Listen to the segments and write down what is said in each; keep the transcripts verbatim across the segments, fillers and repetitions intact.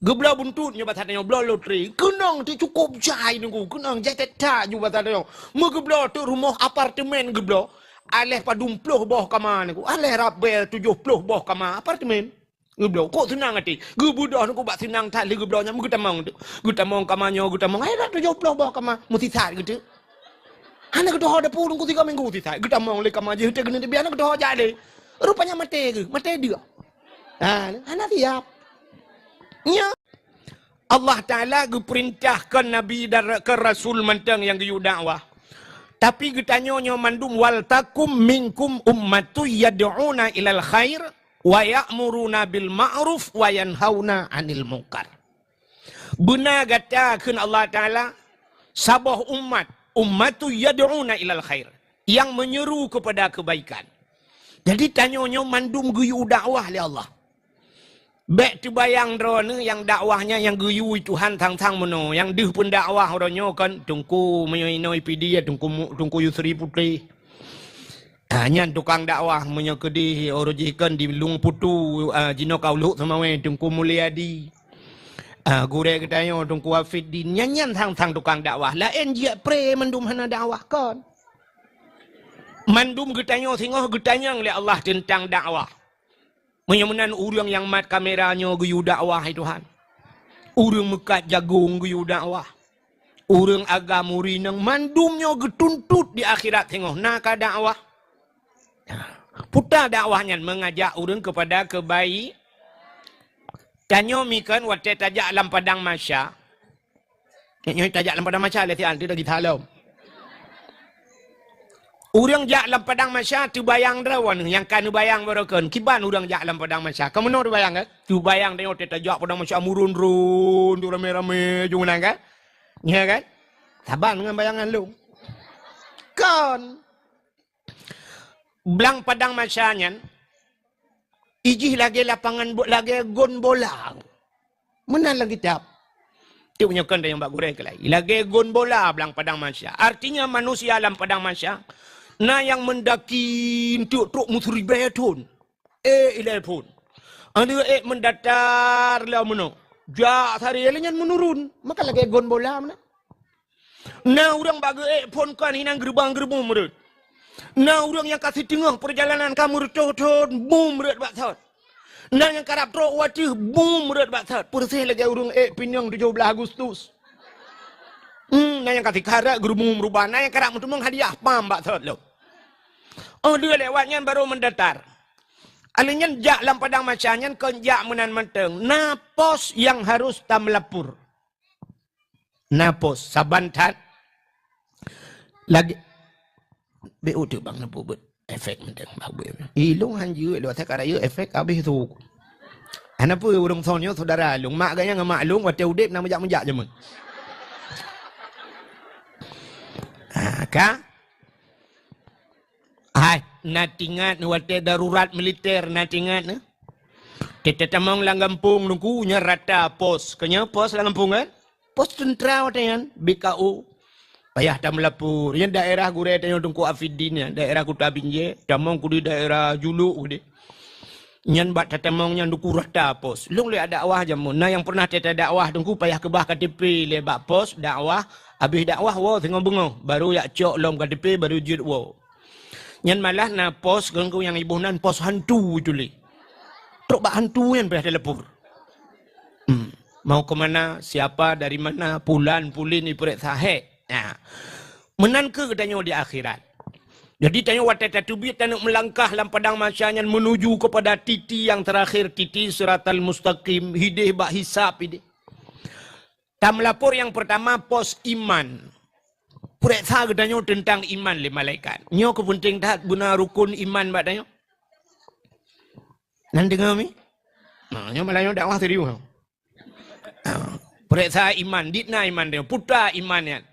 Geubloe buntut nyoe basa tanyoe, bloe lotri. Keunong tu cukup jai Teungku, keunong jai that-that ju basa tanyoe. Meugeubloe teuk rumoh apartemen geubloe. Aléh padum ploh boh kama Teungku. Aléh rabée tujoh ploh boh kama apartemen. Geubloe. Kok seunang até. Geubeudôh Teungku bak seunang that lé geubloe nyan, geutamong teuk. Geutamong kama nyoe, geutamong. Hai dak tujoh ploh boh kama. Meusisat geuteuk. Hana geutoho dapu Teungku tiga minggu sisat. Geutamong lé kama jih teuh keuneuk teubiet, hana geutoho jak lé. Rupanya maté geuh, maté deuk. Ha, hana siap. Nya. Allah Taala geupeurintahkan Nabi dan ra-, keu Rasul mantong nyang geuyue dakwah. Tapi geutanyoe nyoe mandum, "Wal takum minkum ummatun yad'una ilal khair wa ya'muruna bil ma'ruf wa yanhauna 'anil munkar." Beuna gata, kheun Allah Taala, saboh umat, "Ummatun yad'una ilal khair," nyang meunyeru keupada keubaikan. Jadi tanyoe nyoe mandum geuyue dakwah lé Allah. Bék teubayang droeneuh nyang dakwah nyan nyang geuyue Tuhan sang-sang meunoe, nyang deuh peundakwah uroe nyoe kon Teungku meunyoe inoe I P D ya, Teungku Mu-, Teungku Yusri Putéh. Ah, nyan tukang dakwah meunyoe keudeh uroe jih kon di Lueng Putu, ah, jinoe ka u Lhok Seumawé Teungku Mulyadi. Ah, gurée geutanyoe Teungku Wafiddin, nyan-nyan sang-sang tukang dakwah. Laén jeuet pré mandum hana dakwah kon. Mandum geutanyoe singoh geutanyong lé Allah teuntang dakwah. Meunyoe meunan ureuëng nyang mat kamera nyoe geuyue dakwah, hai Tuhan. Ureuëng meukat jagong geuyue dakwah. Ureuëng agam, ureuëng inong, mandum nyoe geutuntot di akhirat singoh na ka dakwah. Peue ta dakwah nyan? Meungajak ureuëng keupada keubaikan. Tanyoe mi kon watée tajak lam padang mahsya, nyoe tajak lam padang mahsya lé sian tu lagi salom. Ureuëng jak lam padang mahsya teubayang droe nyang ka neubayang baroekon. Kiban ureuëng jak lam padang mahsya. Ka meunoe teubayang kan? Teubayang tanyoe watée tajak padang mahsya meuron-ron tu ramé-ramé ju meunan kan? Nya kan? Saban ngon bayangan lôn. Kon. Blang padang mahsya nyan, ijih lagée lapangan bo-, lagée gon bola. Meunan lam kitab. Teuk nyoe kon nyang bak gurée keulai. Lagée gon bola blang padang mahsya. Artinya manusia lam padang mahsya na nyang meundaki enteuk trok meuseuribée thon. Ék ilée phon. Aneuk ék meudatar lom meunoe. Jak sari lé nyan meunurun. Maka lagée gon bola meunan. Na ureuëng bak geuék phon kon hinan geurubang-geurubum rot. Na ureuëng nyang ka siteungoh peurjalanan ka meureutôh thon, bum rot bak sot. Na nyang karab trok u ateueh, bum rot bak sot. Peureuséh lagée ureuëng ék pinyong tujoh blaih Agustus. Hmm, na nyang ka sikarat geurubum rubah, na nyang karab meuteumong hadiah pam bak sot lom. Oh, dua lewat nyan baru meudatar. Alèh nyan jak lam padang mahsya nyan kon jak meunan mantong. Na pos nyang harus tameulapor. Na pos saban that lagi. Beu teuk bang neupeubuet efek mantong bak buet. Ilong hanjeuet lewat ka rayeuk efek habéh tu. Hana peue ureuëng son nyoe saudara lôn. Mak geuh nyan ngon mak lôn watée udeb na meujak-meujak jameun. Ha, ka? Hai, na tingat watée darurat militer na tingat na. Teutamong lam gampông Teungku nyan rata pos. Keunyoe pos lam gampông kan? Pos teuntra watée nyan, B K O. Payah tameulapor. Nyan daerah gurée tanyoe Teungku Afidin nyan, daerah Kuta Binjai, tamong ku di daerah Juluk ku di. Nyan bak tatamong nyan Teungku rata pos. Lôn lé dakwah jameun. Na nyang pernah teuta dakwah Teungku payah keubah K T P lé bak pos dakwah, habéh dakwah woe singoh beungoh, baru jak cok lom K T P baru jeuet woe. Nyan malah na pos Teungku nyang iboh nan pos hantu itu lé. Trok bak hantu nyan payah telepon. Hmm. Mau ke mana, siapa, dari mana, pulan, pulin ipeuriksa hék. Nah. Meunan keuh geutanyoe di akhirat. Jadi tanyoe watée tateubiet taneuk meulangkah lam padang mahsya nyan menuju kepada titi yang terakhir, titi siratal mustaqim, hideh bak hisab ideh. Tameulapor nyang pertama pos iman. Peuriksa geutanyoe teuntang iman lé malaikat. Nyoe keupeunténg that beuna rukon iman bak tanyoe. Nan deungoe mi? Nah, nyoe malah nyoe dakwah serius. Ah, peuriksa iman, dit na iman tanyoe, peue ta iman nyan.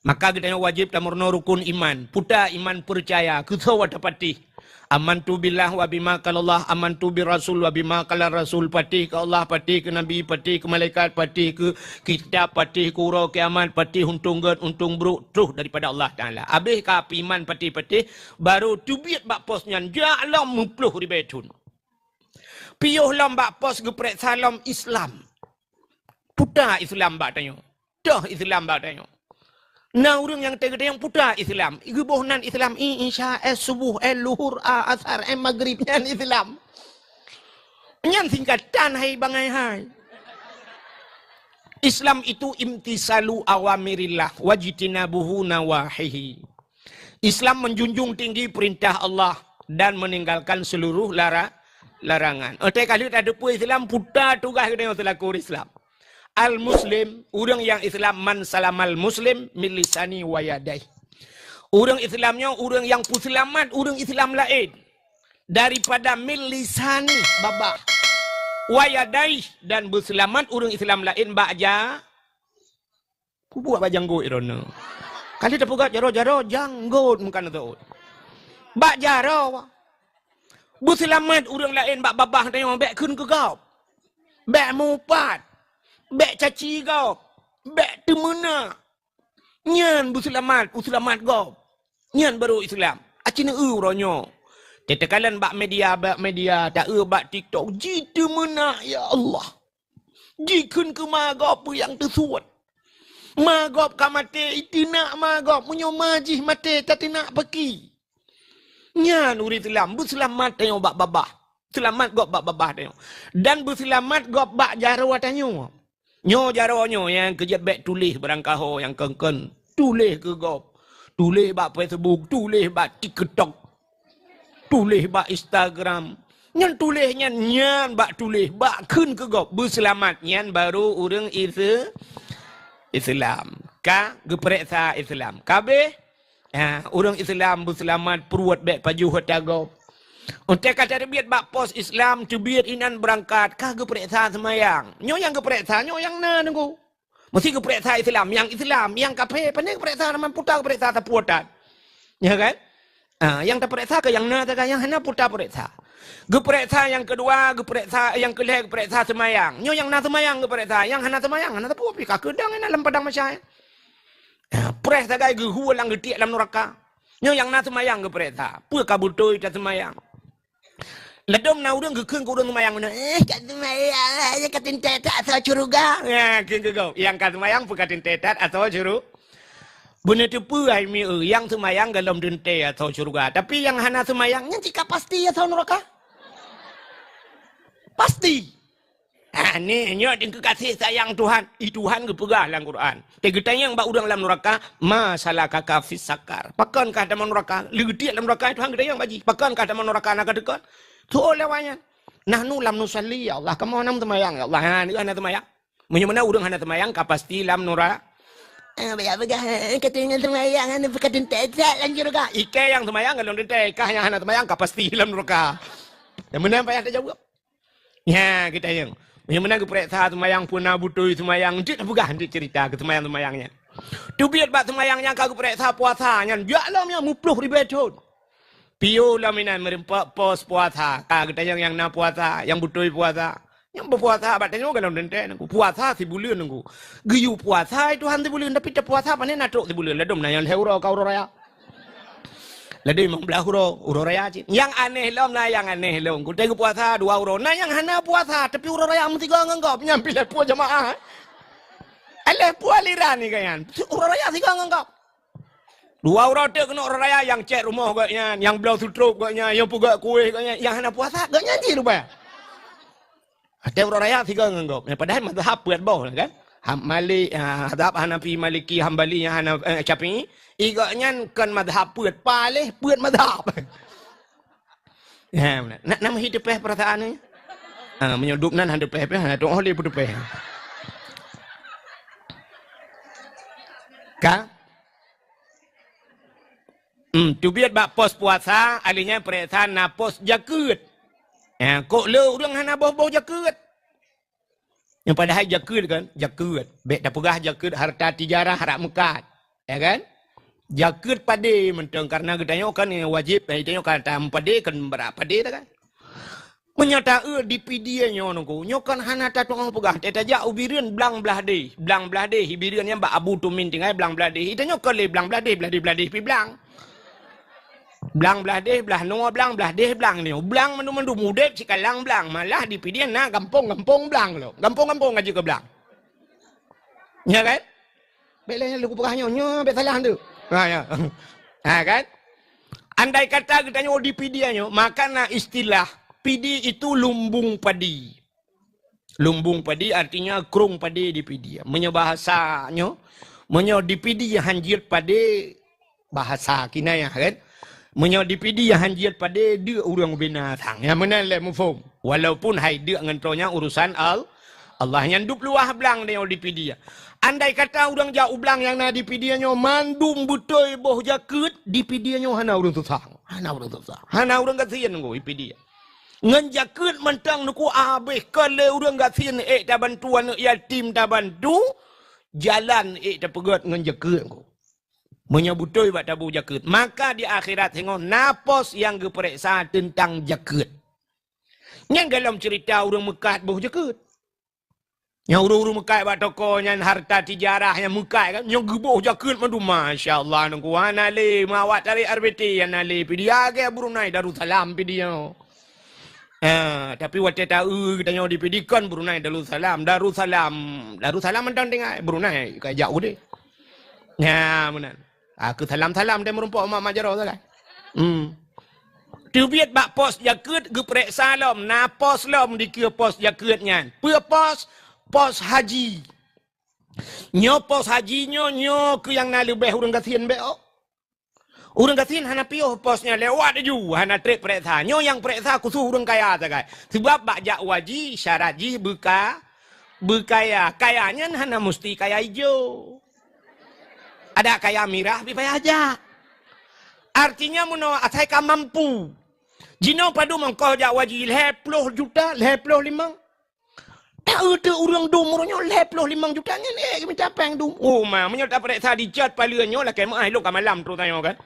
Maka geutanyoe wajéb tameurunoe rukon iman. Peue ta iman? Peucaya, keu soe tapatéh. Amantu billah wa bima qalallah, amantu bir rasul wa bima qalar rasul, patéh keu Allah, patéh keu Nabi, patéh keu malaikat, patéh keu kitab, patéh keu uroe kiamat, patéh untông gét, untông brôk, troh daripada Allah Taala. Abéh ka peuiman patéh-patéh, barô teubiet bak pos nyan jak lom meuploh ribée thon. Piôh lom bak pos geupeuriksa lom Islam. Puta Islam bak tanyoe. Toh Islam bak tanyoe. Na ureuëng nyang teugeutanyong puta Islam. Geuboh nan Islam, i, Isya, eh, Suboh, eh, Luhur, a, Asar, eh, Magrib, nyan Islam. Nyan singkatan hai bangai hai. Islam itu imtisalu awamirillah wajtinabuhu nawahihi. Islam menjunjung tinggi perintah Allah dan meninggalkan seluruh lara-, larangan. Otai ka lheueh tateupeue Islam, puta tugaih geutanyoe seulaku ureuëng Islam. Al-Muslim, ureuëng nyang Islam, man salamal Muslim min lisani wa yadaih. Ureuëng Islam nyoe ureuëng nyang peuseulamat ureuëng Islam laén daripada min lisani, babah, wa yadaih, dan beuseulamat ureuëng Islam laén bak ja-, pubuet bak janggot droeneuh. Kali tapeugah jaroe-jaroe janggot meukan teuôt. Bak jaroe. Beuseulamat ureuëng laén bak babah tanyoe, bék kheun keu gob. Bék mupat. Bék caci gob. Bék teumeunak. Nyan beuseulamat, beuseulamat gob. Nyan baru Islam. Aci neu uroe nyoe. Teuteukalen bak media, bak media, ta-eu bak TikTok, jiteumeunak, ya Allah. Jikheun keu ma gob peue nyang teusuet. Ma gob ka maté, iteunak ma gob, meunyoe ma jih maté, tateunak paki. Nyan ureuëng Islam, beuseulamat tanyoe bak babah. Seulamat gob bak babah tanyoe. Dan beuseulamat gob bak jaroe tanyoe. Nyoe jaroe nyoe nyang keujeuet bék tuléh barangkaho nyang kon-kon. Tuléh keu gob. Tuléh bak Facebook, tuléh bak TikTok. Tuléh bak Instagram. Nyan tuléh nyan, nyan bak tuléh, bak kheun keu gob. Beuseulamat nyan baru ureuëng Ise-, Islam. Ka geupareksa Islam. Kabeh, ha, ureuëng Islam beuseulamat pruet bék pajoh ata gob. Untée ka teubiet bak pos Islam, teubiet inan beurangkat, ka geupareksa seumayang. Nyoe nyang geupareksa, nyoe nyang na nunggu. Meusti geupareksa Islam, nyang Islam, nyang kafé, pane geupareksa, nama puta geupareksa sapeue that. Ya kan? Ah, nyang tapareksa keu nyang na sagai, nyang hana puta pareksa. Geupareksa nyang keudua, geupareksa nyang keulhée, geupareksa seumayang. Nyoe nyang na seumayang geupareksa, nyang hana seumayang hana sapeue pih ka keudang inan lam padang mahsyar. Ah, preh sagai geuhue lam geutiek lam nuraka. Nyoe nyang na seumayang geupareksa, peue ka beutôi taseumayang. Ladom na ureuëng geukheun keu ureuëng seumayang meunan, "Eh, ka seumayang, hanya ka teuntée that asoe syeuruga." Ya, kheun keu gob, nyang ka seumayang peue ka teuntée that asoe syeuruga. Beuneuteupeu hai mi eu, nyang seumayang golom teuntée asoe syeuruga, tapi nyang hana seumayang nyan cit ka pasti asoe nuraka. Pasti. Ha, ni nyoe dikeukasih sayang Tuhan. I Tuhan geupeugah lam Quran. Teugeutanyong bak ureuëng lam nuraka, "Ma salakaka fis sakar?" Pakon kah tamong nuraka? Leugeutiek lam nuraka Tuhan geutanyong bak jih. Pakon kah tamong nuraka na ka teuka? Soe lewat nyan? "Nahnu lam nusalli, ya Allah." Kamoe hana seumayang, ya Allah. Ha, nyoe hana seumayang. Meunyoe meunan ureuëng hana seumayang ka pasti lam nura-, eh, baya peugah, eh, ka teuingat seumayang, hana peukatan teusat lam syeuruga. Ikei nyang seumayang golom teuntée, kah nyang hana seumayang ka pasti lam nuraka. Dan meunan payah tajaweueb. Nya, geutanyong. Meunyoe meunan geupareksa seumayang peue na beutôi seumayang, jeuet tapeugah, jeuet ceurita keu seumayang-seumayang nyan. Teubiet bak seumayang nyang ka geupareksa puasa nyan, jak lom nyan meuploh ribée thon. Piôh lom inan meureumpok pos puasa. Ka geutanyong nyang na puasa, nyang beutôi puasa. Nyang beupuasa bak tanyoe golom teuntée nunggu. Puasa sibuleuen nunggu. Geuyue puasa Tuhan sibuleuen, tapi tapuasa pane na trok sibuleuen. Ladom na nyang lhée uroe ka uroe raya. Ladom limong blaih uroe, uroe raya cit. Nyang aneh lom na nyang aneh lom. Kutai geupuasa dua uroe. Na nyang hana puasa, tapi uroe raya meusigoe ngon gob. Nyan pih lhée puih jamaah. Lhée puih aliran ni kan nyan. Uroe raya sigoe ngon gob. Dua uroe teuk keunoe uroe raya, nyang cét rumoh gobnyan, nyang bloe sutrop gobnyan, nyang peugöt kueh gobnyan, nyang hana puasa gobnyan cit rupanya. Watèe uroe raya sigoe ngon gob. Padahai mazhab peuet boh kan? Ham-, Malik, ha, mazhab Hanafi, Maliki, Hambali, nyang hana, eh, Syafi'i. I gobnyan kon mazhab peuet, paléh peuet mazhab. Ha, na, na meuhi teupéh peurasaan nyoe? Ha, meunyoe dub nan han teupéh, pih hana tu'oh lé peuteupéh. Ka? Hmm, teubiet bak pos puasa, ahli nyan peuriksa na pos jakeuet. Ha, kok le ureueng hana boh-boh jakeuet? Nyang padahai jakeuet kan, jakeuet. Bèk tapeugah jakeuet harta tijarah rab meukat. Ya kan? Jakeuet padé mantong, karena geutanyoe kan nyang wajéb, eh, tanyoe kan tam padé, kan brat padé ta kan. Meunyoe ta-eu di Pidie nyoe nungku, nyoe kan hana tatu'oh peugah, ta-, tajak u Bireuen blang blah deh, blang blah deh, i Bireuen nyan bak Abu Tumin tinggai blang blah deh. Tanyoe kon lé blang blah deh, blah deh, blah deh pi blang. Blang blah deh, blah noe blang, blah deh blang nyoe. Blang mandum-mandum udép sikalang blang, malah di Pidie na gampông-gampông blang lom. Gampông-gampông ka jeuet keu blang. Ya kan? Bèk lé lôn peugah nyoe, nyoe bèk salah tu. Ha, ya. Ha, kan? Andai kata geutanyoe di Pidie nyoe, maka na istilah Pidie itu lumbung padi. Lumbung padi artinya krông padi di Pidie. Meunyoe bahasa nyoe, meunyoe di Pidie han jeuet padi, bahasa kinayah kan. Meunyoe di Pidie han jeuet padi, deuk ureueng binatang. Nyang meunan lé muphom. Walaupun hai deuk ngon troe nyan urusan Al-, Allah nyan dub luwah blang tanyoe di Pidie. Andai kata ureueng jak u blang nyang na di Pidie nyoe mandum beutôi boh jakeuet, di Pidie nyoe hana ureueng susah. Hana ureueng susah. Hana ureueng gasien ngon di Pidie. Ngon jakeuet mantong nuku abéh kon lé ureueng gasien ék tabantu aneuk yatim tabantu, jalan ék tapeugöt ngon jakeuet ngon. Meunyoe beutôi bak tabu jakeuet, maka di akhirat singoh na pos nyang geupeureksa teuntang jakeuet. Nyan golom ceurita ureueng meukat boh jakeuet. Nyang ureueng-ureueng meukat bak toko nyan harta tijarah nyang meukat kan, nyoe geuboh jakeuet mandum, masya Allah, nungku hana lé, mawat tarek R B T hana lé, Pidie lagèe Brunei Darussalam Pidie. Ha, tapi watèe taeu geutanyoe di Pidie kon Brunei Darussalam, Darussalam, Darussalam mantong tinggai, Brunei ka jak udeh. Nya, meunan. Ah, keu salam-salam deh meurumpok mak-mak jaroe sagai. Hmm. Teubiet bak pos jakeuet geupeureksa lom, na pos lom dikeue pos jakeuet nyan. Peue pos? Pos haji. Nyoe pos haji nyoe, nyoe keu nyang na leubeh ureueng gasien bèk oh. Ureueng gasien hana piôh pos nyan lewat laju, hana trép peureksa. Nyoe nyang peureksa khusus ureueng kaya sagai. Seubab bak jak haji syarat jih beuka-, beukaya. Kaya nyan hana musti kaya ijo. Ada kaya mirah pih payah jak. Artinya meunoe asai ka mampu. Jinoe padum ongkoh jak haji lhèe ploh juta, lhèe ploh limong. Taeu teu ureueng dum uroe nyoe lhèe ploh limong juta nyan, eh, mita péng dum. Oh, ma, meunyoe tapeureksa di cot paleue nyoe lakèe meu'ah lôn ka malam trôh tanyoe kan.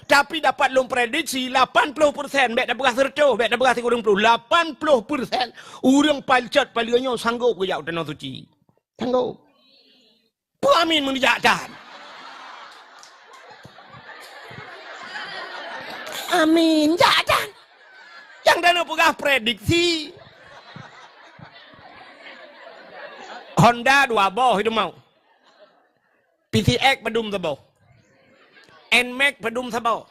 Tapi dapat lôn prediksi lapan ploh persen, bèk tapeugah seureutôh, bèk tapeugah sikureueng ploh, lapan ploh persen ureueng pal-, cot paleue nyoe sanggôp geujak u Tanoh Suci. Sanggôp. Peue amin meunijak tan? Amin, jak tan. Nyang tanyoe peugah prediksi. Honda dua boh itu mau. P C X padum saboh. Nmax padum saboh.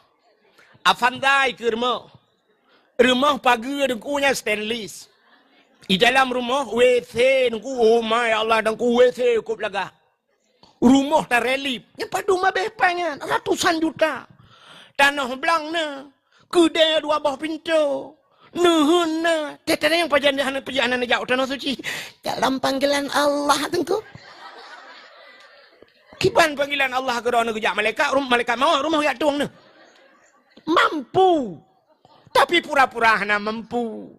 Avanza ikeu rumoh. Rumoh pageue teungku nyan stainless. Di dalam rumoh W C teungku, oh my Allah, teungku W C kôp lagak. Rumoh tarelip, nyan padum abéh péng nyan, ratusan juta. Tanoh blang na, keudè dua boh pintoe, neuheun na. Teuh-teuh nyang pajan hana, pajan hana jak u Tanoh Suci. Dalam panggilan Allah teungku. Kiban panggilan Allah keu droeneuh geujak malaikat, rum-, malaikat mawöt rumoh jak tueng neuh. Mampu. Tapi pura-pura hana mampu.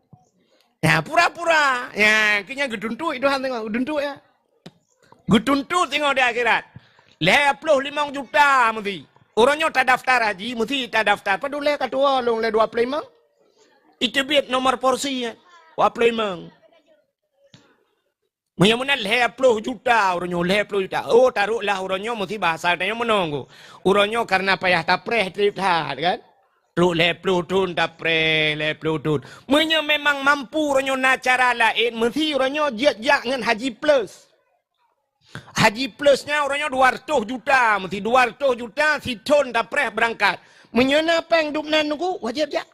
Ya, pura-pura. Ya, keu nyan geutuntot Tuhan tengok, geutuntot ya. Geutuntot tengok di akhirat. Lhèe ploh limong juta meusi. Uroe nyoe tadaftar haji, meusi tadaftar. Padum lé ka tuwoe lôn lé dua ploh limong. Iteubiet nomor porsi ya. Dua ploh limong. Meunyoe meunan lhèe ploh juta uroe nyoe, lhèe ploh juta. Oh, taroklah uroe nyoe meusi bahasa tanyoe meunoe. Uroe nyoe karena payah tapreh trép that kan. Trok lhèe ploh thon tapreh, lhèe ploh thon. Meunyoe memang mampu uroe nyoe na cara laén, meusi uroe nyoe jeuet jak ngon haji plus. Haji plus nyan uroe nyoe dua ratus juta, meusi dua ratus juta sithon tapreh beurangkat. Meunyoe na péng dum nan nunggu, wajéb jak.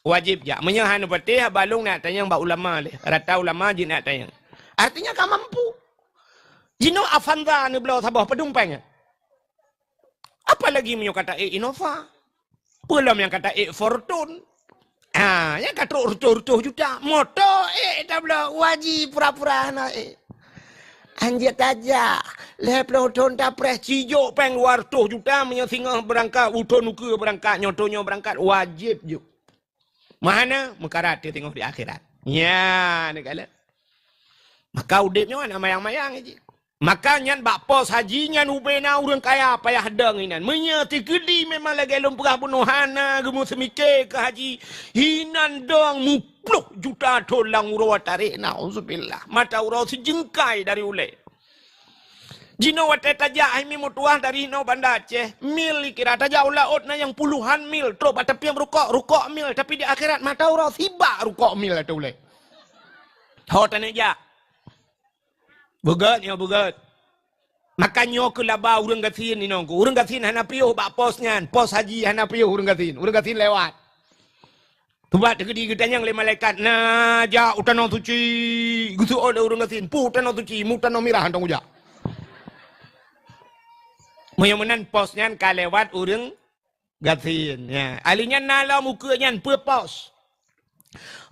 Wajéb jak. Meunyoe hana patéh, haba lôn neuk tanyong bak ulama lé. Rata ulama jeuet neuk tanyong. Artinya ka mampu. Jinoe Avanza neubloe saboh padum péng nyan. Apalagi meunyoe ka taék Innova. Peue lom nyang ka taék Fortuner. Ah, nyang ka trok reutôh-reutôh juta. Moto ék tabloe, wajéb pura-pura hana ék. Anjeut tajak, lhèe ploh thon tapreh cijok péng dua reutôh juta meunyoe singoh beurangkat, u thon ukeue beurangkat, nyoe thon nyoe beurangkat, wajéb jok. Meuhana, meukarat teuh singoh di akhirat. Nya, neukalon. Maka udép nyoe hana mayang-mayang jih. Maka nyan bak pos haji nyan ubé na ureueng kaya payah dong inan. Meunyoe teukeudi memang lagèe lôn peugah bunoe hana geumeuseumike keu haji, inan dong muploh juta thon lam uroe tarek, nauzubillah. Mata uroe sijeungkai dari ulèe. Jinoe watèe tajak hai mi meutuah dari inoe Banda Aceh, mil kira tajak u laôt na nyang puluhan mil, trok bak tapi rukok, rukok mil, tapi di akhirat mata uroe sibak rukok mil ateueh ulèe. Ho taneuk jak. Beugöt nyoe beugöt. Maka nyoe keuh laba ureuëng gasien inong ku. Ureuëng gasien hana piôh bak pos nyan. Pos haji hana piôh ureuëng gasien. Ureuëng gasien lewat. Teuma teukeudi geutanyong lé malaikat, "Na jak u tanoh suci?" Geuseuôt lé ureuëng gasien, "Peue u tanoh suci? Mu tanoh mirah hantom kujak." Meunyoe meunan pos nyan ka lewat ureuëng gasien. Ya. Ahli nyan na lom ukeue nyan peue pos.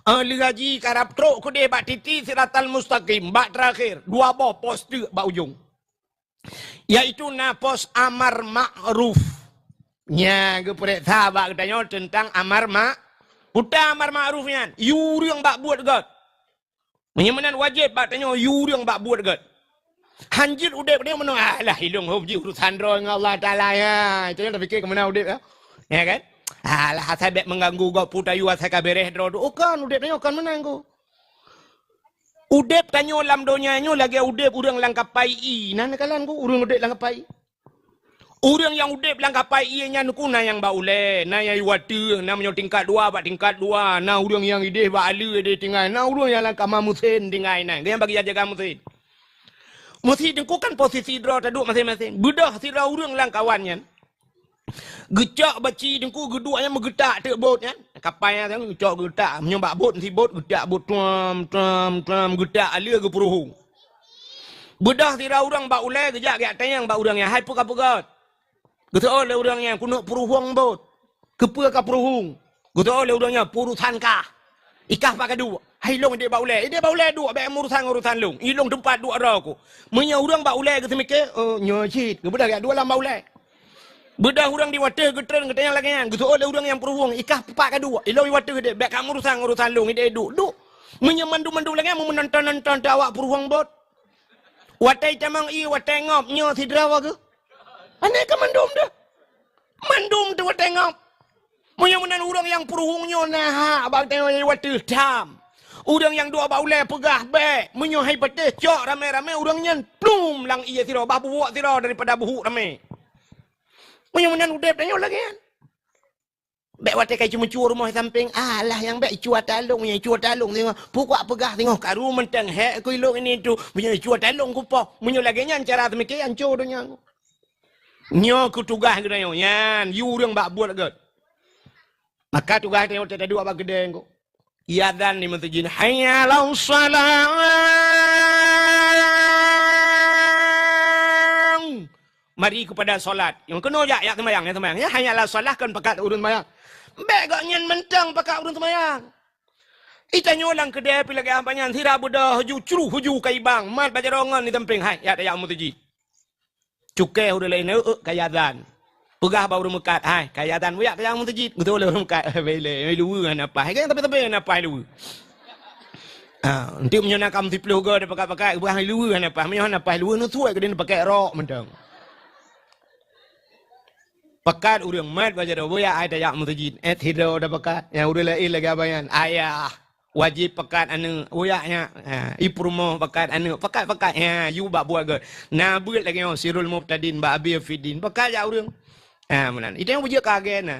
Ahli haji karab trok keudeh bak titi Siratal Mustaqim, bak teurakhir, dua boh pos teuk bak ujong. Yaitu na pos amar ma'ruf. Nya geupeuriksa bak geutanyoe teuntang amar ma-, peue ta amar ma'ruf nyan, yue ureuëng bak buet gét. Meunyoe meunan wajéb bak tanyoe yue ureuëng bak buet gét. Hanjeuet udeb nyoe meunoe, "Alah, ilong hom jih urusan droe ngon Allah Taala ya." Itu yang terfikir ke mana udeb ya. Ya kan? "Alah, asai bek mengganggu gop putayu asai ka bereh droe tu." Oh kan, udeb nyoe kan meunan ku. Udeb tanyoe lam donya nyoe lagée udeb ureuëng lam kapai ie. Na neukalon ku ureuëng udeb lam kapai ie. Ureuëng nyang udeb lam kapai ie nyan ku na nyang bak ulée, na nyang iwateueng, na meunyoe tingkat dua bak tingkat dua, na ureuëng nyang ideh bak aleue ideh tinggai, na ureuëng nyang lam kama meusén tinggai na, nyang bagi jaga meusén. Meusén ku kan posisi droe taduek maséng-maséng. Beudôh sidroe ureuëng lam kawan nyan. Geucok baci teungku geuduek nyang meugeutak teuk bot nyan. Kapai nyan geucok geutak, meunyoe bak bot meusi bot geutak bot tuam, tuam, tuam, geutak aleue geupuruhu. Beudôh sidroe ureuëng bak ulée geujak geutanyong bak ureuëng nyan, "Hai peue ka peugét?" Geuseuôt lé ureuëng nyan, "Keuneuk puruhueng bot." "Keupeue ka puruhueng?" Geuseuôt lé ureuëng nyan, "Peurusan kah. Ikah pat ka duek." "Hai ilong ideh bak ulée." "Ideh bak ulée duek, bék meurusan ngon urusan lôn. Ilong teumpat duek droe ku." Meunyoe ureuëng bak ulée geuseumiké, "Oh, nyoe cit." Geubeudôh geujak duek lam bak ulée. Beudôh ureuëng di watée geutreun geutanyong lagée nyan, geuseuôt lé ureuëng nyang puruhueng, "Ikah pat ka duek?" "Ilong di watée geudeh, bék ka meurusan ngon urusan lôn, ideh duek." Duek. Meunyoe mandum-mandum lagée nyan, meunonton-nonton teuh awak puruhueng bot. Watée itamong ie, watée ngop, nyoe sidroe geuh. Aneh ka mandum deuh. Mandum teuh watée ngop. Meunyoe meunan ureuëng nyang puruhueng nyoe na hak bak tanyoe watée tham. Ureuëng nyang duek bak ulée peugah bék. Meunyoe hai patéh cok ramé-ramé ureuëng nyan plum lam ie sidroe, bah buwok sidroe daripada buhuk ramé. Meunyoe meunan udeb tanyoe lagée nyan. Bék watée ka iceumeucue rumoh sampéng, "Alah nyang bék icuat talong, nyang icuat talong singoh." Pukok peugah singoh karu mantong hék ku ilong ini tu, meunyoe icuat talong kupoh. Meunyoe lagée nyan cara seumiké anco donya. Nyoe keu tugaih geutanyoe nyan, yue ureuëng bak buet gét. Maka tugaih tanyoe teuduek bak keudée nyoe. Iazan di meuseujid, "Hayya 'alas shalah." Mari kepada salat. Nyang keunoe jak, jak seumayang, jak seumayang. Ya, hayya 'alas shalah kan pakat ureuëng seumayang. Bék gobnyan mantong pakat ureuëng seumayang. Itanyoe lam keudée pih lagée apa nyan, sira beudôh huju, cruh huju ka ibang, mat bak jaroe ngon di sampéng, hai, jak tajak meuseujid. Cukée ureuëng laén, "Euk, euk, ka iazan." Peugah bak ureuëng meukat, "Hai, ka iazan, bujak tajak meuseujid." Geutôh lé ureuëng meukat, "Bele, luweue hana paih." Kan tapi-tapi hana paih luweue. Ha, enteuk meunyoe na kam siploh goe dipakat-pakat, peugah luweue hana paih. Meunyoe hana paih luweue, neusuai keudeh neupakai rok mantong. Pakat ureuëng mat bak jaroe, "Bujak ai tajak meuseujid." Eh, sidroe tapakat. Nyang ureuëng laén lagée abang nyan, "Ayah." Wajéb pakat aneuëk, uyak nyak. Ha, i peurumoh pakat aneuëk, pakat-pakat. Ha, yue bak buet gét. Na beuet lagée nyoe, sirul mubtadin bak Abi Fiddin. Pakat jak ureuëng. Ha, meunan. Itu nyang beujeuet keu agen na.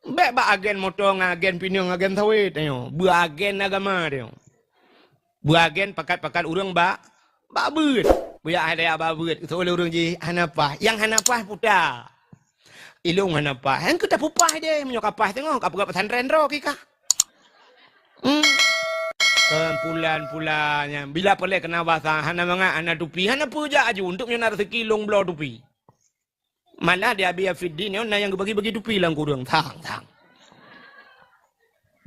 Bék bak agen moto ngon agen pineung, agen sawét, tanyoe. Beuagen agama, tanyoe. Beuagen pakat-pakat ureuëng bak, bak beuet. Bujak hai tajak bak beuet. Geutôh lé ureuëng jih, hana paih. Nyang hana paih puta. Ilong hana paih. Nyang keu tapeupaih deh. Meunyoe ka paih teungoh, ka peugah pesantren droe kikah. Hmm. Kan pulan-pulan nyan. Bila peureulée keuna basa, hana mangat, hana tupi, hana peue jak aju. Untuk nyoe na rezeki long bloe tupi. Malah di Abi Afiddin nyoe na nyang geubagi-bagi tupi lam kureueng. Thang, thang.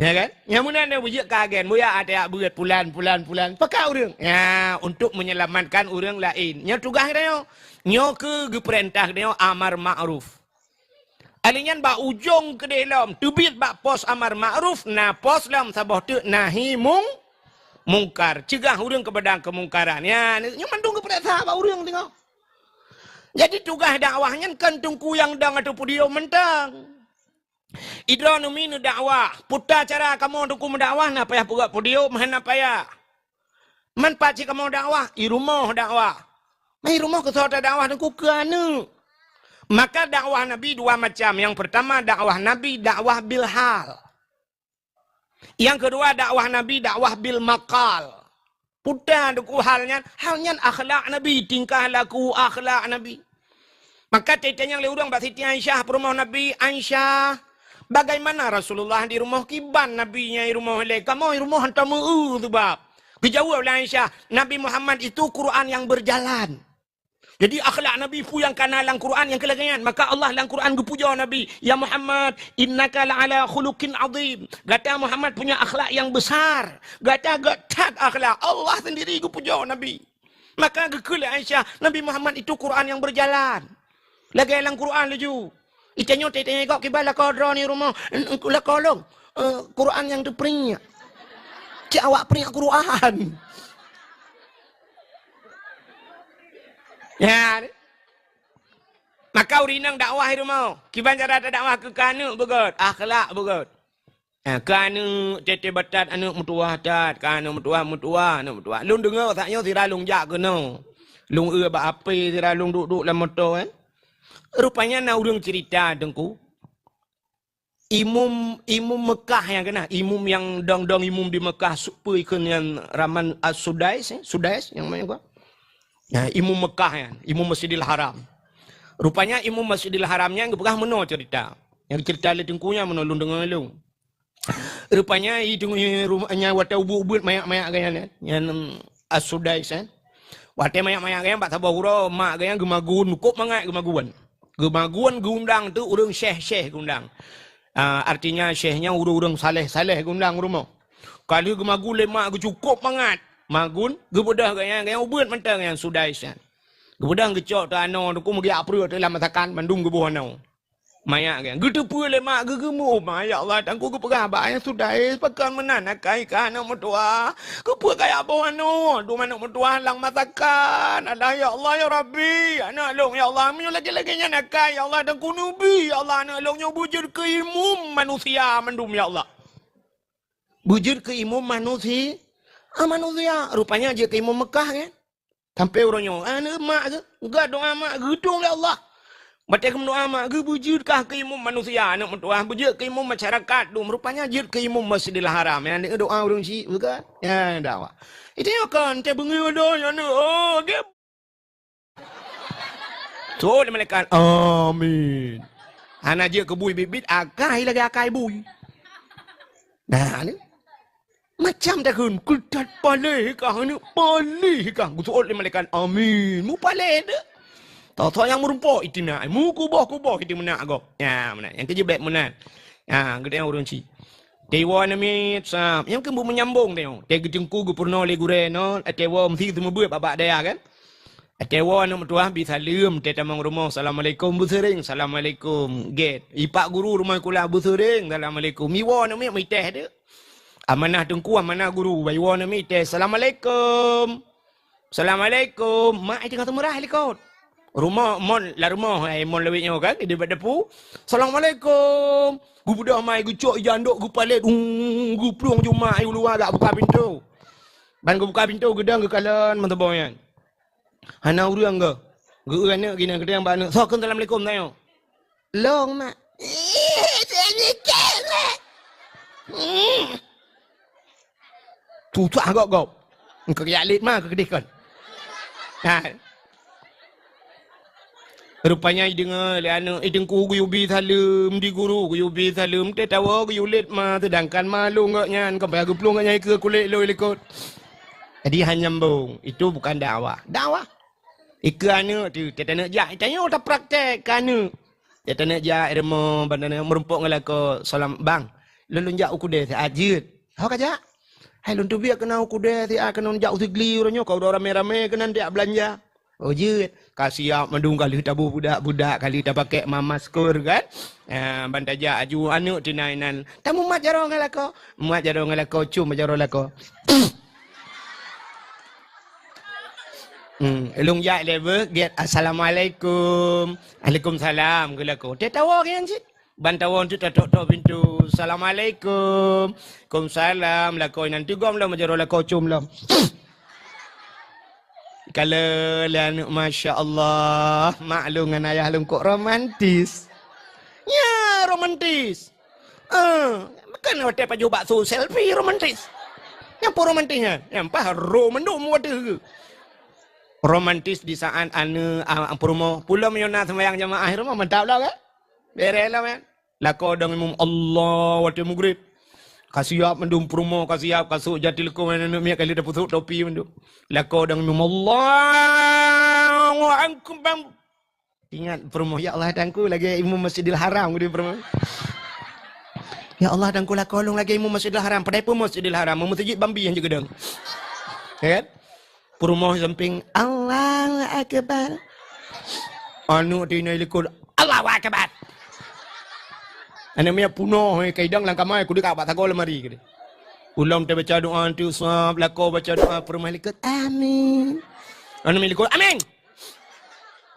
Ya kan? Nyang meunan nyoe beujeuet keu agen, bujak hai tajak beuet pulan, pulan, pulan. Pakat ureuëng. Ya, untuk menyelamatkan ureuëng laén. Nyoe tugaih geutanyoe. Nyoe keuh geupeurintah geutanyoe amar ma'ruf. Alèh nyan bak ujong keudeh lom, teubiet bak pos amar ma'ruf, na pos lom saboh teuk nahi mung-, mungkar. Ceugah ureuëng keupada keumungkaran. Ya, nyoe mandum geupeuriksa bak ureuëng teungoh. Jadi tugaih dakwah nyan kon teungku nyang dong ateueh podium mantong. Idroe neumi neudakwah, peue ta cara kamoe teungku meudakwah, na payah peugöt podium, hana payah. Man pat cit kamoe dakwah, i rumoh dakwah. Man i rumoh keusoe tadakwah teungku keu aneuëk. Maka dakwah Nabi dua macam. Nyang peurtama dakwah Nabi dakwah bil hal. Nyang keudua dakwah Nabi dakwah bil maqal. Peue teungku hal nyan? Hal nyan akhlak Nabi, tingkah laku akhlak Nabi. Maka teutanyong lé ureuëng bak Siti Aisyah, peurumoh Nabi, "Aisyah, bagaimana Rasulullah di rumoh? Kiban Nabi nyan di rumoh lé? Kamoe di rumoh hantom meu-eu sabab." Geujaweueb lé Aisyah, "Nabi Muhammad itu Quran yang berjalan." Jadi akhlak Nabi peue nyang kana lam Quran nyang keu lagée nyan. Maka Allah lam Quran geupujoe Nabi, "Ya Muhammad, innaka la'ala khuluqin azim." Gata Muhammad punya akhlak yang besar. Gata göt that akhlak. Allah sendiri geupujoe Nabi. Maka geukheun lé Aisyah, "Nabi Muhammad itu Quran yang berjalan." Lagée lam Quran laju. Itanyoe teuh tanyong gob kiban lakoe droeneuh rumoh, "Lakoe lôn, eh, Quran nyang teupriek." Cit awak priek Quran. Ya. Maka ureuëng inong dakwah di rumoh. Kiban cara tadakwah keu aneuk beugöt, akhlak beugöt. Ha, keu aneuk teuh-teuh batat aneuk meutuwah that, keu aneuk meutuwah, meutuwah, aneuk meutuwah. Lôn deungoe saát nyoe sira lôn jak keunoe. Lôn eu bak ape sira lôn duek-duek lam moto, eh. Rupanya na ureuëng cerita teungku. Imum, imum Mekah nyang keunah, imum nyang dong-dong imum di Mekah, su-, peue kheun nyan raman As-Sudais, eh, Sudais nyang mana gua? Nah, imum Mekah nyan, imum Masjidil Haram. Rupanya imum Masjidil Haram nyan geupeugah meunoe cerita. Nyang cerita lé teungku nyan meunoe lôn deungoe lôn. Rupanya i teungku nyan watée ubeuet-ubeuet manyak-manyak gaya nyan, nyan As-Sudais, eh. Watée manyak-manyak gaya bak saboh uroe mak gaya geumagun, kôb mangat geumagun. Geumagun geuundang tu ureuëng syekh-syekh geuundang. Ah, artinya syekh nyan ureuëng-ureuëng saleh-saleh geuundang rumoh. Ka lheueh geumagun lé mak geucukôb mangat. Magun, geubeudôh gaya, gaya ubeuet mantong nyang Sudais nyan. Geubeudôh geucok teuh anoe teungku meugiak preuet teuh lam masakan mandum geuboh anoe. Manyak gaya. Geuteupeue lé mak geugeumuh, "Ma, ya Allah, teungku geupeugah bak ayah Sudais, pakon meunan akai kah aneuk meutuwah. Keupeue kaya boh anoe, dum aneuk meutuwah lam masakan. Alah, ya Allah, ya Rabbi, aneuk lôn, ya Allah, meunyoe lagée-lagée nyan akai, ya Allah, teungku neubi, ya Allah, aneuk lôn nyoe beujeuet keu imum manusia mandum, ya Allah." Beujeuet keu imum manusi-, ah, manusia. Rupanya jeuet keu imum Mekah, kan? Sampai uroe nyoe, aneuk mak geuh, geudoa mak geudong lé Allah. Watée geumeudoa mak geuh beujeuet kah keu imum manusia, aneuk meutuwah, beujeuet keu imum masyarakat dum. Rupanya jeuet keu imum Masjidil Haram. Nyang doa ureuëng syiek bukan? Ya, dakwah. Itu nyoe kan, teuh beungoh doh, ya, aneuk. Oh, geuh. Seuôt lé malaikat, "Amin." Hana jeuet keu bui biet-biet, akai lagée akai bui. Nah, ni. Macam takheun, "Keutat paléh kah, aneuk, paléh kah." Geuseuôt lé malaikat, "Amin." Mupaleh deuh. Tho-tho nyang meurumpok itina, mukuboh-kuboh itu meunak gob. Ya, meunan. Nyang keujeuet bék meunan. Ya, geutanyoe ureuëng syiek. Teuwoe namiet sab. Nyang keumbung menyambung teuh. Teuh geuteungku geupeurunoe lé gurée nyoe, teuwoe meusi seumeubeuet bak-bak dayah kan. Teuwoe aneuk meutuwah bi saleuem, teuh tamong rumoh, "Assalamualaikum," beuseuring, "Assalamualaikum." Gét. Ipak guru rumoh sikula beuseuring, "Assalamualaikum." Iwoe namiet meuitéh deuh. Amanah teungku, amanah guru, iwoe namiet itéh, "Assalamualaikum." "Assalamualaikum." Mak ai teungoh teumeurah likot. Rumoh mon, lam rumoh, ai mon lawét nyoe kan, di bak depu. "Assalamualaikum." Geubeudôh mai geucok ija andok geupalét, ung, geuplueng ju mak ai u luwa jak buka pintoe. Ban geubuka pintoe geudong geukalon meuteubong nyan. Hana ureuëng geuh. Geu-eu aneuk geuh inan geudong bak aneuk, "Soe kheun assalamualaikum tanyoe?" "Lôn, mak." "Ih, seunikét, mak." Hmm. Susah gob-gob. Engkau yak lit ma keu keudeh kon. Ha. Rupanya ideungoe lé aneuk, "Ih, teungku geuyue bi saleuem di guru, geuyue bi saleuem teuh tawoe geuyue lit ma, seudangkan ma lôn gobnyan, ka payah geuplueng gobnyan ikeue kulét lôn likot." Jadi hana nyambung. Itu bukan dakwah. Dakwah. Ikeue aneuk tu, teuh taneuk jak, tanyoe tapraktek keu aneuk. Teuh taneuk jak, rumoh, ban taneuk meurumpok ngon lakoe, "Salam, Bang. Lôn, lôn jak u keudè siat jeuet." "Ho ka jak?" "Hai lôn teubiet keunan u keudè siat, keunan jak u Sigli uroe nyoe, ka uroe ramé-ramé keunan jak beulanja." "Oh jeuet." Ka siap mandum, ka lheueh taboh beudak-beudak, ka lheueh tapakèk ma-, masker kan. Ah, ban tajak aju aneuk teuh na inan. "Tamumat jaroe ngon lakoe." Mumat jaroe ngon lakoe, com bak jaroe lakoe. Hmm, lôn jak lé beuh, gét, "Assalamualaikum." "Waalaikumsalam," keu lakoe. Teuh tawoe keu nyan cit. Ban tawoe tu tatok-tok pintoe. "Assalamualaikum." "Waalaikumsalam." Lakoe inan teugom lom, jaroe lakoe com lom. Kalon lé aneuk, masya Allah, mak lôn ngon ayah lôn kok romantis. Nya, romantis. Eh, bukan watèe pajoh bakso selfie romantis. Nyang peue romantis nyan? Nyang paih ro mandum watèe geuh. Romantis di saat aneuk, a, peurumoh. Pulom nyoe na sembahyang jamaah rumoh, mantap lah kan? Beres lah kan? Lakoe dong imum Allah watèe mugrib. Ka siap mandum peurumoh, ka siap, ka sôk jati leukoe, aneuk miet kali tapusôk topi mandum. Lakoe dong imum Allahu Akbar. Ingat peurumoh, "Ya Allah, Tuhanku, lagèe imum Masjidil Haram," gitu peurumoh. "Ya Allah, Tuhanku, lakoe lôn lagèe imum Masjidil Haram." Padahai peue Masjidil Haram? Meuseujid Bambi nyang jeuet geudong. Ya kan? Peurumoh sampéng, "Allahu Akbar." Aneuk teuinai likot, "Allahu Akbar." Aneuk miet punoh, eh, ka idong lam kama, kudéh ka bak sagoe lemari kudéh. Ulôn teubaca doa, teu sab, lakoe baca doa, peurumoh likot, "Amin." Aneuk miet likot, "Amin."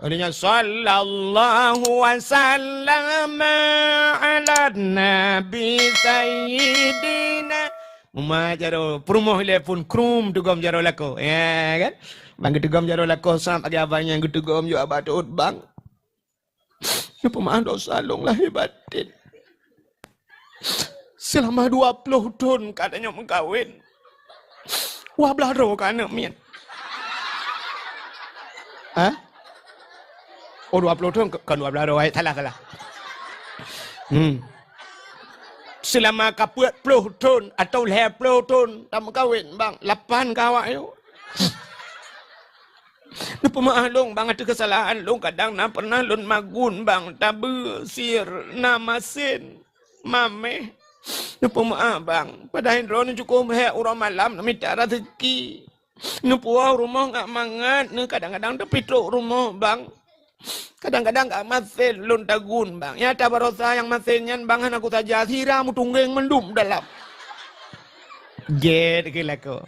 Akhirnya, "Sallallahu wa sallama ala nabi sayyidina." Mumat jaroe, peurumoh ilèe phôn krum teugom jaroe lakoe. Ya kan? Bang geuteugom jaroe lakoe, sab lagèe abang nyan geuteugom jaroe abah teuôt bang. Neupeumaah dosa lôn lahé batén. Seulama dua ploh thon ka tanyoe meukawen. Dua blaih droe ka aneuk miet. Hah? Oh, dua ploh thon, kon dua blaih droe, salah, salah. Hmm. Seulama ka peuet ploh thon atau lhèe ploh thon tameukawen, bang, lapan ka awak nyoe. Neupeumaah lôn, bang, ateueh keusalahan lôn, kadang na pernah lôn magun, bang, tabeue, sir, na masen, maméh. Neupeumaah, bang, padahai droeneuh cukôp hék uroe malam neumita raseuki. Neupuwoe rumoh ngat mangat, neu kadang-kadang teupitrok rumoh, bang. Kadang-kadang ka masen lôn tagun, bang. Nyata barosa nyang masen nyan, bang, hana kusaja, sira meutunggeng mandum dalam. Jeuet keu lakoe.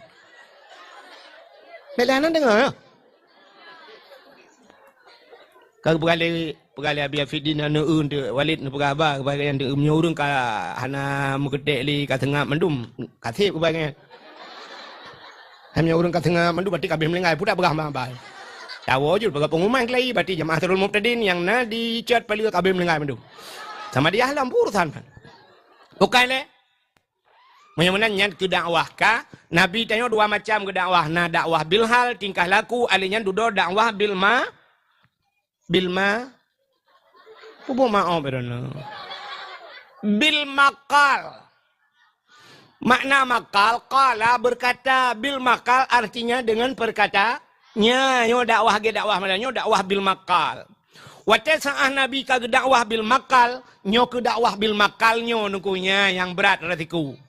Bèk lé hana deungö, ya? Ka peugah lé, peugah lé Abi Afiddin aneuk eu teuh, Walid neupeugah haba keupada nyan teuh, meunyoe ureueng ka hana meukeutek lé ka seungab mandum, ka sép keupada nyan. Hai meunyoe ureueng ka seungab mandum, berarti ka abéh meuninggai, peue tapeugah ma bai. Tawoe jeuet peugah pengumuman keulai, berarti jamaah Sirul Mubtadin nyang na di Cot Paleue ka abéh meuninggai mandum. Sama dia lom urusan. Bukai lé. Meunyoe meunan nyan keu dakwah ka, Nabi tanyoe dua macam geudakwah, na dakwah bil hal, tingkah laku, alèh nyan dudoe dakwah bil ma, bil ma, pubuet maoh droeneuh. Bil makal. Makna makal, qala berkata, bil makal artinya dengan perkata, nya, nyoe dakwah lagèe dakwah malam nyoe dakwah bil makal. Watèe saat Nabi ka geudakwah bil makal, nyoe keu dakwah bil makal nyoe nungku nya nyang brat resiko.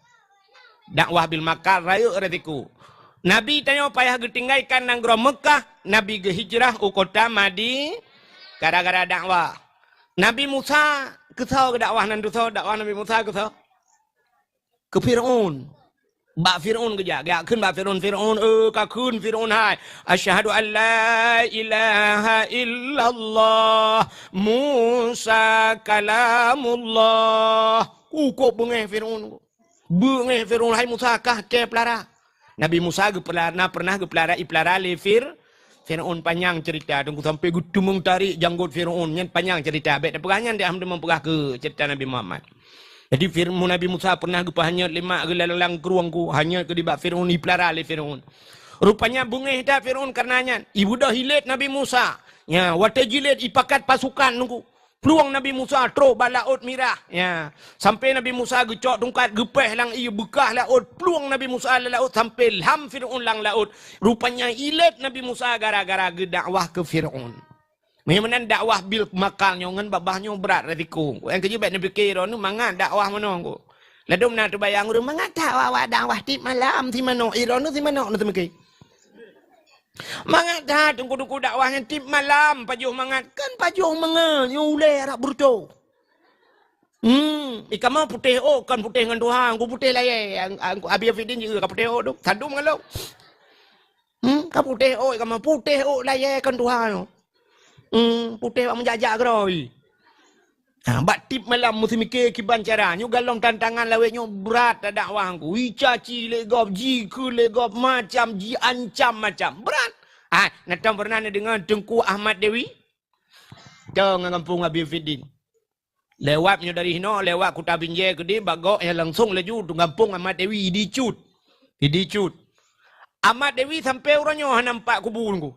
Dakwah bil makal rayeuk resiko. Nabi tanyoe payah geutinggai kan nanggroe Meukah, Nabi geuhijrah u kota Madi gara-gara dakwah. Nabi Musa keusoe geudakwah nan tusoe dakwah Nabi Musa keusoe? Keu Fir'aun. Bak Fir'aun geujak, geujak kheun bak Fir'aun, "Fir'aun, eh, ka kheun Fir'aun hai, 'Asyhadu an la ilaha illallah, Musa kalamullah.'" Kukôb beungéh Fir'aun. Beungéh Fir'aun, "Hai Musa, kah kée peulara?" Nabi Musa geupeulara, pernah geupeulara, ipeulara lé Fir-, Fir'aun. Panyang ceurita, teungku, sampoe geuteumeung tarék janggot Fir'aun. Nyan panyang ceurita. Bèk tapeugah nyan, dak hana teumeung peugah keu ceurita Nabi Muhammad. Jadi, Fir-, Nabi Musa pernah geupeuhanyot lé mak geulalang-lang krueng ku, hanyot keu nibak Fir'aun, ipeulara lé Fir'aun. Rupanya beungéh that Fir'aun kareuna nyan. Ibeudôh ilét Nabi Musa. Nya, watèe jilét ipakat pasukan nungku. Plueng Nabi Musa trôh bak Laôt Mirah. Nya, sampoe Nabi Musa geucok tungkat geupéh lam ié beukah laôt, plueng Nabi Musa lam laôt sampoe lham Fir'aun lam laôt. Rupanya ilét Nabi Musa gara-gara geudakwah keu Fir'aun. Meunyoe meunan dakwah bil makal nyoe ngon babah nyoe brat resiko. Nyang keujeuet bèk neupike droeneuh mangat dakwah meunoe. Ladôm na teubayang ureueng mangat that awak-awak dakwah tiep malam si manok, i droeneuh si manok na teumike. Mangat that teungku-teungku dakwah nyan tiep malam pajoh mangat, kan pajoh mangat nyoe ulèe rab beureutoh. Hmm, i kamoe putéh ôk kon putéh ngon tuha, ku putéh layèe, ang-, ang-, Abi Afidin jieu ka putéh ôk tu, sadum ngon lôn. Hmm, ka putéh ôk, kamoe putéh ôk layèe kon tuha nyoe. Hmm, putéh bak meujak-jak keudroe. Ha, bak tiep malam meusimike kiban cara. Nyoe galom tantangan lawét nyoe brat dakwah ku. Icaci lé gob, jikheun lé gob, macam jiancam macam. Brat. Ha, na tom pernah neudeungoe Teungku Ahmad Dewi? Tong ngon gampông Abi Fiddin. Lewat nyoe dari hinoe, lewat Kuta Binjai keudeh, bak gok nyang langsong laju u gampông Ahmad Dewi di Cut. Sidi cut. Amat Dewi sampai uroe nyoe hana nampak kubu Teungku.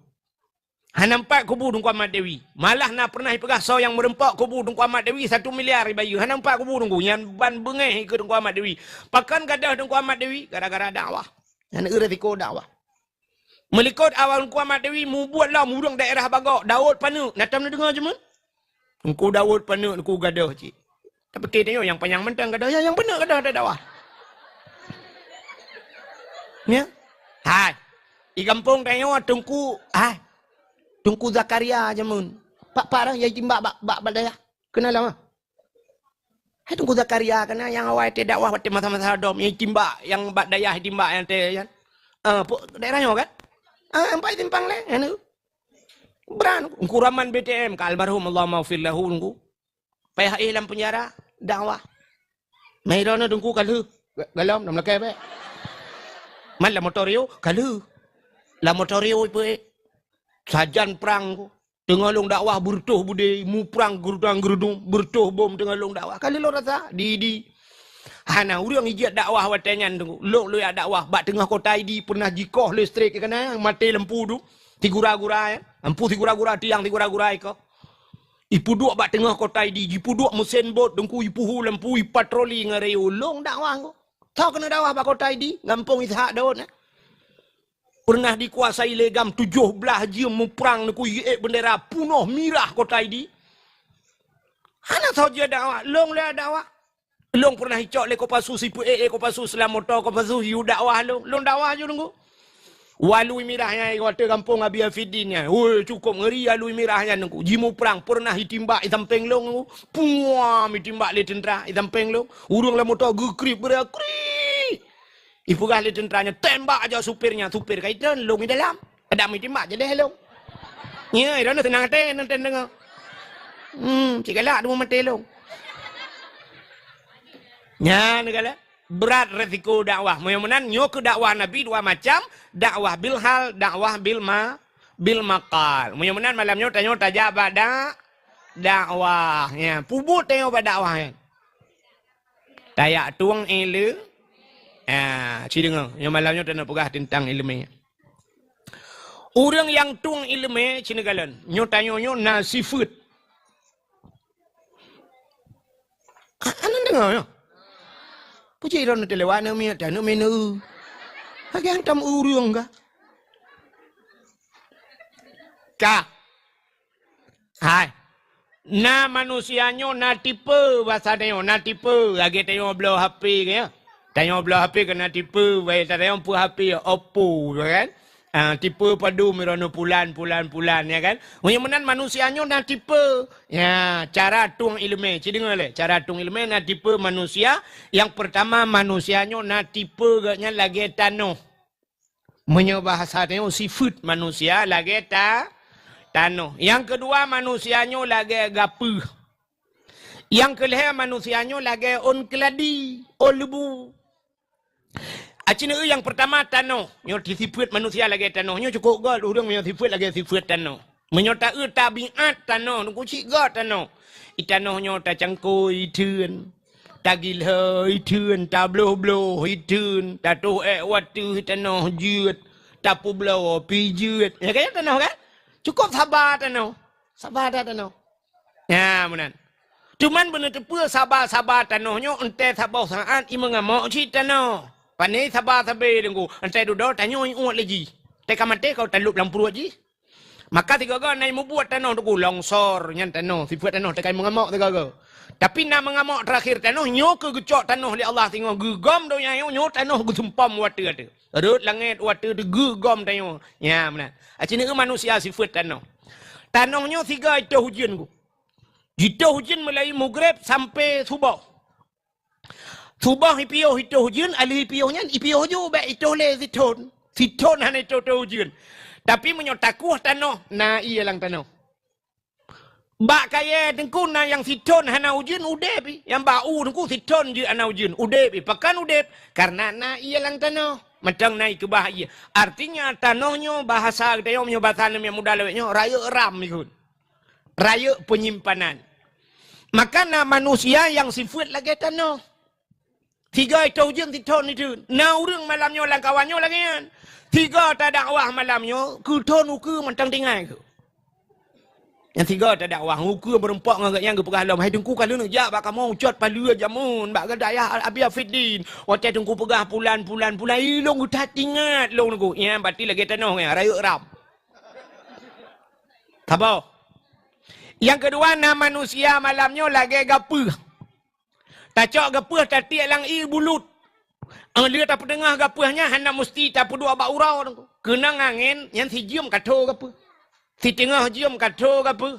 Hana nampak kubu Teungku Amat Dewi. Malah na pernah ipeugah soe nyang meureumpok kubu Teungku Amat Dewi satu miliar ibayeue. Hana nampak kubu Teungku. Nyan ban beungéh keu Teungku Amat Dewi. Pakon gadôh Teungku Amat Dewi? Gara-gara dakwah. Nyan eu resiko dakwah. Meulikot awak Teungku Amat Dewi mubuet lom ureuëng daerah Bagok, Daud Paneuk. Na tom neudeungoe cit? Teungku Daud Paneuk, Teungku gadôh cit. Tapi tanyoe nyang panyang mantong gadôh, nyang, nyang Paneuk gadôh dakwah. Ya? Hai. Di gampông tanyoe Teungku, hai. Teungku Zakaria jameun. Pak, pak dah, nyang timbak bak, bak, bak dayah. Keunan lom ah. Hai Teungku Zakaria keunan nyang awai teudakwah watée masa-masa dom, nyang timbak, nyang bak dayah timbak nyang teu nyan. Ah, pok daerah nyoe kan? Ah, empat simpang lé, anu. Brat, Teungku Rahman B T M, ka almarhum, Allahumma ghfir lahu, Teungku. Payah éh lam penjara, dakwah. Mai droeneuh Teungku ka lheueh. Ga-, galom, lam lakée bek. Man lam motor yo, ka lheueh. Lam motor yo ipeuék. Sajan prang Teungku. Teungoh lôn dakwah beureutoh budé, muprang geurudang-geurudong, beureutoh bom teungoh lôn dakwah. Ka lheueh lôn rasa, di, di. Hana ureuëng ijak dakwah watée nyan Teungku. Lôn, lôn jak dakwah bak teungoh kota Idi pernah jikoh listrik keunan, maté lampu tu. Sigura-gura nyan. Lampu sigura-gura, tiang sigura-gura ikoh. Ipeuduek bak teungoh kota Idi, jipeuduek meusén bot Teungku, ipuhu lampu, ipatroli ngon rayeuk. Lôn dakwah Teungku. Soe keuneuk dakwah bak kota Idi, gampông Ishak Daud nyan. Pernah dikuasai lé GAM tujoh blaih jeuem muprang Teungku, iék bendera punoh mirah kota Idi. Hana soe jeuet dakwah, lôn lé dakwah. Lôn pernah icok lé Kopassus, ipeuék lé Kopassus lam moto, Kopassus yue dakwah lôn. Lôn dakwah ju Teungku. Walui mirah nyan, watée gampông Abi Afidin nyan. Woi, cukup ngeri alui mirah nyan Teungku. Jimuprang pernah itimbak i sampéng lôn Teungku. Puam itimbak lé teuntra i sampéng lôn. Ureuëng lam moto geukriek beureukriek. Ipeugah lé teuntra nyan, "Tembak aja supir nyan." Supir ka itreun, lôn i dalam. Kadang meujimat jadeh lôn. Nyo, droeneuh seunang até nonton deungoe. Hmm, cit galak teuma maté lôn. Nyan galak. Brat resiko dakwah. Meunyoe meunan, nyoe keuh dakwah Nabi dua macam, dakwah bil hal, dakwah bil ma-, bil maqal. Meunyoe meunan malam nyoe tanyoe tajak bak dak-, dakwah. Nyan, peubuet tanyoe bak dakwah nyan. Tajak tueng ileu-, ah, ci deungoe, nyoe malam nyoe taneuk peugah teuntang ileumé. Ureuëng nyang tueng ileumé, ci neukalon, nyoe tanyoe nyoe na sifeuet. Ah, aneuk deungoe nyoe. Puji droeneuh teulewat aneuk miet, aneuk miet neu. Lagée hantom ureuëng kah? Ka. Hai. Na manusia nyoe na tipe, basa tanyoe na tipe. Lagée tanyoe bloe H P keu nyoe. Tanyoe bloe H P keu na tipe, baik tanyoe peue H P, Oppo, ya kan? Ah, tipe padum droeneuh pulan, pulan, pulan, ya kan? Meunyoe meunan manusia nyoe na tipe. Ya, cara tueng ileumé, ci deungoe lé. Cara tueng ileumé na tipe manusia. Nyang peurtama manusia nyoe na tipe geuh nyan lagée tanoh. Meunyoe bahasa tanyoe sifeuet manusia lagée ta-, tanoh. Nyang keudua manusia nyoe lagée gapeuh. Nyang keulhée manusia nyoe lagée ôn keuladi, ôn leubu. Aci neueu nyang peurtama tanoh. Nyoe sifeuet manusia lagée tanoh. Nyoe cukôp göt ureuëng meunyoe sifeuet lagée sifeuet tanoh. Meunyoe taeu tabiat tanoh, Teungku, cit göt tanoh. I tanoh nyoe tacangkôi i theun, tagilhö i theun, tabloh-bloh i theun, tatoh ék u ateueh tanoh jeuet, tapeubloe pi jeuet. Ya kan tanoh kan? Cukôp saba tanoh. Saba that tanoh. Ya, meunan. Cuman beuneuteupeu saba-saba tanoh nyoe, entée saboh saát i meungamok cit tanoh. Pane saba sabe Teungku, entée dudoe tanyoe i uet lé jih. Teuka maté kau talop lam pruet jih. Maka sigoe-goe na i mubuet tanoh Teungku, longsor nyan tanoh, sifeuet tanoh teuka i meungamok sigoe-goe. Tapi na meungamok teurakhir tanoh, nyoe keuh geucok tanoh lé Allah singoh geugom donya nyoe, nyoe tanoh geusumpom u ateueh-ateueh. Rhot langét u ateueh teuh geugom tanyoe. Nya meunan. Aci neueu manusia sifeuet tanoh. Tanoh nyoe sigoe itoh ujeuen Teungku. Jitoh ujeuen mulai mugreb sampai suboh. Suboh ipiôh itoh ujeuen, alheuh ipiôh nyan ipiôh ju bék itoh lé sithon. Sithon hana itoh-toh ujeuen. Tapi meunyoe takueh tanoh, na ié lam tanoh. Bak kayée Teungku na nyang sithon hana ujeuen udeb pih. Nyang bak u Teungku sithon jeuet hana ujeuen udeb pih. Pakon udeb? Karena na ié lam tanoh. Mantong na ikeubah ié. Artinya tanoh nyoe bahasa geutanyoe meunyoe bahasa aneuk muda lawét nyoe rayeuk ram ikot. Rayeuk penyimpanan. Maka na manusia nyang sifeuet lagée tanoh. Sigoe itoh ujeuen sithon iteun. Na ureuëng malam nyoe lam kawan nyoe lagée nyan. Sigoe tadakwah malam nyoe, keu thon ukeue mantong tinggai keuh. Nyang sigoe tadakwah, ukeue meurumpok ngon gobnyan geupeugah lom, "Hai Teungku, ka lheueh neujak bak kamoe ucot paleue jameun, bak dayah Al-Abiya Fiddin. Watée Teungku peugah pulan, pulan, pulan, ilong geutat ingat lôn Teungku." Nyan berarti lagée tanoh nyan, rayeuk ram. Saboh. Nyang keudua, na manusia malam nyoe lagée gapeuh. Tacok gapeuh tatiek lam ié bulut. Óh lheueh tapeuteungoh gapeuh nyan hana musti tapeuduek bak uroe. Keunong angén nyan sijeuem ka tho gapeuh. Siteungoh jeuem ka tho gapeuh.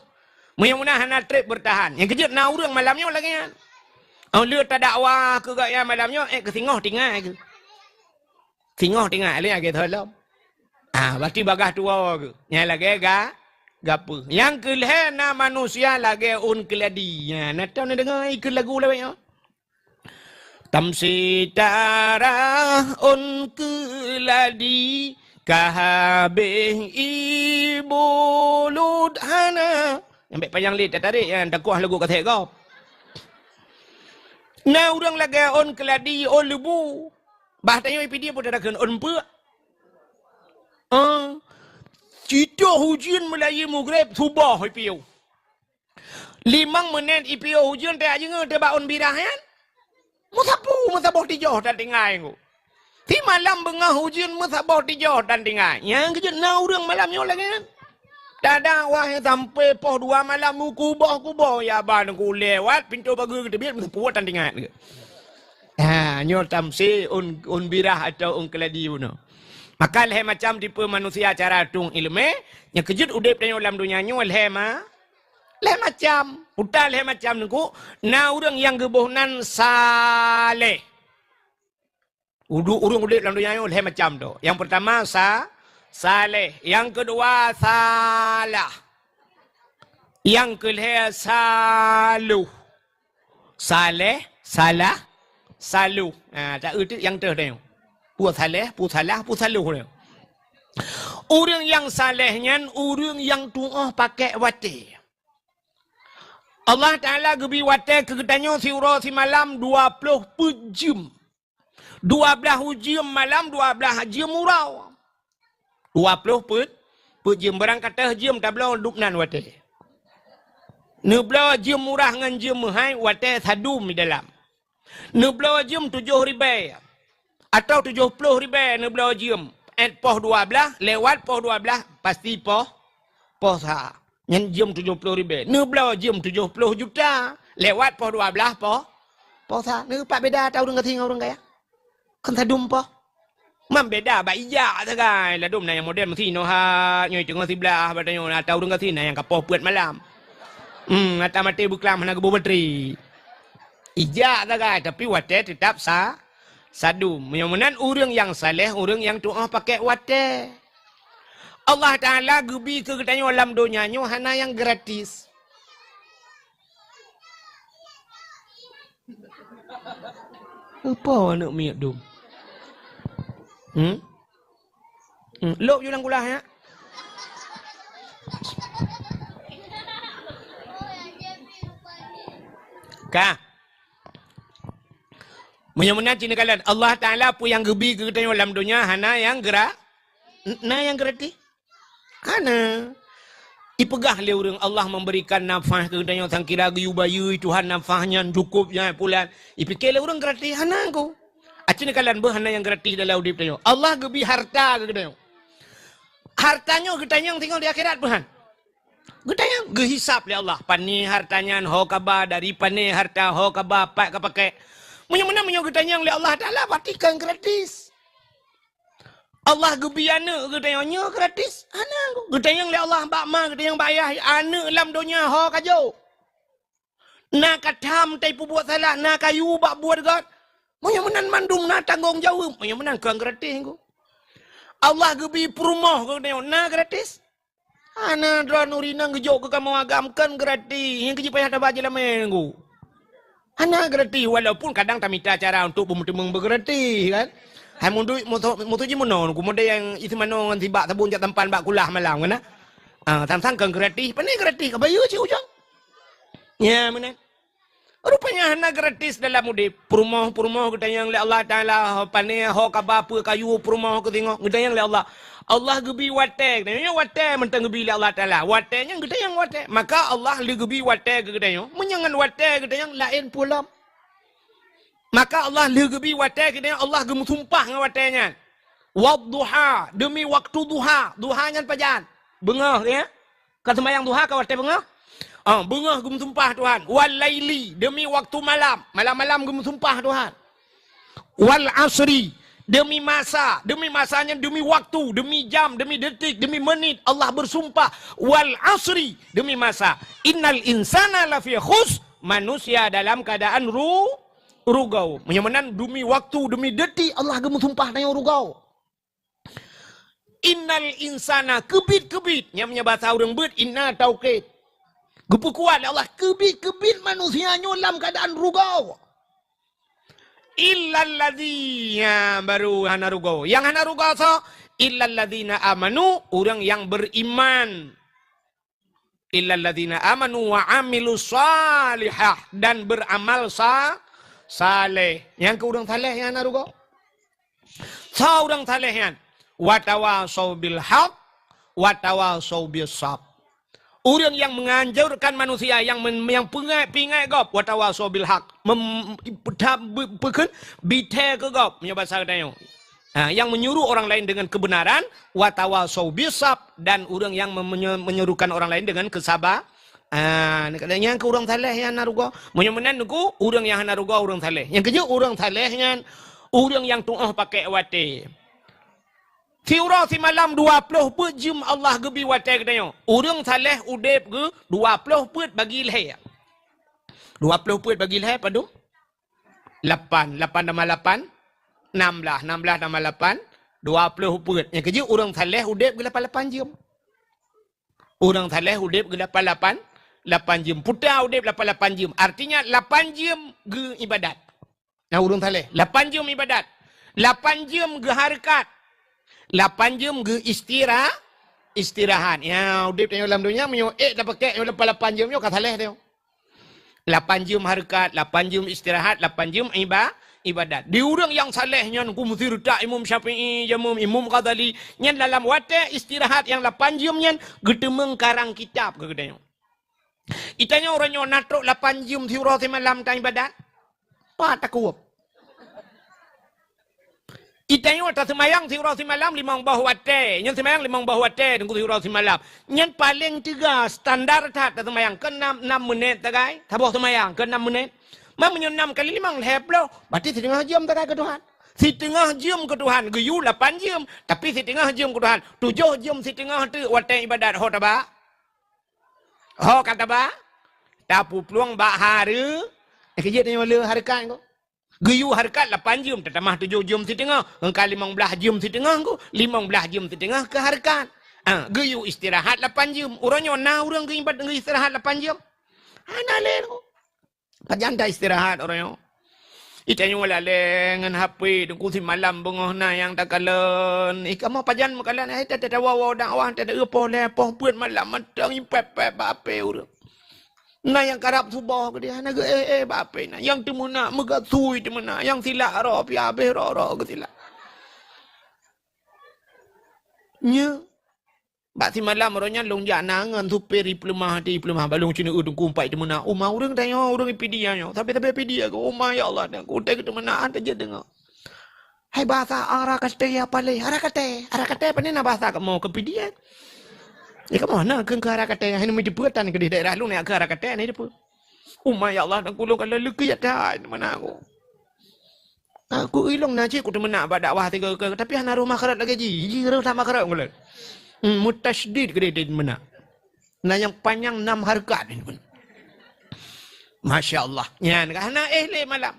Meunyoe meunan hana treb beurtahan. Nyang keujeuet na ureuëng malam nyoe lagée nyan. Óh lheueh tadakwah keu gobnyan malam nyoe, ék keu singoh tinggai keuh. Singoh tinggai lé lagée tho lom. Ah, berarti bagaih tuwoe keuh. Nyan lagée ga, gapeuh. Nyang keu lhée na manusia lagée ôn keuladi. Nyan, na teuh neudeungoe ikheun lagu lawét nyoe. Tamsi tarah ôn keuladi, ka habéh ié bulut hana. Nyang bék panyang lé tatarék nyan, takuah lagu kasét gob. Na ureuëng lagée ôn keuladi, ôn leubu. Bah tanyoe ipidie pun tadakheun ôn peuek. Ah, citoh ujeuen meulayeue mugreb suboh ipiôh. Limong meunét ipiôh ujeuen teuak jingoe teuh bak ôn birah nyan. Meusapu, meusaboh tijoh tan tinggai ngu. Simalam beungoh ujeuen meusaboh tijoh tan tinggai. Nyang keujeuet na ureuëng malam nyoe lagée nyan. Tadakwah sampai poh dua malam meukuboh-kuboh ya ban ku lewat pintoe pageue geuteubiet meusapu tan tinggai. Ha, nyoe tamsi ôn, ôn birah atau ôn keuladi bunoe. Maka lhée macam tipe manusia cara tueng iéleumé, nyang keujeuet udeb tanyoe lam donya nyoe lhée ma-, lhée macam. Uta lhée macam nengku, na ureuëng nyang geuboh nan saleh. Udu ureuëng udeb lam donya nyoe lhée macam tu. Nyang peurtama sa-, saleh, nyang keudua salah. Nyang keulhée saloh. Saleh, salah, saloh. Ha, ta-, eu teuk nyang teuh tanyoe. Peue saleh, peue salah, peue saloh tanyoe. Ureuëng nyang saleh nyan ureuëng nyang tuoh pakék watée. Allah Taala geubi watée keu geutanyoe siuroe simalam dua ploh peuet jeuem. Dua blaih jeuem malam, dua blaih jeuem uroe. Dua ploh peuet, peuet jeuem. Barang ka teuh jeuem tabloe dub nan watée. Neubloe jeuem murah ngon jeuem meuhai watée sadum di dalam. Neubloe jeuem tujoh ribée atau tujoh ploh ribée neubloe jeuem. Ét poh dua blaih, lewat poh dua blaih, pasti poh, poh sa. Nyan jeuem tujoh ploh ribée. Neubloe jeuem tujoh ploh juta. Lewat poh dua blaih poh, poh sa. Neupat beda ata ureuëng gasien ngon ureuëng kaya. Kan sadum poh. Man beda bak ijak sagai. Ladom na nyang model meusi nohat, nyoe teungoh siblaih, bak tanyoe na ata ureuëng gasien na nyang ka poh peuet malam. Hmm, ata maté beuklam hana geuboh batri. Ijak sagai, tapi watée teutap sa, sadum. Meunyoe meunan ureuëng nyang saleh, ureuëng nyang tuoh pakék watée. Allah Taala geubi keu geutanyoe lam donya nyoe hana nyang gratis. Apa aneuk miet dum? Hmm? Hmm. Lok ju lam kulah ya. Ka. Meunyoe meunan cit neukalon, Allah Taala peue nyang geubi keu geutanyoe lam donya hana nyang gra-, na nyang gratis. Hana. Ipeugah lé ureuëng Allah memberikan nafah keu geutanyoe sangkira geuyue bayeue Tuhan nafah nyan cukup nyan pulan. Ipike lé ureuëng gratis hana ko. Aci neukalon beuh hana nyang gratis dalam udeb tanyoe. Allah geubi harta keu geutanyoe. Harta nyoe geutanyong singoh di akhirat beuhan. Geutanyong, geuhisab lé Allah. Pané harta nyan ho kaba, dari pané harta ho kaba, pat ka pakai. Meunyoe meunan meunyoe geutanyong lé Allah Taala, berarti kan gratis. Allah geubi aneuk geutanyong nyoe gratis. Hana geutanyong lé Allah bak ma, geutanyong bak ayah, aneuk lam donya ho ka jok. Na ka tham tai peubuet salah, na kayu bak buet gét. Meunyoe meunan mandum na tanggong jaweueb, meunyoe meunan kan gratis ko. Allah geubi peurumoh geutanyong na gratis. Hana droeneuh rinang geujok keu kamoe agam kan gratis. Nyang keujih payah taba jeulamé ngu. Hana gratis walaupun kadang tamita cara untuk beumeuteumong beugratis kan. Hai munduek musoh, musoh jih meunoe ngu model nyang isi manoe ngon sibak sabon jak tampan bak kulah malam kan. Ah, sang-sang kan gratis, pane gratis ka bayeue cit ujong. Ya meunan. Rupanya hana gratis dalam udeb. Peurumoh-peurumoh geutanyong lé Allah Taala, ho pané, ho kaba, peue kayu peurumoh keu singoh, geutanyong lé Allah. Allah geubi watée, geutanyong watée mantong geubi lé Allah Taala. Watée nyan geutanyong watée. Maka Allah lé geubi watée keu geutanyong. Meunyoe ngon watée geutanyong laén peue lom. Maka Allah lé geubi watée keu geutanyong, Allah geumeusumpah ngon watée nyan. Wadduha, demi waktu duha. Duha nyan pajan? Beungoh, ya? Ka seumayang duha ka watée beungoh? Ah, beungoh geumeusumpah Tuhan. Wal laili, demi waktu malam. Malam-malam geumeusumpah Tuhan. Wal asri, demi masa. Demi masa nyan, demi waktu, demi jam, demi detik, demi menit. Allah bersumpah. Wal asri, demi masa. Innal insana lafi khus, manusia dalam keadaan ru-, rugau. Meunyoe meunan, demi waktu, demi detik, Allah geumeusumpah tanyoe rugau. Innal insana, keubiet-keubiet. Nyang meunyoe basa ureuëng beuet, inna taukid. Geupeukuat lé Allah, keubiet-keubiet manusia nyoe lam keuadaan rugau. Illalladzina, baru hana rugau. Nyang hana rugau soe? Illalladzina amanu, ureuëng nyang beriman. Illalladzina amanu wa amilus salihah, dan beramal sa-, saleh. Nyang keu ureuëng saleh nyang hana rugau. Soe ureuëng saleh nyan? Watawasau bil haq, watawasau bis sab. Ureuëng nyang menganjurkan manusia, nyang men-, nyang peungai, peuingat gob, watawasau bil haq. Mem-, peuta-, be-, peukheun, bithée keu gob, meunyoe basa geutanyoe. Ha, yang menyuruh orang lain dengan kebenaran, watawasau bisab, dan ureuëng yang mem-, menye-, menyuruhkan orang lain dengan kesaba-, ha, nyang keu ureuëng saleh nyang hana rugau. Meunyoe meunan Teungku, ureuëng nyang hana rugau ureuëng saleh. Nyang keujeuet ureuëng saleh nyan, ureuëng nyang tuoh pakai watée. Siuroe simalam dua ploh peuet jeuem Allah geubi watée geutanyoe. Ureuëng saleh udeb geuh dua ploh peuet bagi lhée. Dua ploh peuet bagi lhée padum? Lapan, lapan tambah lapan, enam belas, enam belas tambah lapan, dua ploh peuet. Nyang keujeuet ureuëng saleh udeb geuh lapan-lapan jeuem. Ureuëng saleh udeb geuh lapan-lapan, lapan jeuem. Puta udeb lapan-lapan jeuem. Artinya lapan jeuem geuh ibadat. Nah, ureuëng saleh, lapan jeuem ibadat. Lapan jeuem geuh hareukat. Lapan jeuem geuh istira-, istirahat. Ya, udeb tanyoe lam donya meunyoe ék tapakek nyoe lapan-lapan jeuem nyoe ka saleh tanyoe. Lapan jeuem hareukat, lapan jeuem istirahat, lapan jeuem iba-, ibadat. Di ureuëng nyang saleh nyan ku meusireutah Imam Syafi'i, Imam, Imam Ghazali, nyan dalam watée istirahat nyang lapan jeuem nyan geuteumeung karang kitab keu geutanyoe. Itanyoe uroe nyoe na trok lapan jeuem siuroe simalam tan ibadat? Pat takueb. Itanyoe taseumayang siuroe simalam limong boh watée. Nyoe seumayang limong boh watée Teungku siuroe simalam. Nyan paleng teuga standar that taseumayang keu enam, enam menit sagai. Saboh seumayang keu enam menit. Ma meunyoe enam kali limong lhée ploh, berarti siteungoh jeuem sagai keu Tuhan. Siteungoh jeuem keu Tuhan, geuyue lapan jeuem, tapi siteungoh jeuem keu Tuhan. Tujoh jeuem siteungoh teuk watée ibadat ho taba. Ho ka taba, tapuplueng bak hareu-, eh, keujeuet nyoe le hareukat ko. Geuyue hareukat lapan jeuem, tatamah tujoh jeuem siteungoh, ngon ka limong blaih jeuem siteungoh ko, limong blaih jeuem siteungoh keu hareukat. Ah, geuyue istirahat lapan jeuem. Uroe nyoe na ureuëng geuibat-, geuistirahat lapan jeuem? Hana lé ko. Pajan ta istirahat uroe nyoe? Itanyoe lalée ngon H P, Teungku simalam beungoh na nyang takalon. Ih, kamoe pajan meukalon, eh, ta-, ta-, tawoe-woe dakwah, ta-, ta-, poh lhée, poh peuet malam mantong ipép-pép bak H P ureuëng. Na nyang karab suboh keudeh, hana geu-éh-éh bak H P na. Nyang teumeunak meugasui teumeunak, nyang silak ro pih habéh ro-ro geusilak. Nyoe. Bak simalam uroe nyan lôn jak na ngon supir ipeuleumah até, ipeuleumah. Bak lôn ceuneuk Teungku, pat teumeunak. Uma ureuëng tanyoe, ureuëng ipidia nyoe. Sabe-sabe pidia keu uma, ya Allah, dan kutée keu teumeunak, han tajeuet deungoe. Hai bahasa arakate apa lé? Arakate, arakate pane na bahasa kamoe keu pidia? Ya kamoe na keu, keu arakate, hai nami teupeu tan keudeh daerah lôn ya keu arakate ni teupeu. Uma, ya Allah, dan kulôn ka lôn leukeue ya tai teumeunak aku. Aku ilong na cit kuteumeunak bak dakwah tiga kali, tapi hana roh makharat lagée jih. Jih roh that makharat ulôn. Hmm, mutasydid keudeh teumeunak. Na nyang panyang nam hareukat. Masya Allah. Nyan ka hana éh lé malam.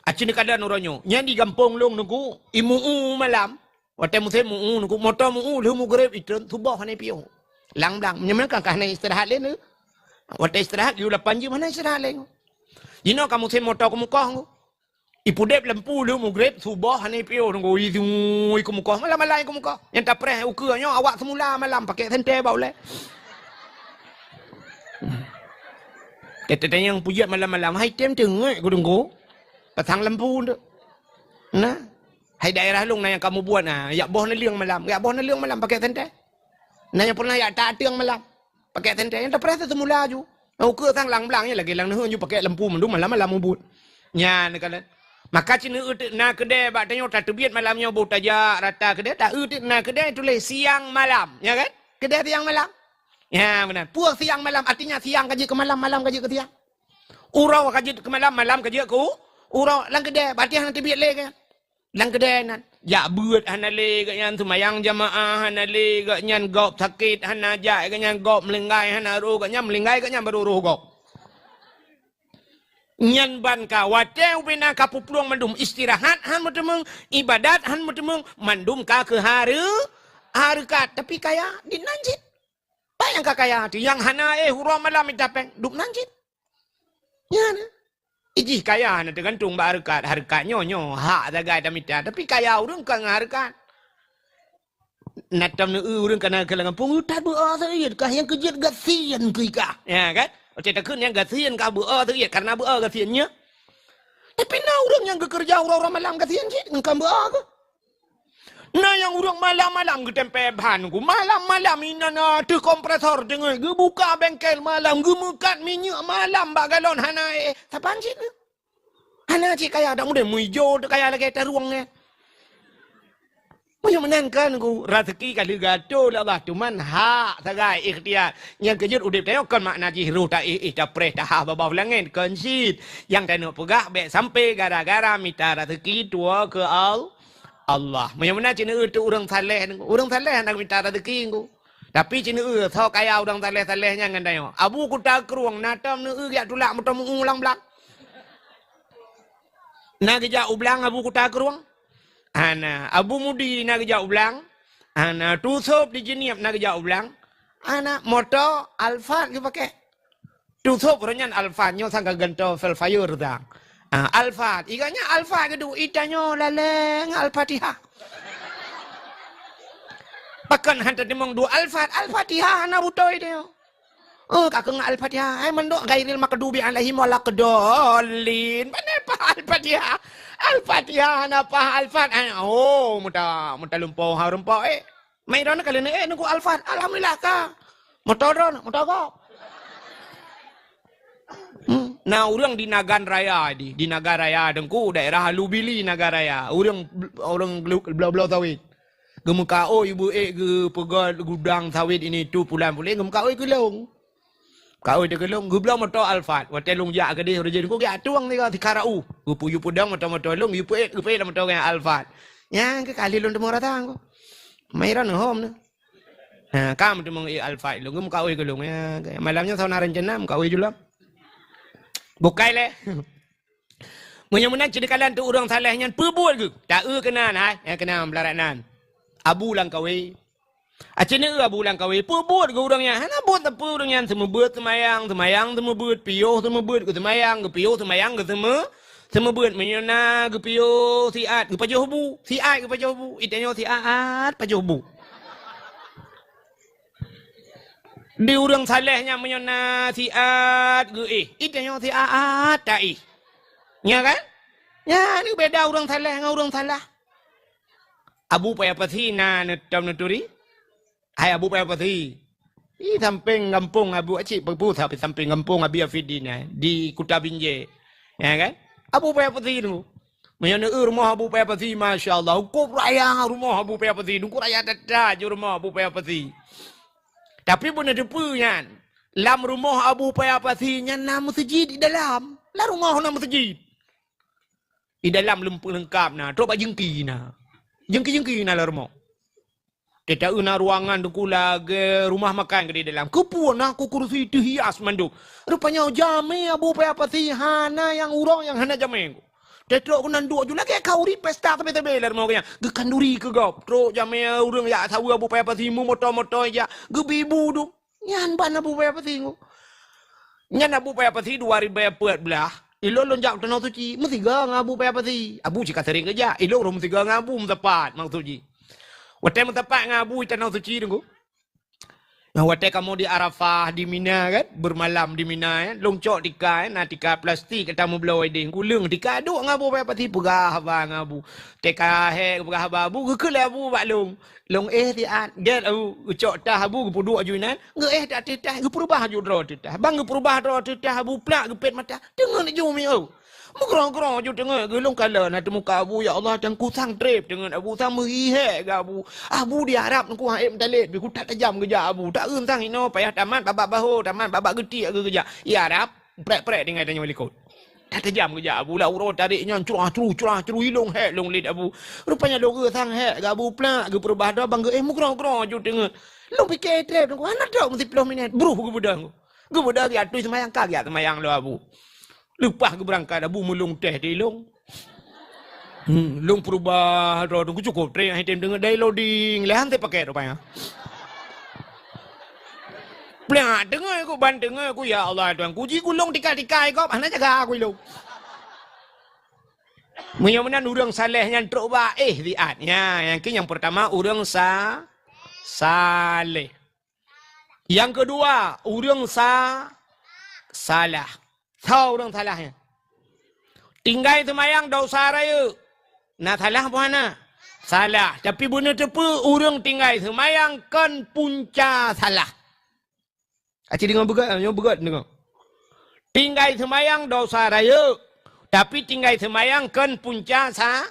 Aci neukalon uroe nyoe. Nyan di gampông lôn Teungku, imu'u malam. Watée musém mu'u Teungku, moto mu'u lheueh mugreb itreun suboh hana ipiôh. Lang blang. Nyan ka hana istirahat lé nyoe. Watée istirahat geuyue lapan jeuem hana istirahat lé nyoe. Jinoe ka musém moto keumukoh Teungku. Ipudeb lampu lheueh mugreb suboh hana ipiôh Teungku, ijui keumukoh, malam-malam keumukoh. Nyang tapreh ukeue nyoe awak seumula malam pakai sentée bak ulée. Teuntèe nyang peujeuet malam-malam, hai tem teungeut ku teungku. Pasang lampu tu. Nah, hai daerah lôn na nyang kamoe buet na, jak boh naleueng malam, jak boh naleueng malam pakai senter. Na nyang pernah jak ta ateueng malam, pakai senter. Nyang tapreh teuh seumula ju. Nyang ukeue sang lang blang nyan lagèe lang neuheun ju pakai lampu mandum malam-malam mubuet. Nyan kalon. Maka ceuneuk teuk na keudè bak tanyoe tateubiet malam nyoe boh tajak rata keudè, ta eu teuk na keudè tuléh siang malam, ya kan? Keudè siang malam. Ya, meunan. Peue siang malam, artinya siang ka jeuet keu malam, malam ka jeuet keu siang. Uroe ka jeuet keu malam, malam ka jeuet keu uroe. Lam keudè, berarti hana teubiet lé kan? Lam keudè nan. Jak beuet hana lé gobnyan, seumayang jamaah hana lé gobnyan, gob sakét hana jak gobnyan, gob meulinggai hana rôh gobnyan, meulinggai gobnyan barô rôh gob. Nyan ban ka watèe ubena ka peuplueng mandum, istirahat han meuteumeung, ibadat han meuteumeung, mandum ka keu hareu-, hareukat. Tapi kaya di nan cit. Pat nyang ka kaya tu, nyang hana éh uroe malam mita péng, dum nan cit. Nyan na. Ijih kaya na teugantung bak hareukat. Hareukat nyoe, nyoe hak sagai tamita, tapi kaya ureueng ka ngon hareukat. Na tom neu-eu ureueng kana keu lam gampông, "Ui, that beu-o seuiet kah, nyang keujeuet gasien keu ikah." Ya kan? Watèe takheun nyang gasien kah beu-o seuiet, karena beu-o gasien nyan. Tapi na ureueng nyang geukeureuja uroe-uroe malam gasien cit, ngon kan beu-o keuh. Na nyang ureueng malam-malam geutempé ban ku, malam-malam inan ateueh kompresor teungoh, geubuka bengkel malam, geumeukat minyeuk malam bak galon hana éh, saban cit. Hana cit kaya, dak mudeng meuijo teuh kaya lagèe tarueng nyan. Meunyoe meunan kan ku, raseuki ka lheueh geuatô lé Allah, teuma hak sagai ikhtiar. Nyang keujeuet udép tanyoe kon makna jih roh taéh-éh tapreh taha babah langèt, kon cit. Nyang taneuk peugah bèk sampai gara-gara mita raseuki tuwoe keu Al-, Allah. Meunyoe meunan cit neu-eu teuh ureueng saleh, ureueng saleh hana mita raseuki ku. Tapi cit neu-eu soe kaya ureueng saleh-saleh nyan ngon tanyoe. Abu Kuta Krueng na tom neu-eu geujak tulak moto meu-u lam blang. Na geujak u blang Abu Kuta Krueng? Hana. Abu Mudi na geujak u blang? Hana. Tusôb di Jeunieb na geujak u blang? Hana. Moto Alphard geupakai. Tusôb roh nyan Alphard, nyoe sang ka gantoe Velfire sang. Ah, Alphard. Iga nyan Alphard geuduek, itanyoe laleng Al-Fatihah. Pakon han tateumeung duek Alphard? Al-Fatihah hana beutôi tanyoe. Oh, ka keu ngon Al-Fatihah. Hai mandok ghairil maghdubi alaihim waladdallin. Mana pah Al-Fatihah? Al-Fatihah hana pah Alphard. Hai, oh, muta, muta lumpoe ha rumpok, eh. Mai droeneuh ka lheueh neu-eu ngon ku Alphard. Alhamdulillah ka. Moto droeneuh, moto gob. Hmm. Na ureueng di Nagan Raya di, di Nagan Raya teungku, daerah Alubili Nagan Raya. Ureueng, ureueng gelu-, bloe-bloe sawét. Geumeukaôi beuék geupeugöt gudang sawét ini itu pulan puléh, geumeukaôi keu lôn. Kaôi teuh keu lôn, geubloe moto Alphard. Watèe lôn jak keudeh, ureueng jih ku geujak tueng sigoe, sikarau. Geupeu-, geupeu-, geupeu-, geupeu-, geupeu-, geupeu-, moto Alphard. Nyan keuh kali lôn teumeu rasa ku. Mai droeneuh hom nyoe. Ha, ka meuteumé Alphard lôn, geumeukaôi keu lôn. Ya, malam nyoe saboh na rencana meukaôi ju lom. Bukai lé. Meunyoe meunan cit dikalon teuh ureueng saleh nyan peubuet geuh. Ta eu keunan hai, nyang keunan beularat nan. Abu Langkawi. Aci neu Abu Langkawi peubuet geuh ureueng nyan. Hana buet sapeue ureueng nyan, seumeubeuet seumayang, seumayang seumeubeuet, piôh seumeubeuet, geuseumayang, geupiôh seumayang, geuseume-, seumeubeuet. Meunyoe na geupiôh siat, geupajoh bu. Siat geupajoh bu. Itanyoe siat pajoh bu. Di ureueng saleh nyan meunyoe na siat geuéh, itanyoe siat taéh. Nya kan? Nyan beda ureueng saleh ngon ureueng salah. Abu Paya Pasi na neutom neuturi? Hai Abu Paya Pasi. Di sampéng gampông Abu Acik Peupus, sampéng gampông Abi Afidin na, di Kuta Binjai. Ya kan? Abu Paya Pasi tu. Meunyoe neu rumoh Abu Paya Pasi, masya Allah, cukup raya rumoh Abu Paya Pasi, cukup raya that-that ju rumoh Abu Paya Pasi. Tapi beuneuteupeu nyan, lam rumoh Abu Paya Pasi nyan na meuseujid di dalam. Lam rumoh na meuseujid. Di dalam leump-, leungkap na, trok bak jeungki na. Jeungki-jeungki na lam rumoh. Teuta na ruangan teungku lagèe rumah makan keudéh dalam. Keupeue na ku kursi teuhias mandum. Rupanya jamé Abu Paya Pasi hana nyang uroe nyang hana jamé. Teutrok keunan duek ju lagèe khanduri pesta sabe-sabe lam rumoh geuh nyan. Geukhanduri keu gob. Trok jamé ureueng jak saweue Abu Paya Pasi meumoto-moto jak. Geubi bu dum. Nyan ban Abu Paya Pasi nyoe. Nyan Abu Paya Pasi dua ribèe peuet blah, ilôn lôn jak u Tanoh Suci, meusigoe ngon Abu Paya Pasi. Abu cit ka sering geujak, ilôn rhom meusigoe ngon Abu meusapat maksud jih. Watèe meusapat ngon Abu di Tanoh Suci teungku. Nah, watèe kamoe di Arafah, di Mina kan, bermalam di Mina, eh. Lôn cok tika, eh, na tika plastik, ka tameubloe deh. Kuleueng tika duek ngon Abu, payah pasti peugah haba ngon Abu. Teuka hék geupeugah haba Abu, geukheun lé Abu bak lôn. Lôn éh siat, gèt Abu, geucok tah Abu, geupeuduek aju inan, geuéh ateueh tah, geupeurubah aju droe ateueh tah. Ban geupeurubah droe ateueh tah, Abu plak geupet mata, teungeut ju mié. Meugrong-grong ju teungeut, geulôn kalon ateueh muka Abu, ya Allah, teungku sang trép teungeut Abu, sang meuhi hék geuh Abu. Abu di Arab teungku han ék meutaleb, bih ku that tajam geujak Abu. Taeun sang inoe payah tamat babak bahô, tamat babak geutiek geuh geujak. Di Arab, prek-prek tinggai tanyoe likot. That tajam geujak Abu, lam uroe tarek nyan curah-curu, curah-curu, ilôn hék lôn lét Abu. Rupanya lôn geuh sang hék geuh Abu plak, geupeurubah droe ban geuéh, meugrong-grong ju teungeut. Lôn pike trép teungku, hana trok meusiploh minét, bruh geubeudôh. Geubeudôh geuh ateueh seumayang, ka geuh seumayang lom Abu. Leupah geubeurangkat Abu meulông teh di lôn. Hmm, lôn peurubah droe teungku, cukôp trép, han tem deungoe dari loading, lé han teupakék rupanya. Plak teungeut ku, ban teungeut ku, ya Allah Tuhanku, ji kulông tika-tika gob, hana jaga ku ilông. Meunyoe meunan ureueng saleh nyan trok bak éh siat. Nya, nyang keu nyang peurtama ureueng sa-, saleh. Nyang keudua, ureueng sa-, salah. Soe ureueng salah nyan? Tinggai seumayang desya rayeuk. Na salah peue hana? Salah. Tapi beuneuteupeu ureueng tinggai seumayang kon punca salah. Aci deungoe beugét, nyoe beugét deungoe. Tinggai seumayang desya rayeuk, tapi tinggai seumayang kon punca sa-,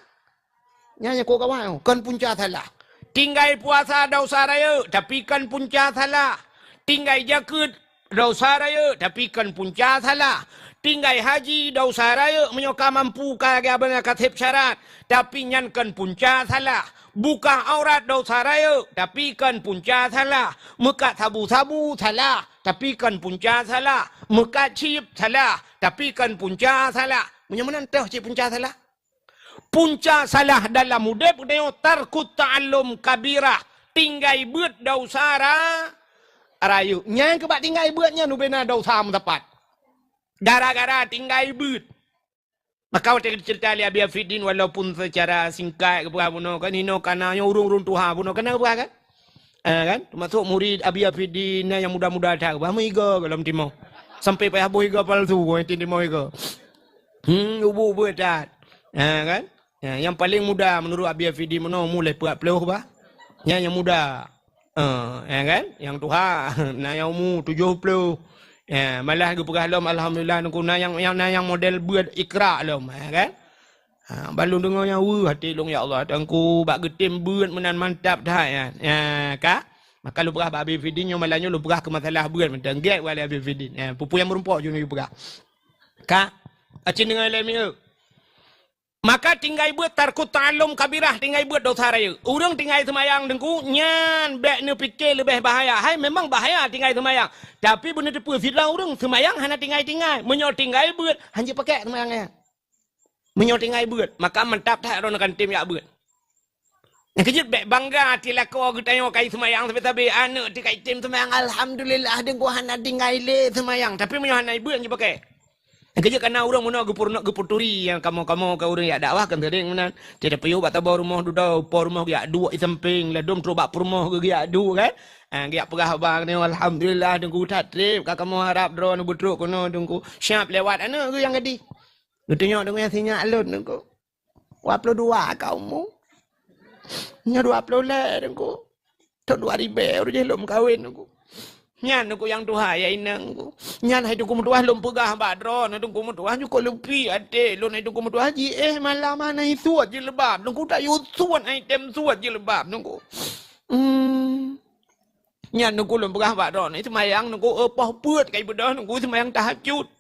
Nyan nyang kok kawan, kon punca salah. Tinggai puasa desya rayeuk, tapi kon punca salah. Tinggai jakeuet desya rayeuk, tapi kon punca salah. Tinggai haji desya rayeuk, meunyoe ka mampu ka lagèe abang ka sép syarat, tapi nyan kon punca salah. Bukah aurat desya rayeuk, tapi kon punca salah. Meukat sabu-sabu salah, tapi kon punca salah. Meukat chip salah, tapi kon punca salah. Meunyoe meunan toh cit punca salah. Punca salah dalam udép geutanyoe tarkut ta'allum kabirah, tinggai beuet desya ra-, rayeuk. Nyang keubah tinggai beuet nyan ubena desya meusapat. Gara-gara tinggai beuet. Maka watèe geuceurita lé Abi Afiddin, walaupun secara singkat geupeugah bunoe kan, hino kana nyoe ureueng-ureueng tuha bunoe kana geupeugah kan? Ah, kan? Teumasok murid Abi Afiddin na nyang muda-muda that, bah meuhiga goh lom timoh. Sampai payah boh higa palsu, boh timoh higa. Hmm, ubu-ubu that. Ah, kan? Ya, nyang paleng muda meunurot Abi Afiddin meunoe umur lhèe peuet ploh bah. Nyan nyang muda. Ah, ya kan? Nyang tuha na nyang umur tujoh ploh. Ya, malah geupeugah lom alhamdulillah nungku na nyang, nyang na nyang model beuet Iqra lom, ya kan? Ha, ban lôn deungoe nyan weueh até lôn, ya Allah, Teungku, bak geutem beuet meunan mantap that nyan. Ya, ka? Maka lôn peugah bak Abi Fidin nyoe malam nyoe lôn peugah keu masalah beuet mantong. Gét wali Abi Fidin. Ya, peue-peue nyang meurumpok jinoe lôn peugah. Ka? Acin deungoe lé mieu. Maka tinggai beuet tarkut ta'allum kabirah, tinggai beuet dosa rayeuk. Ureueng tinggai seumayang Teungku, nyan bèk neupike leubeh bahaya. Hai, memang bahaya tinggai seumayang. Tapi beuneuteupeu sidroe ureueng seumayang hana tinggai-tinggai. Meunyoe tinggai beuet, hanjeuet pakèk seumayang nyan. Meunyoe tinggai beuet, maka mantap that droeneuh kan tem jak beuet. Nyang keujeuet bèk bangga até lakoe geutanyoe ka seumayang sabe-sabe, aneuk teuh ka tem seumayang, alhamdulillah, Teungku hana tinggai lé seumayang. Tapi meunyoe hana beuet, hanjeuet pakèk. Nyang keujeuet kana ureueng meunoe geupeurunoe, geupeuturi nyang kamoe-kamoe ka ureueng jak dakwah kan seuring meunan. Teupeuyôh bak saboh rumoh dudoe, po rumoh geujak duek di sampéng, ladôm trok bak peurumoh geuh geujak duek kan. Ah, geujak peugah haba nyoe, alhamdulillah, Teungku that trép, ka kamoe harab droeneuh beutrok keunoe, Teungku. Siap lewat aneuk geuh nyang gadih. Geutunyok Teungku nyang sinyak lôn, Teungku. Dua ploh dua ka umu. Nyoe dua ploh lhèe, Teungku. Thôn dua ribèe ureueng jih lôn meukawen, Teungku. Nyan, Teungku, nyang tuha, ya inong, Teungku. Nyan hai Teungku meutuah lôn peugah bak droeneuh, Teungku meutuah nyoe kok leupie até lôn, hai Teungku meutuah jiéh malam hana isuet jilbab. Teungku tayue suet hai tem suet jilbab, Teungku. Hmm. Nyan Teungku lôn peugah bak droeneuh, seumayang Teungku, eh, poh peuet ka ibeudôh Teungku seumayang tahajud.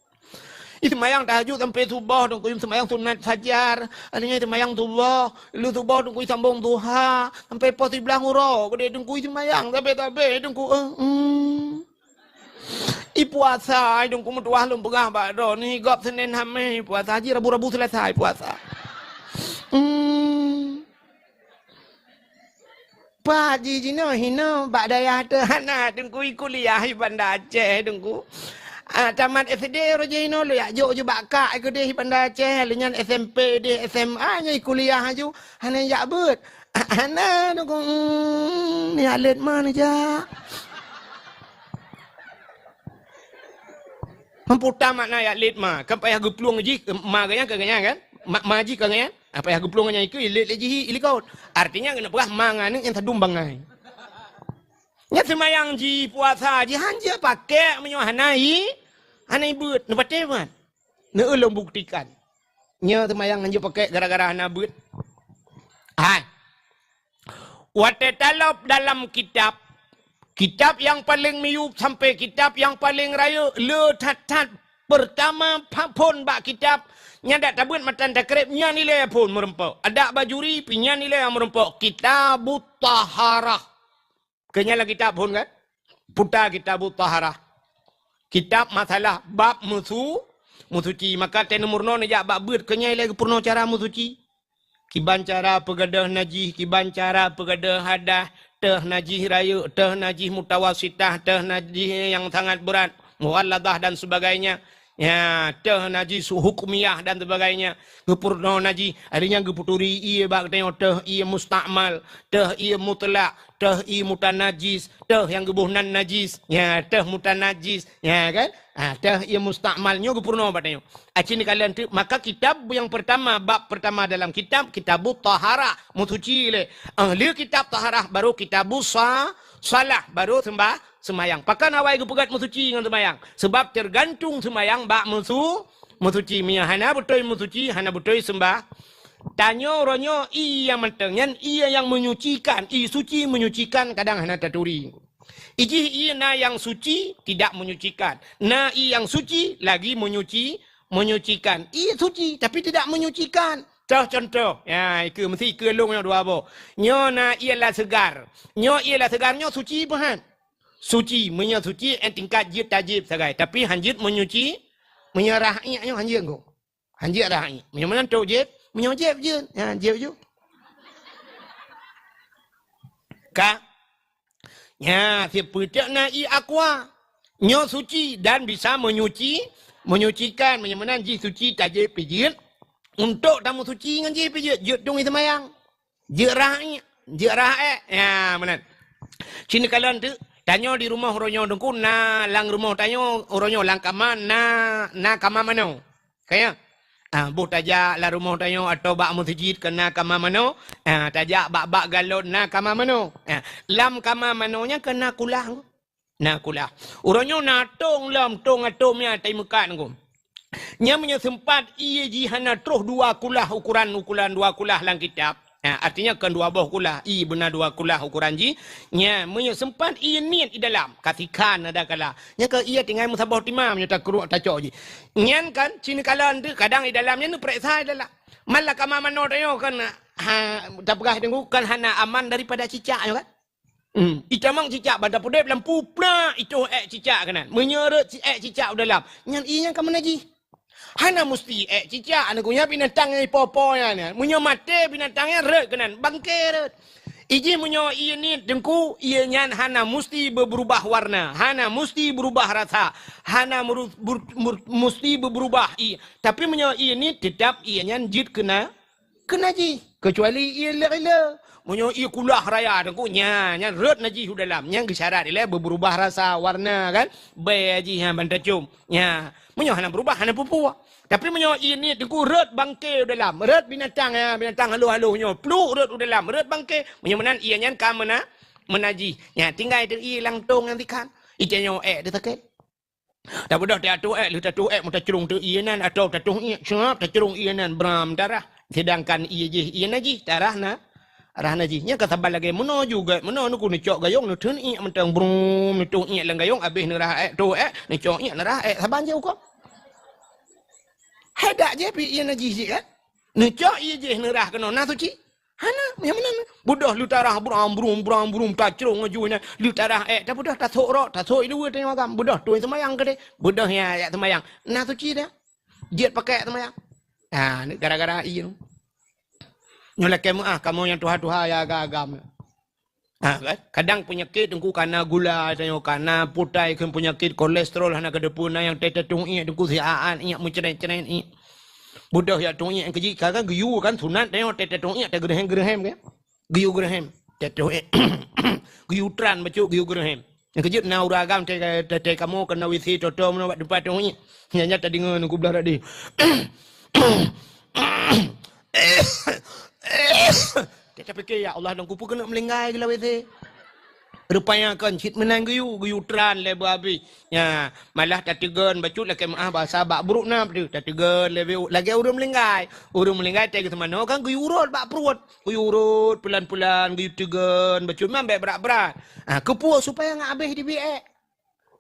Iseumayang tahajud sampai suboh Teungku, iseumayang sunat fajar. Akhirnya iseumayang suboh, lheuh suboh Teungku isambong duha sampai poh siblaih uroe. Keudeh Teungku iseumayang sabe-sabe Teungku, eh, hmm. Ipuasa, Teungku meutuah lôn peugah bak droeneuh, gob Senin Hamis ipuasa, ji Rabu-Rabu Selasa ipuasa. Hmm. Pak ji jinoe hinoe bak dayah teuh hana Teungku, i kuliah i Banda Aceh Teungku. Ah, tamat S D roh jinoe lôn jak jok ju bak kak keudeh i Banda Aceh, lheuh nyan S M P deh, S M A nyoe i kuliah aju hana jak beuet. Hana Teungku, hmm, ni alet ma neujak. Puta makna ayat lét ma. Kan payah geuplueng jih, ma geuh nyan keu geuh nyan kan? Ma, ma jih keu geuh nyan. Ah, payah geuplueng nyan ikeue, lét lé jih ilikot. Artinya, keuneuk peugah ma ngon aneuk nyang sadum bangai. Nyan seumayang jih, puasa jih, hanjeuet pakék meunyoe hana i-, hana ibeuet. Neupatéh ban? Neueu lôn buktikan. Nyoe seumayang hanjeuet pakék gara-gara hana beuet. Hai. Watée talop dalam kitab, kitab nyang paleng miyueb sampoe kitab nyang paleng rayeuk, le that-that peurtama pha-, phon bak kitab, nyan dak tabeuet matan takreb, nyan ilée phon meurumpok. Adak Bajuri pih nyan ilée meurumpok. Kitabut Taharah. Keu nyan lam kitab phon kan? Puta Kitabut Taharah. Kitab masalah bab meusu-, meusuci. Maka teuh neumeurunoe neujak bak beuet, keu nyan ilée geupeurunoe cara meusuci. Kiban cara peugadôh najih, kiban cara peugadôh hadas, teuh najih rayeuk, teuh najih mutawasitah, teuh najih nyang sangat beurat, mughalladah dan sebagainya. Ya, teuh najih hukmiyah dan sebagainya. Geupeurunoe najih, artinya geuputuri ié bak geutanyoe, teuh ié mustakmal, teuh ié mutlak, teuh ié mutanajis, teuh nyang geuboh nan najis. Ya, teuh mutanajis. Ya kan? Ha, teuh ié mustakmal nyoe geupeurunoe bak tanyoe. Aci neukalon teuk, maka kitab nyang peurtama, bab peurtama dalam kitab, Kitabut Taharah, meusuci lé. Ah, lé kitab Taharah, baru Kitabus Sa-, Salah, baru seumbah-, seumayang. Pakon awai geupeugét meusuci ngon seumayang? Seubab teugantung seumayang bak meusu-, meusuci. Meunyoe hana beutôi meusuci, hana beutôi seumbah-, tanyoe uroe nyoe ié nyang mantong nyan, ié nyang menyucikan, ié suci menyucikan kadang hana taturi. Ijih ié na nyang suci, tidak menyucikan. Na ié nyang suci, lagi menyuci-, menyucikan. Ié suci, tapi tidak menyucikan. Toh contoh, ya, ikeue, meusti ikeue lôn nyoe dua boh. Nyoe na ié lam seugar. Nyoe ié lam seugar nyoe suci peuhan. Suci, meunyoe suci, eh, tingkat jeuet tajép sagai. Tapi hanjeuet menyuci, meunyoe rah iék nyoe hanjeuet ko. Hanjeuet rah iék. Meunyoe meunan trok jép, meunyoe jép jeuet. Ya, jép ju. Ka. Nya, sipeue teuk na ié aqua. Nyoe suci dan bisa menyuci, menyucikan. Meunyoe meunan jih suci tajép pih jeuet. Untuk tameusuci ngon jih pih jeuet, jeuet tueng seumayang. Jeuet rah iék, jeuet rah ék. Nya, meunan. Ci neukalon teuk, tanyoe di rumoh uroe nyoe Teungku, na lam rumoh tanyoe uroe nyoe lam kama na, na kama manoe. Ka ya? Ah, boh tajak lam rumoh tanyoe atawa bak meuseujid keu na kama manoe, ah, tajak bak-bak galon na kama manoe. Ah, lam kama manoe nyan keu na kulah. Na kulah. Uroe nyoe na tong lom, tong atôm nyan tai meukat ngon. Nyan meunyoe seumpat ié jih hana troh dua kulah, ukuran-ukuran dua kulah lam kitab. Ha, artinya kon dua boh kulah, ié beuna dua kulah ukuran jih. Nya, meunyoe seumpat ié niet i dalam, ka sikhan ada kala. Nya keu ié tinggai meusaboh timam nyoe takruek tacok jih. Nyan kan, ci neukalon teuk kadang i dalam nyan neupareksa i dalam. Man lam kama manoe tanyoe kan, ha, tapeugah Teungku kan hana aman daripada cicak nyoe kan. Hmm, itamong cicak ban tapeudeb lam pu plak itoh ék cicak keunan. Meunyoe rhot ci-, ék cicak u dalam, nyan ié nyan ka meunajih. Hana musti ék cicak, aneuk nyan binatang nyang ipo-po nyan. Meunyoe maté binatang nyan rhot keunan, bangke rhot. Ijih meunyoe ié niet Teungku, ié nyan hana musti beu-, beurubah warna, hana musti beurubah rasa, hana meuru-, beur-, beur-, musti beu-, beurubah ié. Tapi meunyoe ié niet, teutap ié nyan jeuet keu na-, keu najih, keucuali ié lé-lé. Meunyoe ié kulah raya Teungku, nya, nyan rhot najih u dalam. Nyan geusyarat ilée beu-, beurubah rasa, warna kan. Bèe jih nyan ban tacôm. Nya, meunyoe hana beurubah, hana peue-peue. Tapi meunyoe ié niet Teungku rhot bangke u dalam, rhot binatang, ya, binatang halôh-halôh nyoe, pluek rhot u dalam, rhot bangke. Meunyoe meunan ié nyan ka meuna-, meunajih. Nya, tinggai teuk ié lam tong nyan sikhan. Ié nyoe ék teusakét. Tabeudôh teuatoh ék, lheueh tatoh ék meutacrông teuk ié nan, atawa tatoh iék, seuab tacrông ié nan bram tarah. Seudangkan ié jih, ié najih, tarah na, rah najih. Nyan ka saban lagée meunoe juga, meunoe Teungku neucok gayông, neutheun iék mantong brum, neutoh iék lam gayông, abéh neurah ék, toh ék, neucok iék neurah ék, saban jih ukoe. Hai dak jih pih ié najih jih kan? Neucok ié jih neurah keunoe, na suci? Hana, nyang meunan. Beudôh lheueh tarah bram, brum, bram, brum, tacrông laju nyan. Lheueh tarah ék, tabeudôh tasok rot, tasok i luwa tanyoe agam. Beudôh tueng seumayang keudeh. Beudôh nyang jak seumayang. Na suci dah. Jeuet pakai seumayang. Ha, ni gara-gara ié. Nyoe lakée meuáh kamoe nyang tuha-tuha nyang agam-agam. Ha, kan? Kadang peunyakét Teungku kana gula tanyoe, kana putai kheun peunyakét kolesterol hana keudeupeue na nyang teutatong iék Teungku siat iék meucret-cret iék. Beudôh jak tong iék keujih, ka, kan geuyue kan sunat tanyoe teutatong iék teugeureuhem-geureuhem kan? Geuyue geureuhem. Teutatong iék. Geuyue tran bacut geuyue geureuhem. Nyang keujeuet na ureuëng agam teuka-, teuka kamoe keunoe W C toto meunoe bak teumpat tu nyan. Nyan, nyan tadeungoe ngon kublah tadi. Teuka pike, "Ya Allah, dan kupeue keuneuk meulinggai geulah W C." Rupanya kon cit meunan geuyue, geuyue tran lé beuhabéh. Nya, malah tateugon bacut lakée meuáh bahasa bak brok na beutôi. Tateugon lé beu-, lagée ureuëng meulinggai. Ureuëng meulinggai teuka seumanoe kan geuyue urot bak pruet. Geuyue urot peulan-peulan, geuyue teugon bacut, man bék brat-brat. Ah, keupeue? Supaya ngat habéh teubiet ék.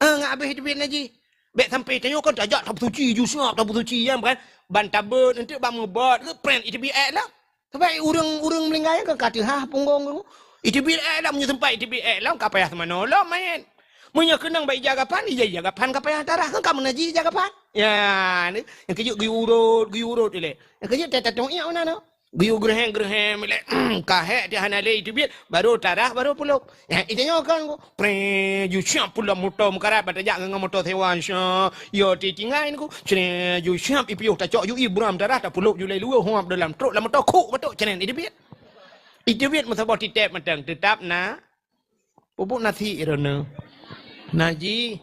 Ah, ngat habéh teubiet najih. Bék sampai tanyoe kan tajak tapeusuci, ju siap tapeusuci, ya kan? Ban tabeuet, enteuk ban meubeuet, geupreh teubiet ék lah. Sabab ureuëng, ureuëng meulinggai kan ka teuhah punggong tu. Iteubiet ék lah, meunyoe sempat iteubiet ék lah, ka payah seumanoe lom manyét. Meunyoe keunong bak ija gapan, ija, ija gapan ka payah tarah, kan ka meunajih ija gapan. Ya, ni, nyang keujeuet geuyue urot, geuyue urot ilée. Nyang keujeuet teuka tatueng ié na, no. Geuyue geureuhem-geureuhem ilée, ka hék teuh hana lé iteubiet, barô tarah, barô pulop. Ya, itanyoe kan, preh, ju siap pula moto meukarat, bak tajak ngon moto sewa, sya, yo ti tinggai niku, cre, ju siap ipiôh tacok ju ié buram tarah, tapulop ju lé luwa, huap dalam trok lam moto, khok batok, cre, iteubiet. Iteubiet meusaboh titép mantong, teutap na pupuk nasi droeneuh. Najih.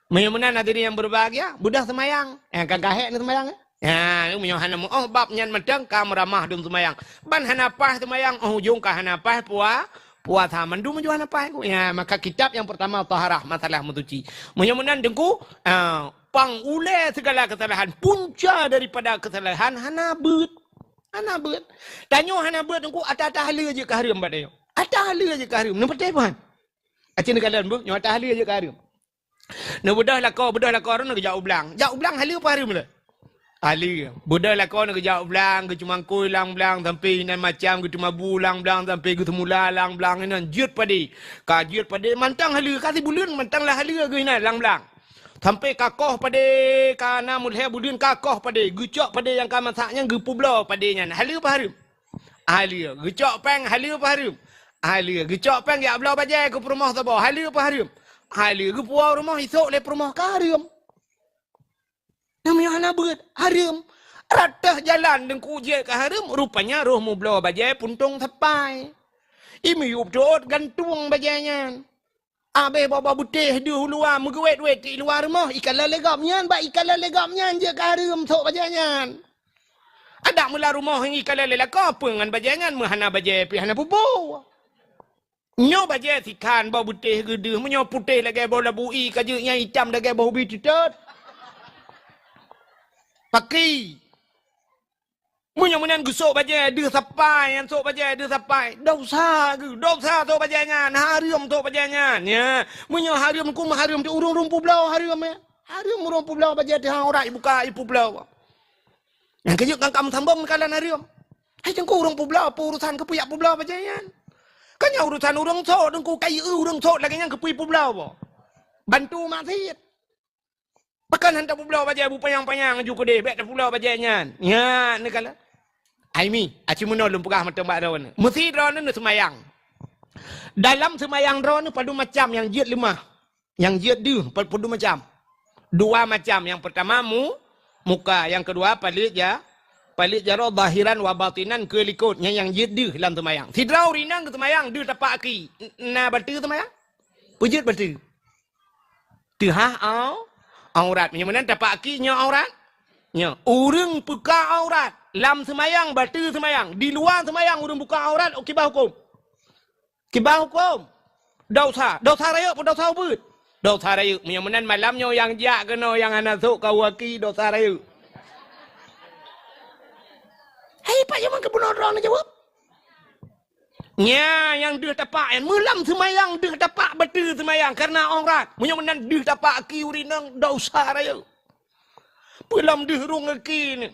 Meunyoe meunan hadirin yang berbahagia, beudôh seumayang. Eh, ka gahek ni seumayang, eh? Ya, meunyoe hana meuoh bab nyan mantong ka meuramah dum seumayang. Ban hana paih seumayang, oh ujong ka hana paih pua-, puasa mandum meunyoe hana paih ku. Ya, maka kitab yang pertama taharah, masalah meusuci. Meunyoe meunan teungku, ah, pang ulée segala kesalahan, punca daripada kesalahan hana beuet. Hana beuet. Tanyoe hana beuet teungku, ata-ata haleue jeuet keu hareuem bak tanyoe. Ata haleue jeuet keu hareuem. Neupatéh ban. Aci neukalon beuh, nyoe ata haleue jeuet keu hareuem. Neubeudôh lakoe, beudôh lakoe droeneuh geujak u blang. Jak u blang haleue peue hareuem lé? Haleue. Beudôh lakoe neuh geujak u blang, geucumangkôi lam blang, sampai inan macam geuteumabu lam blang, sampai geuseumula lam blang inan jeuet padé. Ka jeuet padé mantong haleue, ka sibuleuen mantong lah haleue geuh inan lam blang. Sampai ka koh padé, ka na meulhèe buleuen ka koh padé, geucok padé nyang ka masak nyan geupubloe padé nyan. Haleue peue hareuem? Haleue. Geucok péng, haleue peue hareuem? Haleue. Geucok péng jak bloe bajèe keu peurumoh saboh, haleue peue hareuem? Haleue. Geupuwoe rumoh, isok lé peurumoh ka hareuem. Namanya hana beuet, hareuem. Rot teuh jalan teungku jeuet keu hareuem, rupanya roh mubloe bajèe puntông sapai. Imiyueb teuôt gantueng bajèe nyan. Abéh boh-boh beutéh deuh u luwa meugeuwét-wét di luwa rumoh, ikalon lé gobnyan, bak ikalon lé gobnyan jeuet keu hareuem sôk bajèe nyan. Adak meulah rumoh nyang ikalon lé lakoe peue ngon bajèe nyan, meuhana bajèe pih hana pupo. Nyoe bajèe sikhan boh beutéh geudeuh, meunyoe putéh lagèe boh labu ie ka jeuet, nyang itam lagèe boh ubi teutot. Paki. Meunyoe meunan geusôk bajèe deuh sapai, nyan sôk bajèe deuh sapai, desya geuh, desya sôk bajèe nyan, hareuem sôk bajèe nyan, ya. Meunyoe hareuem keu hareuem teuh ureueng rumpubloe hareuem, ya. Hareuem ureueng publoe bajèe teuh aurat ibuka ipubloe. Nyang keujeuet kan ka meusambông meukalan hareuem. Hai teungku ureueng publoe, peue urusan keupeue jak publoe bajèe nyan? Kan nyan urusan ureueng sôk, teungku kayée ureueng sôk lagèe nyan keupeue publoe boh? Bantu maksiet. Pakon han tapubloe bajèe bupanyang-panyang ju keudeh, bèk tapubloe bajèe nyan. Nyan neukalon. Ai mi, aci meunoe lôn peugah mantong bak droeneuh. Meusi droeneuh neuseumayang. Dalam seumayang droeneuh padum macam nyang jeuet leumah. Nyang jeuet deuh, pa-, padum macam. Dua macam. Nyang peurtama mu-, muka, nyang keudua paleuet ja-, paleuet jaroe zahiran wa batinan keu likot. Nyan nyang jeuet deuh lam seumayang. Sidroe ureueng inong geuseumayang deuh tapak aki. N-, na bateue seumayang? Peue jeuet bateue? Teuhah au-, aurat. Meunyoe meunan tapak aki nyoe aurat? Nyoe. Ureueng buka aurat lam seumayang, bateue seumayang. Di luwa seumayang ureueng buka aurat, kiban hukôm? Kiban hukôm? Desya. Desya rayeuk peu desya ubeut? Desya rayeuk. Meunyoe meunan malam nyoe nyang jak keunoe nyang hana sôk keu aki, desya rayeuk. Hai, pat jameun keubunoe droeneuh jaweueb? Nya, nyang deuh tapak nyan, meulam seumayang deuh tapak bateue seumayang kareuna aurat. Meunyoe meunan deuh tapak aki ureueng inong desya rayeuk. Peue lom deuh rhueng aki nyoe?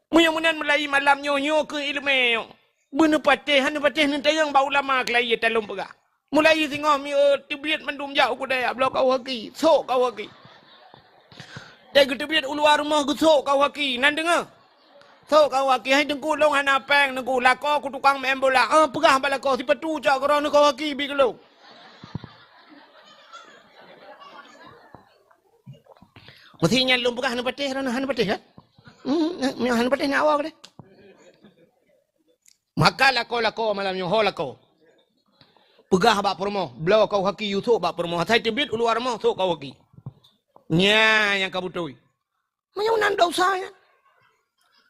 Meunyoe meunan meulayeue malam nyoe, nyoe keuh iéleumé nyoe. Beuneupatéh, han neupatéh neutanyong bak ulama keulayi ta lôn peugah. Meulayeue singoh mi, eh, teubiet mandum jak u keudè jak bloe kaoh aki, sôk kaoh aki. Dai geuteubiet u luwa rumoh geusôk kaoh aki, nan deungoe. Sôk kaoh aki, hai teungku lôn hana péng teungku, lakoe ku tukang meu'en bola. Ah, peugah bak lakoe sipatu cok keu droeneuh kaoh aki bi keu lôn. Meusi nyan lôn peugah neupatéh droeneuh, han neupatéh kan? Hmm, nyan han neupatéh nyan awai deh. Maka lakoe-lakoe malam nyoe ho lakoe. Peugah bak peurumoh, "Bloe kayu kaki yue sôk bak peurumoh." Asai teubiet u luwa rumoh, sôk kayu kaki. Nyan nyang ka beutôi. Meunyoe nan desya nyan.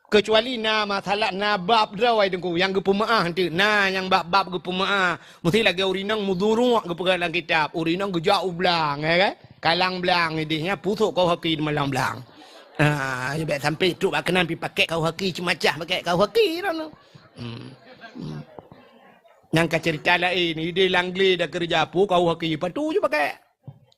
Keucuali na masalah, na bab droe Teungku nyang geupeumeu'ah teuk. Na nyang bab-bab geupeumeu'ah. Meusti lagèe ureueng inong meuduruek geupeugah lam kitab. Ureueng inong geujak u blang, ya kan? Kalang blang ideh nyan, pusok kayu kaki di malang blang. Ah, bèk sampai trok bak keunan pi pakèk kayu kaki, ceumacah pakèk kayu kaki droeneuh. Hmm. Hmm. Nyang ka cerita laén, ideh lam glé dah keureuja, pu kayu kaki, patu ju pakèk.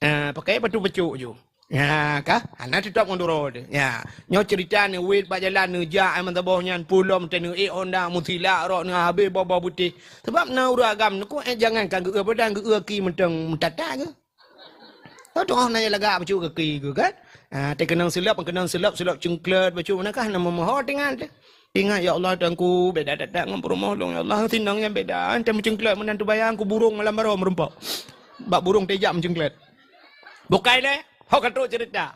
Ah, pakèk patu peucok ju. Ya, ka? Hana teutap ngon duroe teuh. Ya. Nyoe cerita ni, wet bak jalan neujak ai meusaboh nyan, pulom teuh neuék honda, meusilak rot neu habéh boh-boh putéh. Sabab na ureueng agam neuku, eh, jangan kan geu-, badan geu-, gaki mantong meutata geuh. Teuh teungoh na lagak bacut gaki geuh kan? Ah, teuh keunong seulop, keunong seulop, seulop cengklet bacut, manakah na meumoho tinggai teuh. Ingat, "Ya Allah, Tuhanku, beda that-that ngon peurumoh lôn, ya Allah, sinong nyan beda. Teuh meucengklet meunan teubayang, kuburong malam baroe meurumpok." Bak burong teuh jak meucengklet. Bukai lé, ho ka trok cerita.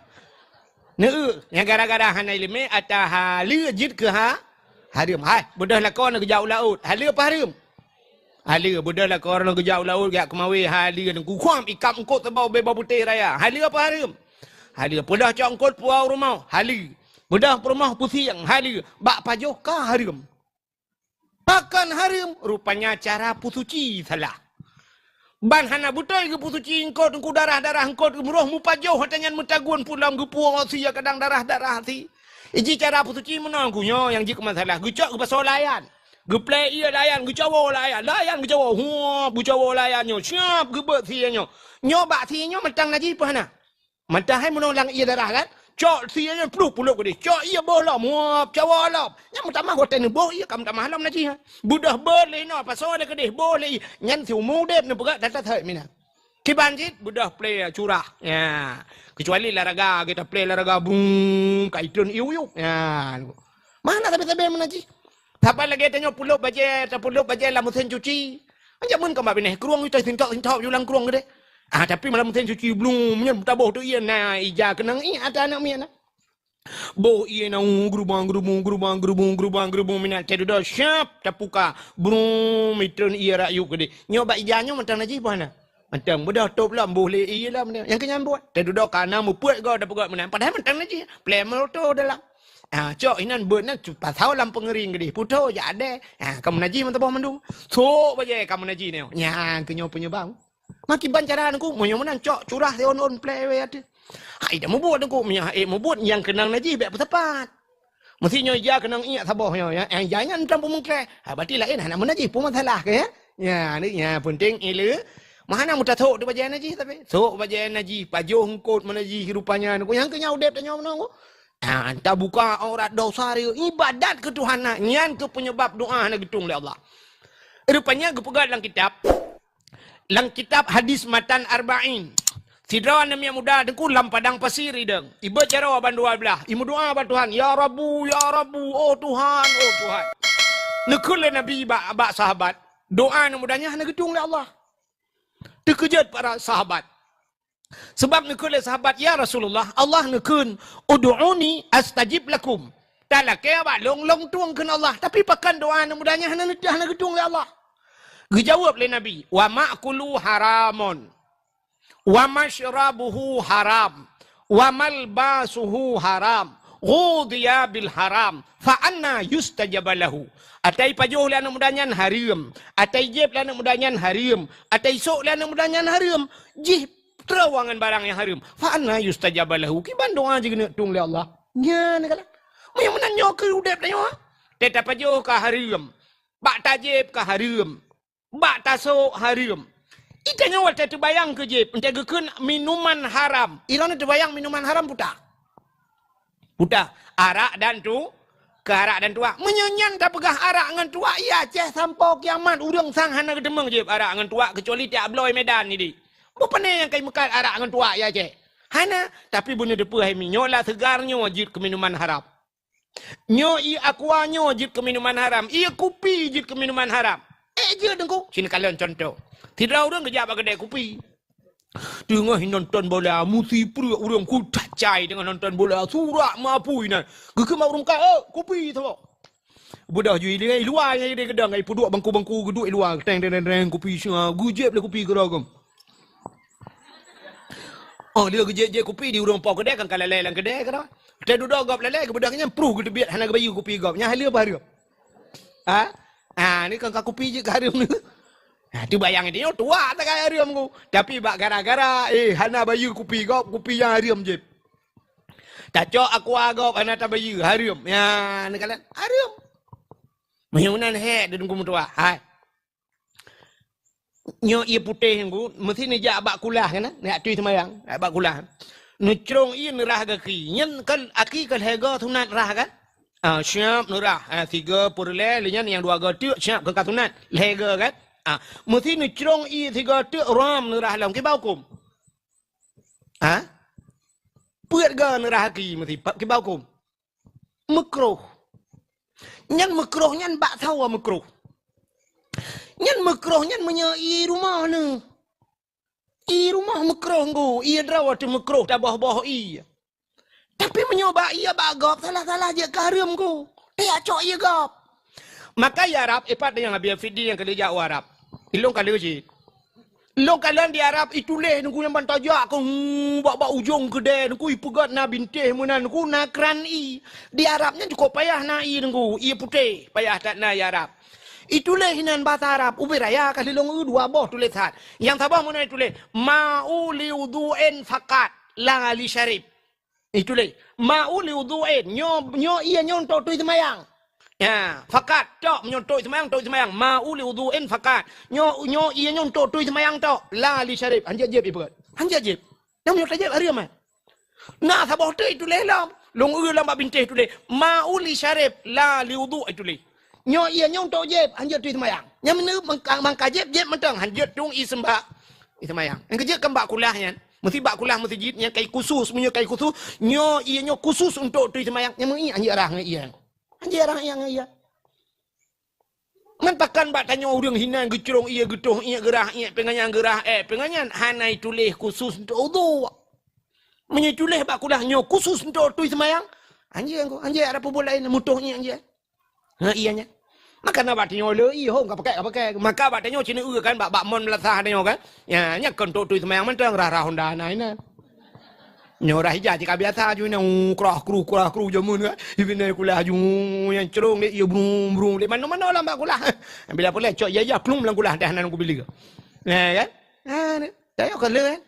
Neu, nyang gara-gara hana ileumèe, ata haleue jeuet keu ha-, hareuem. Hai, beudôh lakoe neuh geujak u laôt. Haleue apa hareuem? Haleue, beudôh lakoe neuh geujak u laôt, geujak keumawé, haleue neuh. Kukhom ikab eungkôt saboh bèe boh putéh raya. Haleue apa hareuem? Haleue. Beudôh cok eungkôt puwoe u rumoh. Haleue. Beudôh peurumoh pusieng. Haleue. Bak pajoh ka hareuem. Pakon hareuem, rupanya cara peusuci salah. Ban hana beutôi geupeusuci eungkôt, eungkôt darah-darah eungkôt, geumeuroh meupajoh, watèe nyan meutagun pulom geupuwoe sie kadang darah-darah sie. Iji cara peusuci meunoe, geuh nyoe nyang jeuet keu masalah. Geucok geupasoe layan. Geuplè ié layan, geucawoe layan. Layan geucawoe, huap, geucawoe layan nyoe. Siap geubeuet sie nyoe. Nyoe bak sie nyoe mantong najih peue hana? Mantong hai meunoe lam ié darah kan? Cok sie nyan plup pulop keudeh. Cok ié boh lom, muap, cawoe lom. Nyan meutamah watèe neuboh ié ka meutamah lom najih. Beudôh beuet lé inoe, pasoe lé keudeh, boh lé ié. Nyan siumu udép neupeugah that-that hai mina. Kiban cit beudôh plè curah. Ya. Keucuali laraga, kita plè laraga, brum, ka itreun ié uyuek. Ya. Mana sabe-sabe meunajih? Saban lagèe tanyoe pulop bajèe, tapulop bajèe lam meusén cuci. Jameun ka mak binéh krueng, ita sintok-sintok ju lam krueng keudeh. Ah, tapi malam meusén cuci blum nyan taboh teuh ié na ija keunong ié ata aneuk miet na. Boh ié na, uh, geurubang-geurubung, geurubang-geurubung, geurubang-geurubung, minat cai dudoe siap tapuka. Brum, itreun ié rayuek keudeh. Nyoe bak ija nyoe mantong najih boh na. Mantong beudôh tôp lom, boh lé ié lom. Nyang keu nyan buet. Teududoe kana meupeuet goe tapeugah meunan. Padahai mantong najih. Plè meuloto dalam. Ah, cok inan beuet nyan pasoe lam peungeuring keudeh. Putôh jak adèe. Ah, ka meunajih mantong boh mandum. Sôk bajèe ka meunajih nyoe. Nyan keu nyoe peunyeubab. Makiban cara Teungku, meunyoe meunan cok curah siôn-ôn plè wèe ateueh. Hai dak mubuet Teungku, meunyoe hai mubuet nyang keunong najih bèk peusapat. Meusti nyoe ija keunong ié saboh nyoe, ya. Eh, ija nyan mantong peumeuklèh. Ha, berarti laén hana meunajih pun masalah ke, ya? Ya, ni, ya, penting ileu. Meuhana meutasôk teuh bajèe najih tapi. Sôk bajèe najih, pajoh eungkôt meunajih rupanya. Nyang keu nyan udép tanyoe meunoe. Ha, tabuka aurat dosa dia. Ibadat keu Tuhan na. Nyan keu peunyeubab doa hana geutung lé Allah. Rupanya geupeugah lam kitab. Lam kitab hadis matan Arba'in, sidroe aneuk miet muda Teungku lam padang pasi idong. Ibeuet jaroe ban dua blah. Imeudoa bak Tuhan, "Ya Rabbu, ya Rabbu, oh Tuhan, oh Tuhan." Neukheun lé Nabi bak, bak sahabat, doa aneuk muda nyan hana geutung lé Allah. Teukeujot para sahabat. Sabab neukheun lé sahabat, "Ya Rasulullah, Allah neukheun, 'Ud'uni astajib lakum.' Talakèe bak lôn, lôn tueng kheun Allah. Tapi pakon doa aneuk muda nyan hana neuteuh, hana geutueng lé Allah?" Geujaweueb lé Nabi, "Wa ma'kuluhu haramun, wa masyrabuhu haram, wa malbasuhu haram, ghudhiya bil haram, fa anna yustajabu lahu." Atai pajoh lé aneuk muda nyan hareuem, atai jieb lé aneuk muda nyan hareuem, atai sôk lé aneuk muda nyan hareuem, jih Teureuwa ngon barang nyang hareuem. Fa anna yustajabu lahu. Kiban doa jih keuneuk tueng lé Allah. Nyan kan. Meunyoe meunan nyoe keu udép tanyoe. Teutab pajoh ka hareuem. Bak tajieb ka hareuem. Bak tasôk hareuem. Ita nyoe watèe teubayang keu jieb, entèe geukheun minuman haram. Ilôn teubayang minuman haram puta. Puta, arak dan tu, keu arak dan tuak. Meunyoe nyan tapeugah arak ngon tuak, iya Aceh sampoe kiamat ureueng sang hana geuteumeung jieb arak ngon tuak keucuali tiak bloe Medan nidi. Beu pane nyang kai meukat arak ngon tuak iya Aceh? Hana, tapi beuneuteupeu hai mi, nyoe la seugar nyoe jeuet keu minuman haram. Nyoe ié aqua nyoe jeuet keu minuman haram, ié kupi jeuet keu minuman haram. Eh, jeuet Teungku, sineuk kalon cuntoh. Sidroe ureueng geujak bak keudè kupi. Teungoh nonton bola, musi pruet ureueng ku cacai teungoh nonton bola, surak meupui nan. Geukheun bak ureueng meukat, "Eh, kupi saboh." Beudôh ju i luwa nyang di geudong, ipeuduek bangku-bangku geuduek i luwa, teng, teng, teng, teng, kupi singa, geujép lé kupi keudroe gom. Oh, lheueh geujép-jép kupi di ureueng po keudè kan ka lalè lam keudè keudroe. Teududoe gob lalè, geubeudôh nyan pruh geuteubiet hana geubayeue kupi gob. Nyan haleuem bah hareuem. Ha? Ha, ni kan ka kupi jeuet ka hareuem ni. Ha, teubayang tanyoe tuha takai hareuem ku. Tapi bak gara-gara, eh, hana bayeue kupi gob, kupi nyang hareuem jép. Tacok aqua gob hana tabayeue, hareuem. Ya, neukalon hareuem. Meunyoe meunan hék di Teungku meutuah. Hai. Nyoe ié putéh Teungku, meusti neujak bak kulah kan, neujak tui seumayang, neujak bak kulah. Neucrong ié neurah gaki. Nyan kan aki ka lhèe go sunat rah kan? Ah, siap neurah. Ah, sigo peureulèe, lé nyan nyang dua go teuk, siap ka sunat. Lhèe go kan? Ah, meusti neucrong ié sigo teuk ram neurah lom. Kiban hukôm? Ha? Peuet go neurah aki meusti pa-, kiban hukôm? Meukruh. Nyan meukruh nyan bak sawa meukruh. Nyan meukruh nyan meunyoe ié rumoh neuh. Ié rumoh meukruh Teungku, ié droe teuh meukruh taboh-boh ié. Tapi meunyoe bak ié bak gob, salah-salah jeuet ka hareuem Teungku. Tajak cok ié gob. Maka i Arab, ipat nyang Abi Fidi nyang ka lheueh jak u Arab. Ilôn ka lheueh cit. Lôn kalon di Arab ituléh Teungku nyang ban tajak keu, hmm, bak, bak ujong keudè Teungku, ipeugöt na bintéh meunan Teungku, na kran ié. Di Arab nyan cukôp payah na ié Teungku, ié putéh, payah that na i Arab. Ituléh inan basa Arab, ubé raya ka lilong eu dua boh tulésan. Nyang saboh meunan ituléh, "Ma'u li wudhu'in faqat, la li syarib." Ituléh, "Ma'u li wudhu'in." Nyoe, nyoe ié nyoe untuk tui seumayang. Ya, faqat, tok, nyoe untuk tui seumayang, untuk tui seumayang. "Ma'u li wudhu'in faqat." Nyoe, nyoe ié nyoe untuk tui seumayang tok. "La li syarib." Hanjeuet jép ipeugöt. Hanjeuet jép. Nyang meunyoe tajép hareuem, eh. Na saboh teuk ituléh lom. Lôn eu lom bak bintéh ituléh, "Ma'u li syarib, la li wudhu'" ituléh. Nyoe ié nyoe untuk jép, hanjeuet tui seumayang. Nyang meuneu mangka, mangka jép, jép mantong, hanjeuet tueng ié seumbah. Ié seumayang. Nyang keujeuet kan bak kulah nyan. Meusti bak kulah meuseujid nyan kai khusus, meunyoe kai khusus, nyoe ié nyoe khusus untuk tui seumayang. Nyang meuié hanjeuet rah ngon ié. Hanjeuet rah ngon ié. Ngon pakon bak tanyoe ureueng hinan geucrong ié, geutoh ié, geurah ié, peungon nyan geurah, eh, peungon nyan hana ituléh khusus untuk udhu. Meunyoe ituléh bak kulah nyoe khusus untuk tui seumayang, hanjeuet Teungku, hanjeuet ada peubuet laén, mutoh ié hanjeuet. Ha, ié nyan. Maka na bak tanyoe le ié hom ka pakai, ka pakai. Maka bak tanyoe cina eu kan bak, bak mon meulasah tanyoe kan. Ya, nyan kon untuk tui seumayang mantong, rah-rah honda na inan. Nyoe rah ija cit ka biasa ju nyan, uh, krah kru, krah kru jameun kan. Ibi nyan kulah ju, nyang crong lé ié brum, brum lé mano-mano lam bak kulah. Bila pulai cok ija-ija klum lam kulah dah nan kubilik. Nah, kan? Ha, ni. Dah yok kala kan?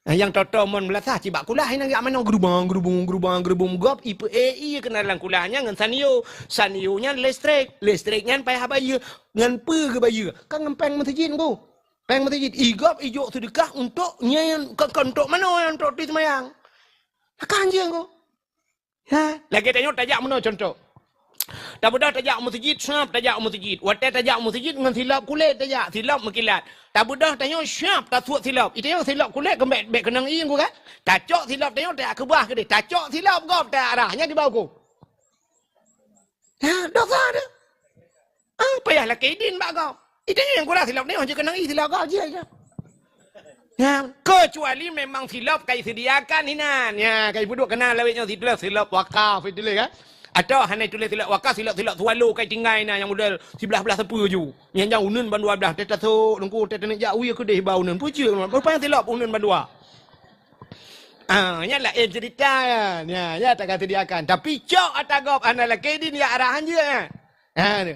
Nah, nyang toto mon meulasah cit bak kulah inan jak mano gerubang, gerubung, gerubang, gerubung gob ipe, eh, ié keunan lam kulah nyan ngon sanyo. Sanyo nyan listrik. Listrik nyan payah bayeue. Ngon peue geubayeue? Kan ngon péng meuseujid Teungku. Péng meuseujid, igob ijok seudeukah untuk nyan, kon, kon untuk manoe, untuk tui seumayang. Akan je ko. Ha, lagèe tanyoe tajak meunoe contoh. Tabeudôh tajak u meuseujid, sab tajak u meuseujid. Watèe tajak u meuseujid ngon silop kulét tajak, silop meukilat. Tabeudôh tanyoe sab tasuek silop. Itanyoe silop kulét keumbèk, bèk keunong ié ko kan? Tacok silop tanyoe tajak keubah keudeh. Tacok silop gob tajak rah, nyan diba huköm. Ha, dosa tu. Ah, payah lakèe idin bak gob. Idin nyang kurang silop ni, hana keunong i silop gob je. Ya, kecuali memang silop kai sediakan inan. Ya, kai peuduek keunan lawét nyoe silop, silop wakaf itu lé kan. Atau hana itu lé silop wakaf, silop-silop swallow kai tinggai na nyang model siblah-blah sapeue ju. Nyang jauh uneun ban dua blah, teuh tasok, lengku, teuh teunjak wie keudeh ba uneun. Pucuk, rupanya silop uneun ban dua. Ah, nyan laén cerita nyan. Nyan, nyan tak ka sediakan. Tapi cok ata gob hana lakèe idin ya arahan je. Ha, ni.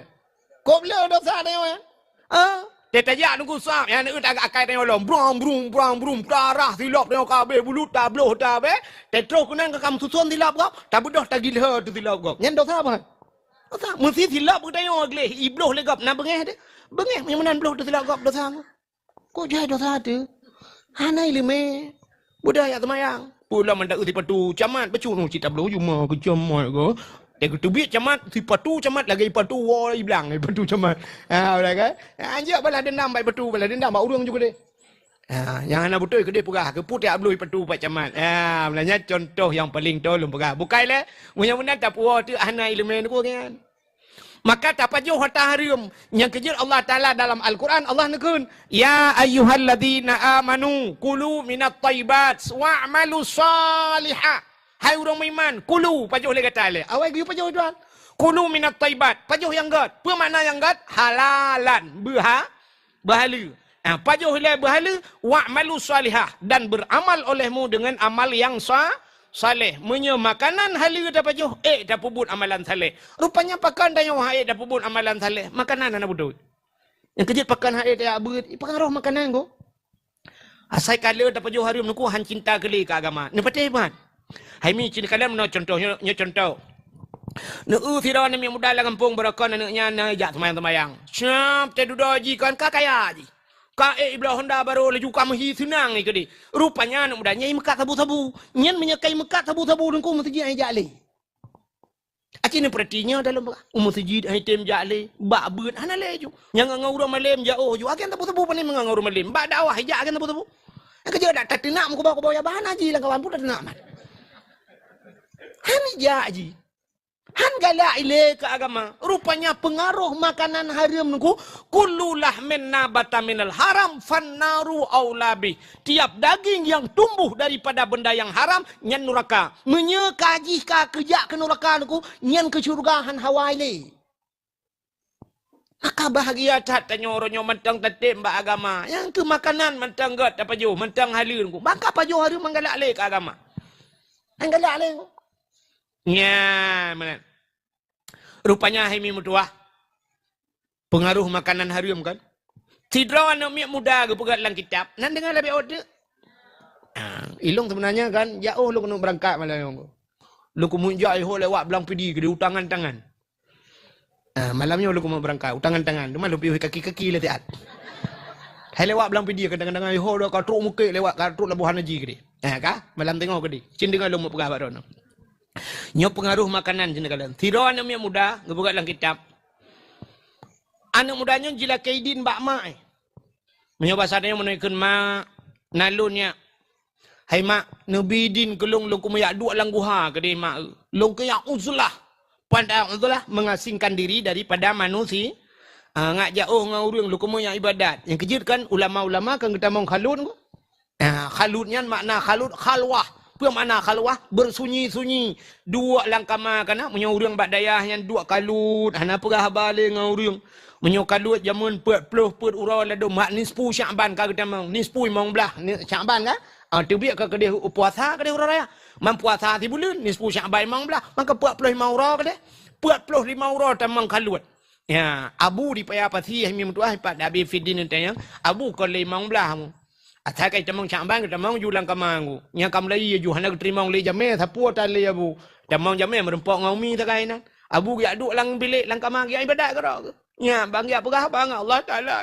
Kop le dosa tanyoe. Ha? Teuh tajak nunggu sab, nyan, nyan, akai tanyoe lom. Brong, brong, brong, brong. Tarah silop tanyoe ka habéh, bulut tabloh tabé. Teuh troh keunan ka kam susun silop gob. Tabeudôh tagilha tu silop gob. Nyan dosa apa? Dosa. Meusti silop geutanyoe gleh, ibloh lé gob. Na beungéh deh. Beungéh, nyang meunan bloh tu silop gob dosa. Kok jai dosa teuh? Hana ileumé. Budaya seumayang. Pulang mandak sipatu camat, bacut nu cit tabloe juma keu camat ko. Teuh geuteubiet camat, sipatu camat lagèe sipatu woe iblang, sipatu camat. Ha, udah kan? Ha, anjak balas dendam bak sipatu, balas dendam bak ureueng ju keudeh. Ha, nyang hana beutôi keudeh peugah, keu peue tabloe sipatu bak camat. Ha, udah nyan contoh nyang paleng toe lôn peugah. Bukai lé, meunyoe meunan tapuwoe teuh hana ileumé nyoe nyan. Maka tapajoh hareuem. Nyang keujeuet Allah Taala dalam Al-Quran, Allah neukheun, "Ya ayyuhalladzina amanu kulu minat thayyibat wa'malu shalihah." Hai ureueng meuiman, kulu, pajoh lé gata lé. Awai geuyue pajoh Tuhan. Kulu minat thayyibat. Pajoh nyang gét. Peue makna nyang gét? Halalan. Beuha-, beuhaleue. Ah, pajoh ilée beuhaleue, wa'malu shalihah, dan beramal olehmu dengan amal nyang sa-, saleh. Meunyoe makanan haleue tapajoh, ék tapeubuet amalan saleh. Rupanya pakon tanyoe han ék tapeubuet amalan saleh, makanan hana beutôi. Nyang keujeuet pakon han ék tajak beuet, pengaruh makanan ko. Asai ka le tapajoh hareuem nyoe ko han cinta keu lé keu agama. Neupatéh ban. Hai mi cit kalon meunoe cuntoh, nyoe, nyoe cuntoh. Neu-eu sidroe aneuk miet muda lam gampông, barokon aneuk nyan na jak seumayang-seumayang. Siap teududoe jih kon ka kaya jih. Ka ék ibloe honda barô laju ka meuhi seunang jih keudeh. Rupanya aneuk muda nyan meukat sabu-sabu. Nyan meunyoe ka meukat sabu-sabu teungku meuseujid han jak lé. Aci neupeurati nyoe dalam peugah. U meuseujid han tem jak lé, bak beuet hana lé ju. Nyang ngon ureuëng malém jaoh ju. Agen sabu-sabu pane meungon ureuëng malém. Bak dakwah jak agen sabu-sabu. Nyang keujeuet dak tateunak meukuba-kuba ya bahan haji lam kawan pun tateunak mat. Han jak ji. Han galak ilée keu agama. Rupanya pengaruh makanan hareuem nungku, kullu lahmin nabata minal haram fannaru aula bih. Tiap daging yang tumbuh daripada benda yang haram, nyan nuraka. Meunyoe ka jih ka keujak keu nuraka nungku, nyan keu syeuruga han hawa ilée. Maka bahagia that tanyoe uroe nyoe mantong tatem bak agama. Nyang keu makanan mantong gét tapajoh, mantong haleue nungku. Maka pajoh hareuem han galak lé keu agama. Han galak lé. Nyan meunan. Rupanya hai mi meutuah. Pengaruh makanan hareuem kan. Sidroe aneuk miet muda geupeugah lam kitab. Nan deungoe leubeh ot teuk. Ah, ilong sebenarnya kan, jaoh lôn keuneuk beurangkat malam nyoe. Lôn keumeujak ihok lewat Blang Pidi keudeh utangan-tangan. Ah, malam nyoe lôn keumeung beurangkat utangan-tangan. Teuma lôn piôh kaki-kaki lé siat. Hai lewat Blang Pidi kan tangan-tangan ihok dah ka trok mukek lewat ka trok Labuhan Haji keudeh. Ah, ka? Malam teungoh keudeh. Cin deungoe lôn meupeugah bak droeneuh. Nyoe pengaruh makanan cin kalon. Sidroe aneuk miet muda geupeugah lam kitab. Aneuk muda nyoe jilakée idin bak mak, eh. Meunyoe basa tanyoe meunan kheun mak, na lôn nyak. Hai mak, neubi idin keu lôn, lôn keumeung jak duek lam guha keudeh mak. Lôn keuyak uzlah. Pada uzlah mengasingkan diri daripada manusia. Ah, ngak jaoh ngon ureuëng lôn keumeung jak ibadat. Nyang keujeuet kan ulama-ulama kan geutamong khalut ko. Ah, khalut nyan makna khalut khalwah. Peue makna khalwah? Beursunyi-sunyi. Duek lam kama kana, meunyoe ureuëng bak dayah nyan duek kalut, hana peugah haba lé ngon ureuëng. Meunyoe kalut jameun peuet ploh peuet uroe ladôm mak nisfu Syakban ka geutamong, nisfu limong blaih ni Syakban ka? Ah, teubiet ka keudeh puasa keudeh uroe raya. Man puasa sibuleuen, nisfu Syakban limong blaih, maka peuet ploh limong uroe keudeh. Peuet ploh limong uroe tamong kalut. Ya, abu di paya pasi hai mi meutuah pat Abi Fidin tanyong, abu kon lé limong blaih mu. Asai ka tamong Syakban, ka tamong ju lam kama ngu. Nyang ka meulayi ju hana geuteurimong lé jamé, sapeue tan lé abu. Tamong jamé meureumpok ngon umi sagai nan. Abu geujak duek lam bilék lam kama geujak ibadat keudroe. Nya, bang geujak peugah haba ngon Allah Taala.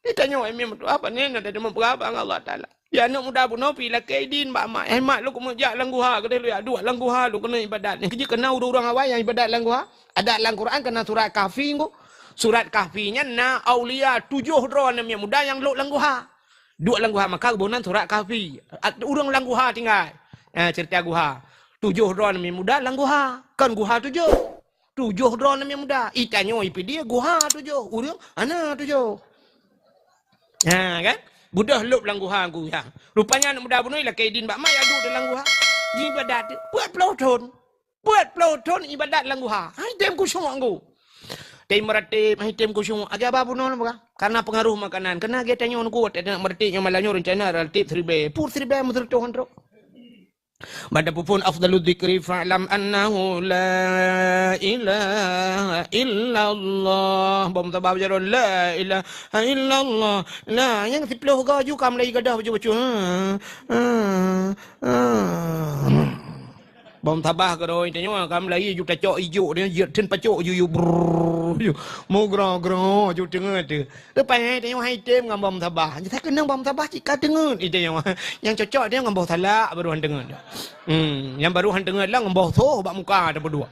Geutanyoe hai mi meutuah, pane na tadeungoe peugah haba ngon Allah Taala. Ya aneuk muda bunoe pi lakée idin bak mak. Hai mak, lôn keumeung jak lam guha, keudeh lôn jak duek lam guha, lôn keuneuk ibadat. Nyang keujeuet kana ureuëng-ureuëng awai nyang ibadat lam guha. Adak lam Quran kana surat Kahfi ngu. Surat Kahfi nyan na aulia tujoh droe aneuk miet muda nyang lhok lam guha. Duek lam guha maka geuboh nan surat Kahfi. At-, ureuëng lam guha tinggai. Eh, cerita guha. Tujoh droe aneuk miet muda lam guha. Kon guha tujoh. Tujoh droe aneuk miet muda. Itanyoe ipidie guha tujoh. Ureuëng hana tujoh. Ha, kan? Beudôh lhok lam guha ngu, ya. Rupanya aneuk muda bunoe lakée idin bak mak jak duek lam guha. Jiibadat peuet ploh thon. Peuet ploh thon ibadat lam guha. Hai tem khusyuk ngu. Tem meuratéb, hai tem khusyuk. Agai haba bunoe lam guha. Karena pengaruh makanan. Karena geutanyoe ngu, watée na meuratéb nyoe malam nyoe rencana ratéb siribée. Pur siribée meuseureutoh trok. Bak tapeuphon afdalu dzikri fa'lam annahu la ilaha illallah. Bom tabah jaroe la ilaha illallah. Nah, nyang siploh goe ju ka meulayi gadoh bacut-bacut. Ha, ha, ha. Bom tabah keudroe tanyoe ka meulayi ju tacok ijok dia, jeuet theun pacok ju, ju brrrr, ju mugroe-groe ju teungeut tu. Leupah nyan tanyoe hai tem ngon bom tabah. Nyata keunong bom tabah cit ka teungeut i tanyoe. Nyang cocok tanyoe ngon boh salak baru han teungeut. Hmm, nyang baru han teungeut lah ngon boh soh bak muka tapeuduek.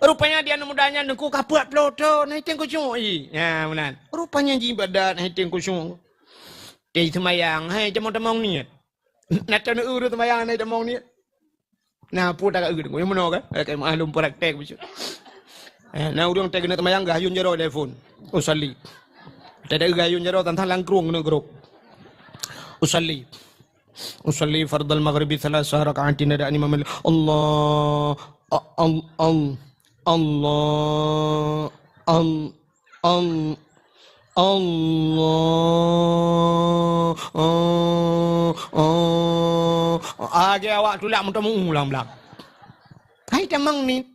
Rupanya di aneuk muda nyan teungku ka peuet ploh thon hai tem khusyuk i. Ya, meunan. Rupanya jiibadat hai tem khusyuk. Teuh seumayang hai tamong-tamong niet. Na taneuk ureuëng seumayang hai tamong niet. Nah, peue taga eu deungoe meunoe kan? Eh, kayak maklum praktek bisu. Eh, na ureuëng teuh keuneuk teumayang geuh ayun jaroe telepon. Usalli. Teuh geuh ayun jaroe tantang langkrueng keuneuk grup. Usalli. Usalli fardal maghribi thalatha raka'atin, ada imam. Allah, a-, al-, al-, Allah, al-, al-, Allah, ah, ah, ah. Lagèe awak tulak meuteumeu ulang blang. Hai tamong ni.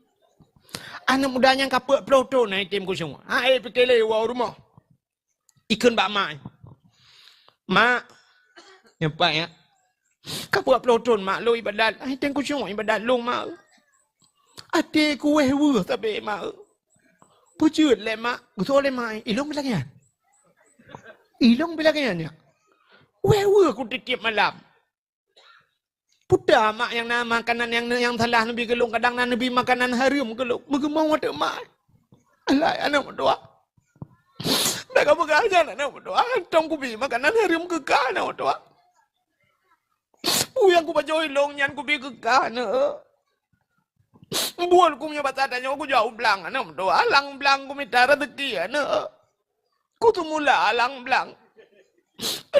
Aneuk muda nyang ka peuet ploh thon na item khusyuk. Ha, eh, pike lé woe rumoh. Ikheun bak mak. Mak, nyoe pat ya. Ka peuet ploh thon mak lôn ibadat. Hai teuh khusyuk ibadat lôn mak. Até ku wéh weueh sabe mak. Peujeuet lé mak, geusoe lé mak. Ilôn bilangèn. Ilôn bilangèn ya. Wéh weueh ku tiep-tiep malam. Peue ta mak nyang na makanan nyang, nyang salah neubi keu lôn, kadang na neubi makanan hareuem keu lôn. Meugeumong watèe mak. Alai aneuk meutuah. Dak ka peugah nyan aneuk meutuah, hantom kubi makanan hareuem keu kah aneuk meutuah. Peue nyang kupajoh ilôn nyan kubi keu kah aneuk. Buet ku meunyoe basa tanyoe kujak u blang aneuk meutuah, lam blang kumita raseuki aneuk. Kuteumula lam blang.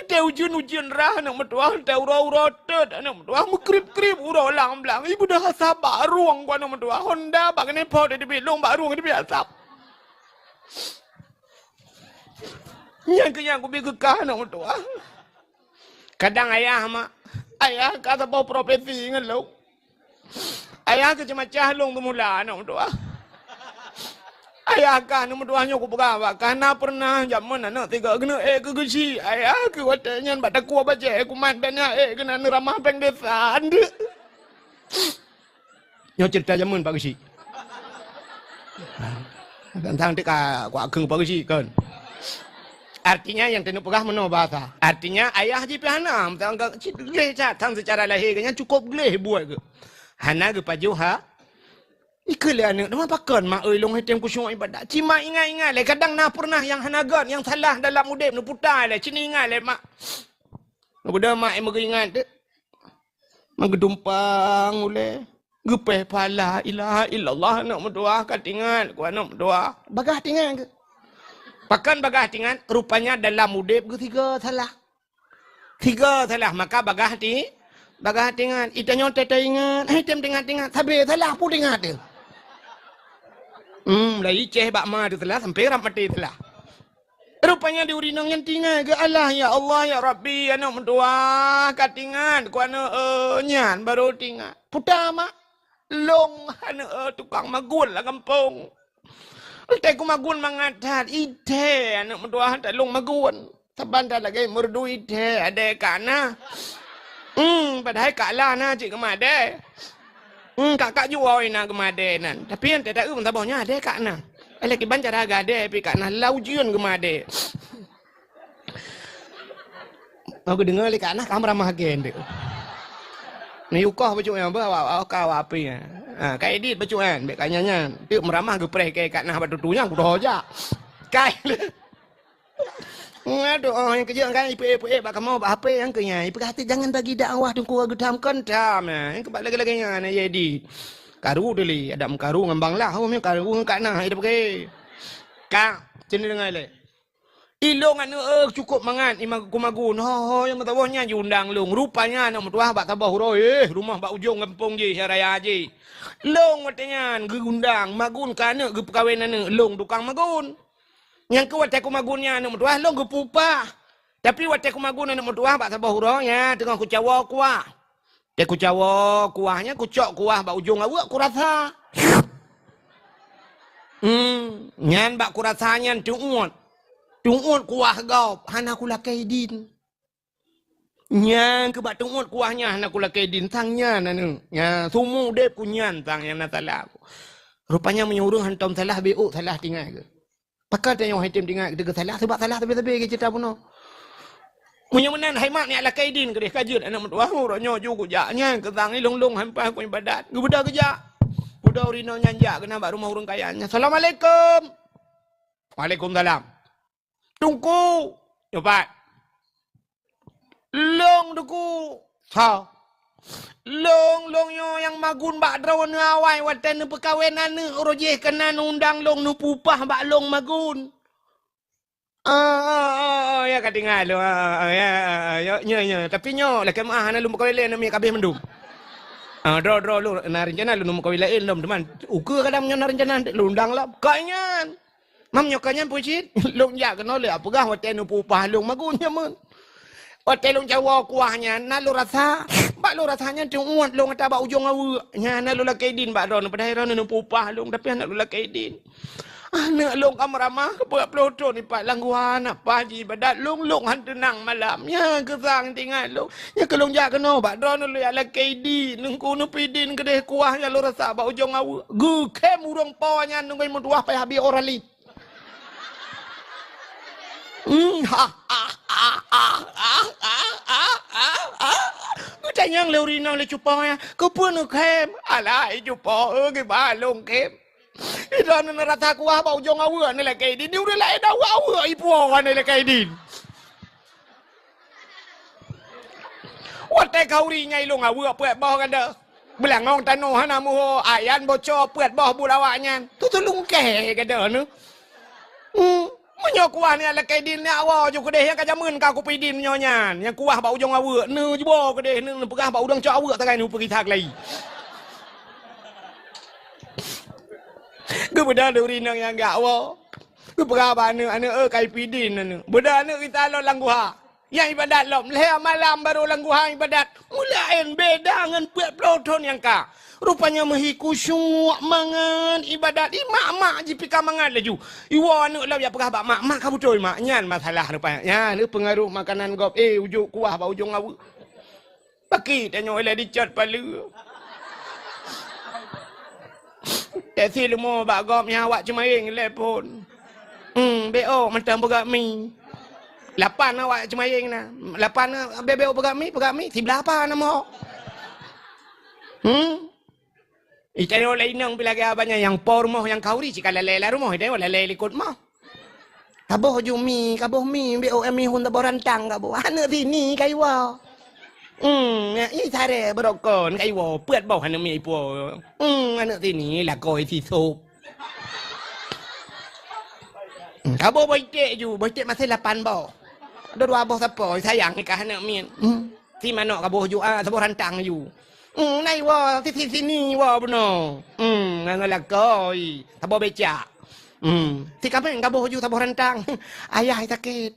Teuh ujeuen-ujeuen rhah aneuk meutuah, teuh uroe-uroe teut aneuk meutuah, meukrip-krip uroe lam blang. Ibeudôh asap bak rueng ku aneuk meutuah, honda bak keuneuk po teubiet lôn bak rueng teubiet asap. Nyan keuh nyang kubi keu kah aneuk meutuah. Kadang ayah mak, ayah ka saboh profesi ngon lôn. Ayah keuh ceumacah lôn teumula aneuk meutuah. Ayah kah aneuk meutuah nyoe kupeugah bak kah na peureunah jameun aneuk tiga keuneuk ék keu geuchik. Ayah keuh watèe nyan bak takue bajèe kumat dan nyan ék keunan neuramah péng desa. Nyoe ceurita jameun Pak Geuchik. Tantang teuka kuakheun Pak Geuchik kon. Artinya nyang teuneuk peugah meunoe bahasa. Artinya ayah jih pih hana, meutanggong ka cit gleh that, tan seucara lahé geuh nyan cukôp gleh buet geuh. Hana geupajoh ha. Ikheun lé aneuk, "Teuma pakon mak oi lôn item khusyuk ibadat?" Cit mak ingat-ingat lé, kadang na peureunah nyang hana göt, nyang salah dalam udép neuputa lé, cit ingat lé mak. Neubeudôh mak nyang meugeuingat teuh. Meugeudumpang ulèe, geupéh pahala, "La ilaha illallah," aneuk meutuah ka teuingat, ku aneuk meutuah. Bagaih teuingat keuh. Pakon bagaih teuingat? Rupanya dalam udép geuh sigoe salah. Sigoe salah, maka bagaih teu-, bagaih teuingat. Itanyoe teuingat, eh, tem teuingat-teuingat, sabe salah pun teuingat teuh. Hmm, laju ceh bak ma teuh salah, sampoe rab maté salah. Rupanya di ureueng inong nyan teuingat keu Allah, "Ya Allah, ya Rabbi, aneuk meutuah ka teuingat ku aneuk, eh, nyan baru teuingat." Peue ta mak, lôn aneuk, eh, tukang magun lam gampông. Watèe kumagun mangat that, ithèe aneuk meutuah that lôn magun. Saban that lagèe meureudu ithèe, adèe kak na. Hmm, padahai kak la na cit geumadèe. Hmm, kak-kak juwai na geumadèe nan. Tapi nyang teuta eu saboh nyan adèe kak na. Alah kiban cara gadèe pih kak na lau jieun geumadèe. Mau geudeungoe lé kak na ka meuramah gen dek. Ni ukoh bacut nyan bah awak ka awak api. Ha, ka edit bacut nyan, bek ka nyan nyan. Tuk meuramah geupreh ke kak na bak tutu nyan kudoh jak. Kai. Aduh, oh, nyang keujeuet kan ipeuék-peuék bak kamoe bak H P nyang keu nyan. Ipeugah tu jangan bagi dakwah teungku geutam kon tam. Nyang keu bak lagèe-lagèe nyan ya edit. Karu tu lé, ada meukaru ngon banglah, oh, meukaru ngon kak na, ida pakai. Kak, sini dengar lé. Ilôn aneuk, eh, cukôp mangat ima-, kumagun. Ho, ho, nyang meusaboh nyan jiundang lôn. Rupanya aneuk meutuah bak saboh uroe, eh, rumoh bak ujong gampông jih, raya jih. Lôn watèe nyan geuundang, magun keu aneuk geupeukawen aneuk, lôn tukang magun. Nyang keu watèe kumagun nyan aneuk meutuah, lôn geupeu upah. Tapi watèe kumagun aneuk meutuah bak saboh uroe, nyan teungoh kucawoe kuah. Teuh kucawoe kuah nyan, kucok kuah bak ujong aweuek kurasa. Hmm, nyan bak kurasa nyan teuôt. Teuôt kuah gob, hana kulakèe idin. Nyan keuh bak teuôt kuah nyan hana kulakèe idin, sang nyan aneuk. Nyan, seumeu udép ku nyan sang nyang na salah. Rupanya meunyoe ureueng hantom salah, beuôt salah tinggai keuh. Pakon tanyoe hai tem teuingat geuteugeuh salah, sabab salah sabe-sabe geucita bunoe. Meunyoe meunan hai mak nyak lakèe idin keudeh ka jeuet aneuk meutuah, uroe nyoe ju kujak nyan keu sang ilôn-lôn han paih ku ibadat. Geubeudôh geujak. Beudôh ureueng inong nyan jak keunan bak rumoh ureueng kaya nyan. "Assalamualaikum." "Waalaikumsalam." "Teungku." "Nyoe pat." "Lôn Teungku." "Soe?" "Lôn, lôn nyoe nyang magun bak droeneuh awai watèe neupeukawen aneuk, uroe jih keunan undang lôn neupeu upah bak lôn magun." "Ah, ah, ah, ah, ya ka tinggai lôn. Ah, ah, ah, ya, ah, ah, ya, nyo, nyo. Tapi nyo, lakèe meu'ah, hana lôn meukawen lé, aneuk miet ka abéh mandum. Ah, droe, droe lôn, na reuncana lôn meukawen laén lom, teuma ukeue kadang nyo na reuncana lôn undang lom." Kon nyan. Mam nyoe ka nyan peue cit? Lôn jak keunoe lé peugah watèe neupeuupah lôn magun jameun. Watèe lôn cawoe kuah nyan, na lôn rasa. Bak lôn rasa nyan teuuet lôn ata bak ujong aweuek. Nyan na lôn lakèe idin bak droeneuh, padahai droeneuh neupeuupah lôn, tapi hana lôn lakèe idin. Aneuk lôn ka meuramah keu peuet ploh thon ipat lam guha, na paih jiibadat lôn, lôn han teunang malam. Nyan keuh sang teuingat lôn. Nyan keuh lôn jak keunoe bak droeneuh lôn jak lakèe idin. Teungku neupeuidin keudeh kuah nyang lôn rasa bak ujong aweuek. Geukhém ureueng po nyan ngon meutuah payah bie Oralid. Hmm, ha, ha, ha. Geutanyong lé ureueng inong lé cupo nyan, "Keupeue neukhém?" "Alah, i cupo, eh, kiban lôn khém. Droeneuh neurasa kuah bak ujong aweuek neulakèe idin, di ureueng laén aweuek-aweuek ipuwoe neulakèe idin." Watèe khanduri nyang i lôn aweuek peuet boh gada. Beulangong tanoh hana meuho, ayan boco peuet boh buet awak nyan. Tutulungkèe gada neuh. Hmm. Meunyoe kuah nyan lakèe idin nyak woe ju keudeh nyang ka jameun ka kupeudin nyoe nyan. Nyang kuah bak ujong aweuek neuh juboh keudeh neuh, neupeugah bak ureueng cok aweuek sagai neuh peugisa keulayi. Geubeudôh lé ureueng inong nyang gak woe. Geupeugah bak aneuk, "Aneuk, eh, ka ipeudin aneuk." Beudôh aneuk geutalon lam guha. Nyang ibadat lom, lhèe malam barô lam guha ibadat. Meulaén beda ngon peuet ploh thon nyang ka. Rupanya meuhi khusyuk mangat ibadat. I mak-mak jipika mangat laju. Iwoe aneuk lom jak peugah bak mak, "Mak, ka beutôi mak." Nyan masalah rupanya. Nyan lé peungaroh makanan gob. Eh, ujok kuah bak ujong aweuek. Pakri tanyoe ilèe dicot paleue. Teksi leumo bak gob nyan awak ceumayeng ilèe phôn. Hmm, beuh mantong peugah mi. Lapan awak ceumayeng na. Lapan, beuh peugah mi, peugah mi, siblah apa na mo. Hmm. Itanyoe lé inong pih lagèe abang nyan nyang po rumoh nyang khanduri cit ka lalè lam rumoh, itanyoe lalè likot moh. Kaboh ju mi, kaboh mi, beuh mi hun saboh rantang kaboh. Aneuk sini ka iwoe. Hmm, i saré beurokon ka iwoe, peuet boh aneuk miet ipuwoe. Hmm, aneuk sini lakoe sisop. Hmm, kaboh boh iték ju, boh iték maséh lapan boh. Ada dua boh sapo, sayang ikah aneuk miet. Hmm, si manok kaboh ju, ah, saboh rantang ju. Hmm, na iwoe, si, si, sini iwoe bunoe. Hmm, ngon lakoe, saboh becak. Hmm, si kaméng kaboh ju saboh rantang. Ayah sakét.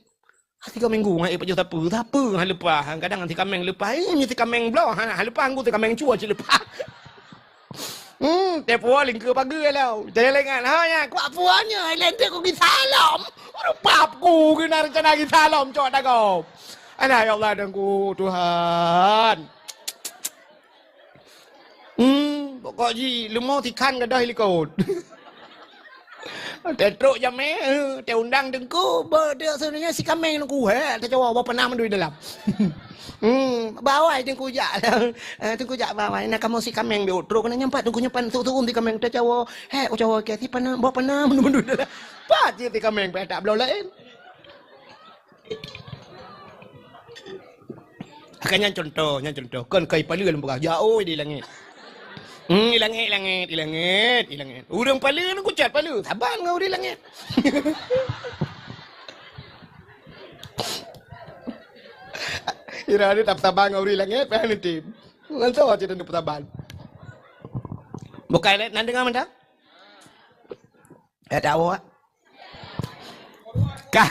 Tiga minggu ngon ék pajoh sapeue, sapeue han leupah. Kadang si kaméng leupah, eh, nyoe si kaméng bloe, han, han leupah, ngon si kaméng cue cit leupah. Hmm, teupeu lingkeu pageue lom. Jadi lengan, ha, nyan, kuak puan nyoe, lente ku gisa lom. Aduh, pap ku keunan rencana gisa lom, cok dagoe. Alah, ya Allah, dan ku Tuhan. Hmm, pokok jih, leumo sikhan gadôh likot. Teutrok jamé, eh, teuundang teungku, ba, dia sebenarnya si kaméng teungku, he, teucawa, ba peunah mandui dalam. Hmm, bawai teungku jak. Eh, teungku jak bawai, na kamoe si kaméng biôh trok, na nyampat teungku nyampat, tu, tu, si kaméng teucawa, he, ucawa ke, si peunah, ba peunah mandui dalam. Pat jih si kaméng, pih tak bloe laén. Akan nyan contoh, nyan contoh. Kon kai paleue lôn peugah, jaoe di langét. Hmm, i langét, i langét, i langét, i langét. Ureueng paleue nyan kucat paleue, saban ngon ureueng langét. Kira ada tak saban ngon ureueng langét, payah neutem. Ngon soe cit tasaban. Bukai lé, nan deungoe mantong? Eh, tak awak. Ka.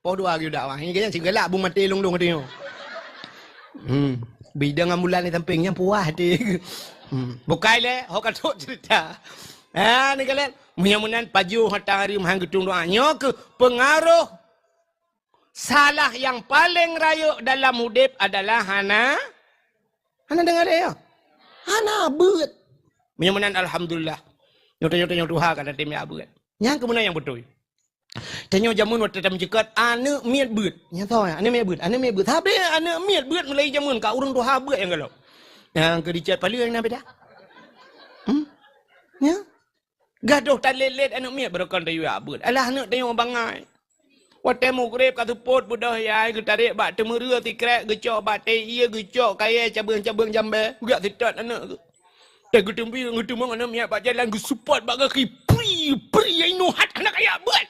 Poh dua lagi dakwah. Ini kan si galak bu maté lung-lung tengok. Hmm. Bidang ambulan di samping nyan puas hati. Hmm. Bukai lé, ho ka trok cerita. Ha, ni kalian. Meunyoe meunan pajoh hata hari meuhan geutung doa. Nyoe keuh pengaruh salah yang paling rayeuk dalam udép adalah hana, hana deungoe ya. Hana beuet. Meunyoe meunan alhamdulillah. Nyoe tanyoe-tanyoe tuha ka tatem ya beuet. Nyang keumeuna nyang beutôi. Tanyoe jameun watèe tameuceukat aneuk miet beuet. Nyang soe ya, aneuk miet beuet, aneuk miet beuet. Sabe aneuk miet beuet mulai jameun ka ureueng tuha beuet nyang galak. Nyang keu dicet paleue nyang na beda. Hmm? Ya? Gadoh talét-lét aneuk miet beureukan tayue beuet. Alah aneuk tanyoe bangai. Watèe mugreb ka seupôt beudôh yai geutarek bak teumeureu sikrek geucok bak tayue geucok kayèe cabeueng-cabeueng jambèe geujak seutôt aneuk geuh. Teuh geuteumbi geuteumong aneuk miet bak jalan geuseupôt bak gaki pri pri nyang inoe hat hana kaya beuet.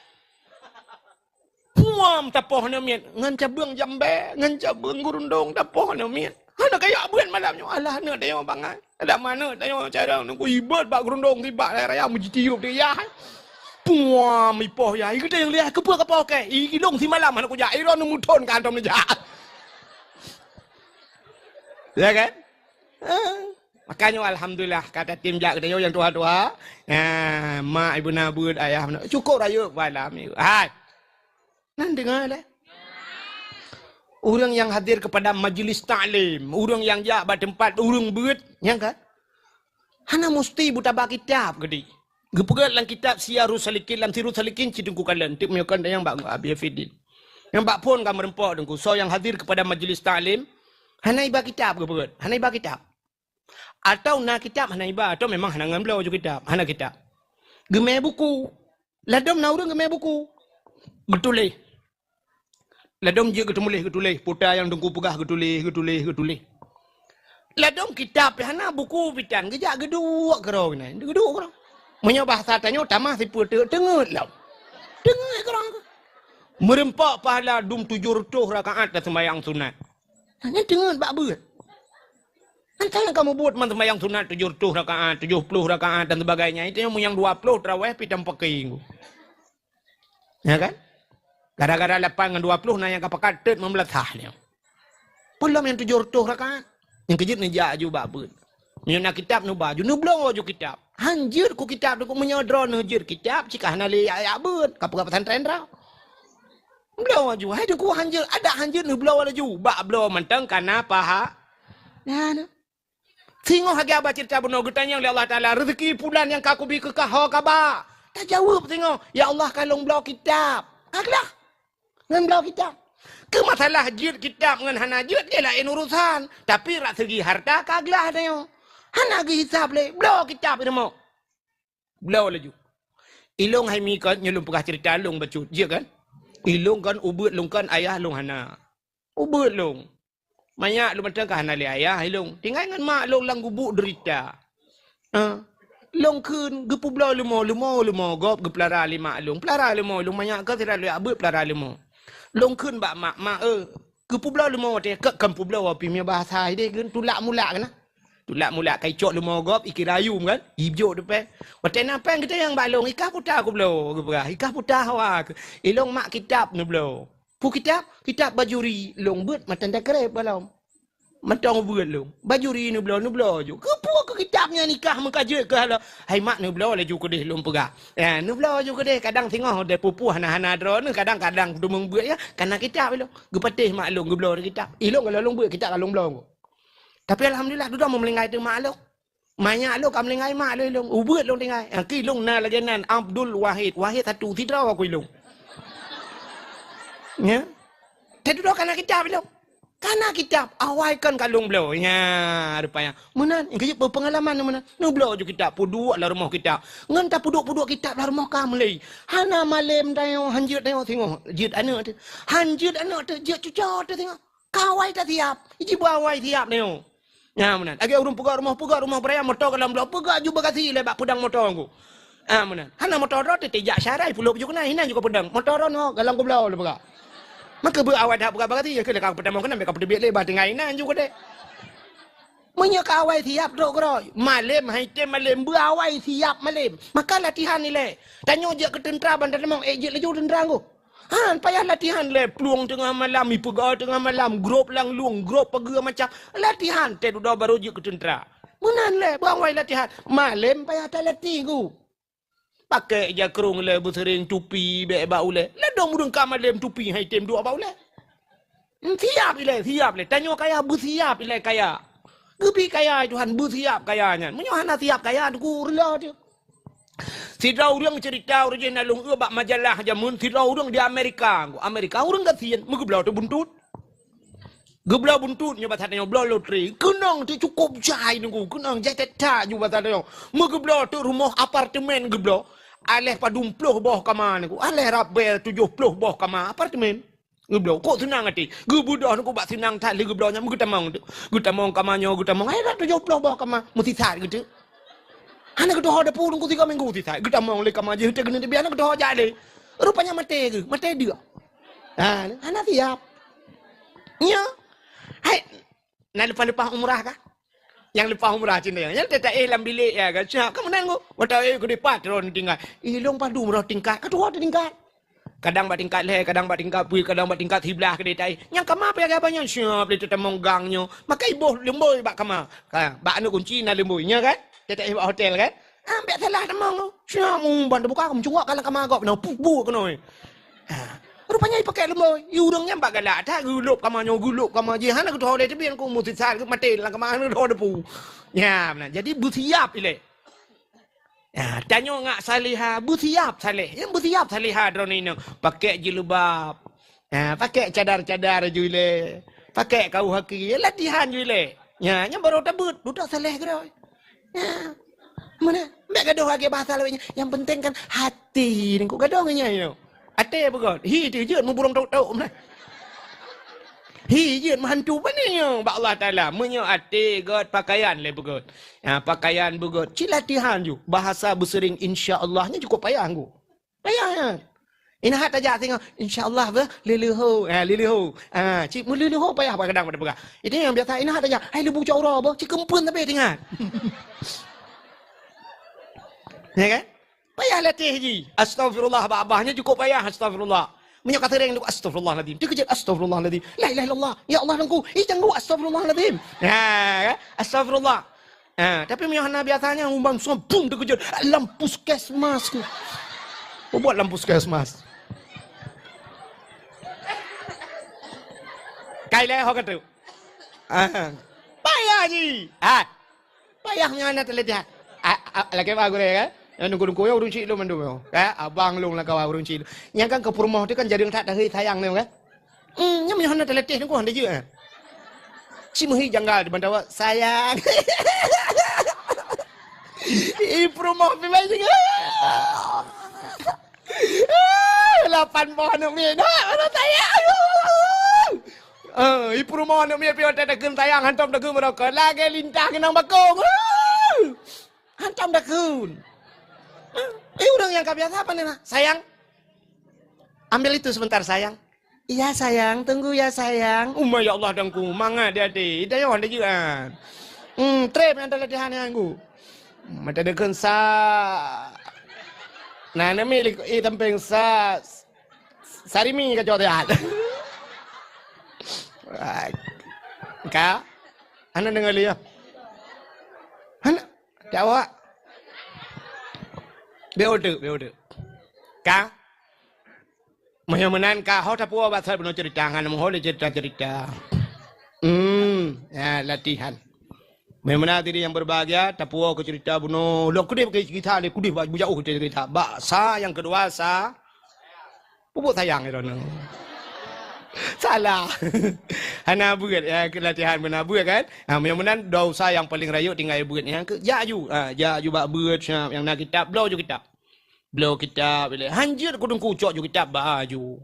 Puam tapoh aneuk miet, ngon cabeueng jambé, ngon cabeueng geurundong tapoh aneuk miet. Hana kajak beuet malam nyoe, alah aneuk tanyoe bangai. Adak ma aneuk tanyoe carông nunggu ibot bak geurundong sibak raya-raya meujitiup di yah. Puam ipoh yah, i geutanyoe liah keupeue kapoh kèe, i ilong simalam hana kujak, i droeneuh meuthon ka hantom neujak. Ya kan? Ah. Makanya alhamdulillah ka tatem jak geutanyoe nyang tuha-tuha. Ah, mak ibu na beuet, ayah na. Cukôp rayeuk bak alam. Hai. Nan deungoe lé. Ureueng nyang hadir kepada majlis taklim, ureueng nyang jak bak teumpat ureueng beuet, nyang kan? Hana musti buta bak kitab geude. Geupeugah lam kitab Siyarus Salikin, lam Sirus Salikin cit Teungku kalon, teuk meunyoe kon nyang bak Abi Hafidin. Nyang bak phon ka meureumpok Teungku, soe nyang hadir kepada majlis taklim, hana iba kitab geupeugah, hana iba kitab. Atau na kitab hana iba, atau memang hana ngon bloe ju kitab, hana kitab. Geumé buku. Ladom na ureueng geumé buku. Geutuléh. Ladom jeuet geuteumuléh, geutuléh. Puta nyang Teungku peugah geutuléh, geutuléh, geutuléh. Ladom kitab pih hana, buku pih tan, geujak geuduek keudroe nyan. Geuduek keudroe. Meunyoe bahasa tanyoe tamah sipeue teuk, teungeut lom. Teungeut keudroe. Meureumpok pahala dum tujoh reutôh rakaat dan sembahyang sunat. Nyan teungeut bak beuet. Entah nyang kamoe buet man sembahyang sunat tujoh reutôh rakaat, tujoh ploh rakaat dan sebagainya. Itu nyang meunyoe dua ploh tarawih pih tam pakai. Ya kan? Gara-gara lapan ngon dua ploh na nyang ka pakat teuk lima belas sah nyoe. Peulom nyang tujoh reutôh rakaat. Nyang keujeuet neujak aju bak beuet. Meunyoe na kitab neuba aju, neubloe aju kitab. Han jeuet ku kitab Teungku, meunyoe droeneuh jeuet kitab, cit ka hana lé jak, jak beuet, ka peugah pesantren droe. Bloe aju, hai Teungku han jeuet, adak han jeuet neubloe laju. Bak bloe mantong kana paha. Nah, nah. Singoh lagèe haba ceurita bunoe geutanyong lé Allah Taala, "Reuzeuki pulan nyang ka kubi keu kah ho ka ba?" Tajaweueb singoh, "Ya Allah, ka lôn bloe kitab." Ka glah. Ngon bloe kitab. Keu masalah jeuet kitab ngon hana jeuet, nyan laén urusan. Tapi rak segi harta ka glah tanyoe. Hana geuhisab lé, bloe kitab i rumoh. Bloe laju. Ilôn hai mi kon, nyoe lôn peugah ceurita lôn bacut, jeuet kan? Ilôn kon, ubeuet lôn kon, ayah lôn hana. Ubeuet lôn. Manyak lôn mantong ka hana lé ayah ilôn. Tinggai ngon mak lôn lam gubuk deurita. Ha. Lôn kheun geupeubloe leumo, leumo, leumo gob geupeulara lé mak lôn. Peulara leumo, lôn manyak ka sira lôn jak beuet peulara leumo. Lôn kheun bak mak, "Mak, eu, geupeubloe leumo watèe keu kon peubloe pih meunyoe bahasa idéh kheun tulak mulak keunan." Tulak mulak ka icok leumo gob, ikira yum kan? Ijok teupèe. Watèe na pèng geutanyong bak lôn, "I kah peue ta kubloe?" Geupeugah, "I kah peue ta hawa?" Ilôn mak kitab neubloe. Peue kitab? Kitab Bajuri. Lôn beuet mantong takreb bak lom. Mantong beuet lôn. Bajuri neubloe, neubloe ju. Keupeue keu kitab nyan i kah meuka jeuet keu halo? Hai mak neubloe laju keudéh lôn peugah. Ya, neubloe ju keudéh kadang singoh deh pupuh hana-hana droeneuh, kadang-kadang teumeueng beuet ya. Kana kitab ilôn. Geupatéh mak lôn geubloe kitab. Ilôn kalau lôn beuet kitab ka lôn bloe. Tapi alhamdulillah dudoe meulinggai teuma lôn. Manyak lôn ka meulinggai mak lôn ilôn. Ubeuet lôn tinggai. Aki lôn na lagèe nan Abdul Wahid. Wahid satu sidroe aku ilôn. Ya. Teududoe kana kitab ilôn. Kana kitab awai kon ka lôn bloe. Ya, rupanya. Meunan, keujeuet peungalaman meunan. Neubloe ju kitab peuduek lam rumoh kitab. Ngon tapeuduek-peuduek kitab lam rumoh ka meulai. Hana malém tanyoe, han jeuet tanyoe singoh. Jeuet aneuk teuh. Han jeuet aneuk teuh, jeuet cucoe teuh singoh. Ka awai tasiap. Jiba awai siap tanyoe. Nyan meunan. Lagèe ureueng peugöt rumoh, peugöt rumoh beuraya moto ka lôn bloe, peugöt ju bagasi lé bak peudang moto ngku. Ah, meunan. Hana moto droe teuh jak syarai pulo baju keunan, hinan ju ka peudang. Moto droe nyoe galang kubloe lé peugöt. Maka beu awai that peugöt bagasi, nyang keu lé ka peutamong keunan, bèk ka peuteubiet lé, bah tinggai inan ju keudéh. Meunyoe ka awai siap trok keudroe, malém hai tem malém, beu awai siap malém. Maka latihan ilèe. Tanyoe jeuet keu teuntra ban tatamong, ék jeuet laju teuntra ngku. Han payah latihan lé, plueng teungoh malam, ipeugah teungoh malam, grob lam lueng, grob pageue macam. Latihan teuh dudoe barô jeuet keu teuntra. Meunan lé, beu awai latihan. Malém payah talatih ngku. Pakai ija krông lé, beuseuring tupi bèk bak ulèe. Ladôm ureueng ka malém tupi hai tem duek bak ulèe. Hmm, siap ilèe, siap ilèe. Tanyoe kaya beusiap ilèe kaya. Geubi kaya Tuhan, beusiap kaya nyan. Meunyoe hana siap kaya, teungku reuloh teuh. Sidroe ureueng ceurita ureueng jih na lôn eu bak majalah jameun, sidroe ureueng di Amerika. Amerika ureueng gasien, meugeubloe teuh buntut. Geubloe buntut nyoe basa tanyoe bloe loteri. Keunong teuh cukôp jai nunggu, keunong jai that-that ju basa tanyoe. Meugeubloe teuh rumoh apartemen geubloe. Aléh padum ploh boh kama nunggu, aléh rabée tujoh ploh boh kama apartemen. Geubloe, kok seunang até. Geubeudôh nunggu bak seunang that lé geubloe nyan, geutamong teuh. Geutamong kama nyoe, geutamong. Hai dak tujoh ploh boh kama, meusisat geuh teuh. Hana geutoho dapu nunggu tiga minggu sisat. Geutamong lé kama jih teuh keuneuk teubiet, hana geutoho jak lé. Rupanya maté geuh, maté deuh. Ha, hana siap. Nyo. Hai, na leupah-leupah umrah kah? Nyang leupah umrah cit nyan. Nyang teuta éh lam bilék ya kan. Siap ka meunan ku. Watèe éh keudéh pat droe tingkat. Ilong padum roh tingkat. Ka tuwoe tingkat. Kadang bak tingkat lhèe, kadang bak tingkat peuet, kadang bak tingkat siblaih keudéh taéh. Nyang kama payah gaba nyan siap lé teutamong gang nyoe. Maka iboh lumbôi bak kama. Ka, bak aneuk kunci na lumbôi nya kan? Teuta éh bak hotel kan? Ah, bèk salah tamong tu. Siap, um, ban teubuka, meucungok ka lam kama gob, na pu-pu keunoe. Ha. Rupanya ipakèk lumbôi. I ureueng nyan bak galak that, geulôp kama nyoe, geulôp kama jih. Hana geutho lé teubiet ku, musisat geuh maté lam kama, hana geutho depu. Nya, meunan. Jadi, beusiap ilèe. Ya, tanyoe ngak saleha, beusiap saleh. Nyang beusiap saleha droeneuh inong. Pakèk jilbab. Ha, pakèk cadar-cadar ju ilèe. Pakèk kau haki, latihan ju ilèe. Nya, nyan barô tabeuet, dudoe saleh keudroe. Nya. Meunan? Bèk gadoh lagèe bahasa lawét nyan. Yang penting kan hati. Nyan kok gadoh ngon nyan, yo. Até beugöt. Hi teuh jeuet meuburông tok-tok meunan. Hi jeuet meuhantu pane nyoe bak Allah Taala. Meunyoe até göt, pakaian lé beugöt. Ha, pakaian beugöt. Cit latihan ju. Bahasa beuseuring insya Allah nyan cukup payah nyan. Payah nyan. Inah tajak singoh, insya Allah beuh, leuleho. Ha, leuleho. Ha, cit meuleuleho payah kadang pada peugah. Itu yang biasa inah tajak, hai leubeh cok uroe beuh, cit keumpeuen tapi ingat. Ya kan? Payah latih jih. Astaghfirullah, babah nyan cukup payah astaghfirullah. Meunyoe ka sering tu, astaghfirullahalazim. Teukeujot, astaghfirullahalazim. La ilaha illallah. Ya Allah, Tuhanku. Ih, canggu, astaghfirullahalazim. Ha, kan? Astaghfirullah. Ha, tapi meunyoe hana biasa nyan, umam sempung teukeujot. Lam puskesmas ku. Apa buat lam puskesmas? Kai lé ho kata. Ha. Payah jih. Ha. Payah nyan na teulatih. A, a, lakèe bak gurèe, kan? Nyang dengku-dengku nyan ureueng chik lôn mandum nyoe. Kan? Abang lôn lam kawan ureueng chik lôn. Nyang kan keu peurumoh tu kan jadeueng that tahé sayang nyoe, kan? Hmm, nyan meunyoe hana teulatih dengku hana jeuet, kan? Cit meuhi janggal di bantawa, sayang. Ih, peurumoh pi bai singoh. Lapan boh aneuk miet, nak, mana sayang. Eh, i peurumoh aneuk miet piôh teuh takheun sayang, hantom takheun meurokok. Lagèe lintah keunong bakong. Hantom takheun. Eh, ureueng nyang ka biasa apa ni, nak? Sayang, ambil itu sebentar, sayang. Iya, sayang. Tunggu ya, sayang. Uma, ya Allah, dengku. Mangat di até. Ita nyoe dah jian. Hmm, trép nyang talatihan nyan, Gu. Mata deukeuen sa. Nah, nami lik, eh, tampeng sa. Sarimi ka cok tiat. Ka? Hana deungoe lé, ya? Hana? Jawab. Beu teuk, beu teuk. Ka? Meunyoe meunan ka ho tapuwoe bak that bunoe cerita, ngon meuho lé cerita-cerita. Hmm, ya, latihan. Meunyoe meunan hadirin yang berbahagia, tapuwoe keu cerita bunoe. Lôn keudeh bak kisah lé, keudeh bak bujak, oh, cerita. Bak sa nyang keudua sa, pupuk sayang droeneuh. Salah. Hana beuet, ya, keu latihan beuna beuet kan? Ha, meunyoe meunan, dua usaha nyang paleng rayeuk tinggai beuet. Nyang keu, jak ju. Ha, jak ju bak beuet, siap. Nyang na kitab, bloe ju kitab. Bloe kitab ilèe. Hanjeuet keu teungku cok ju kitab ba ju.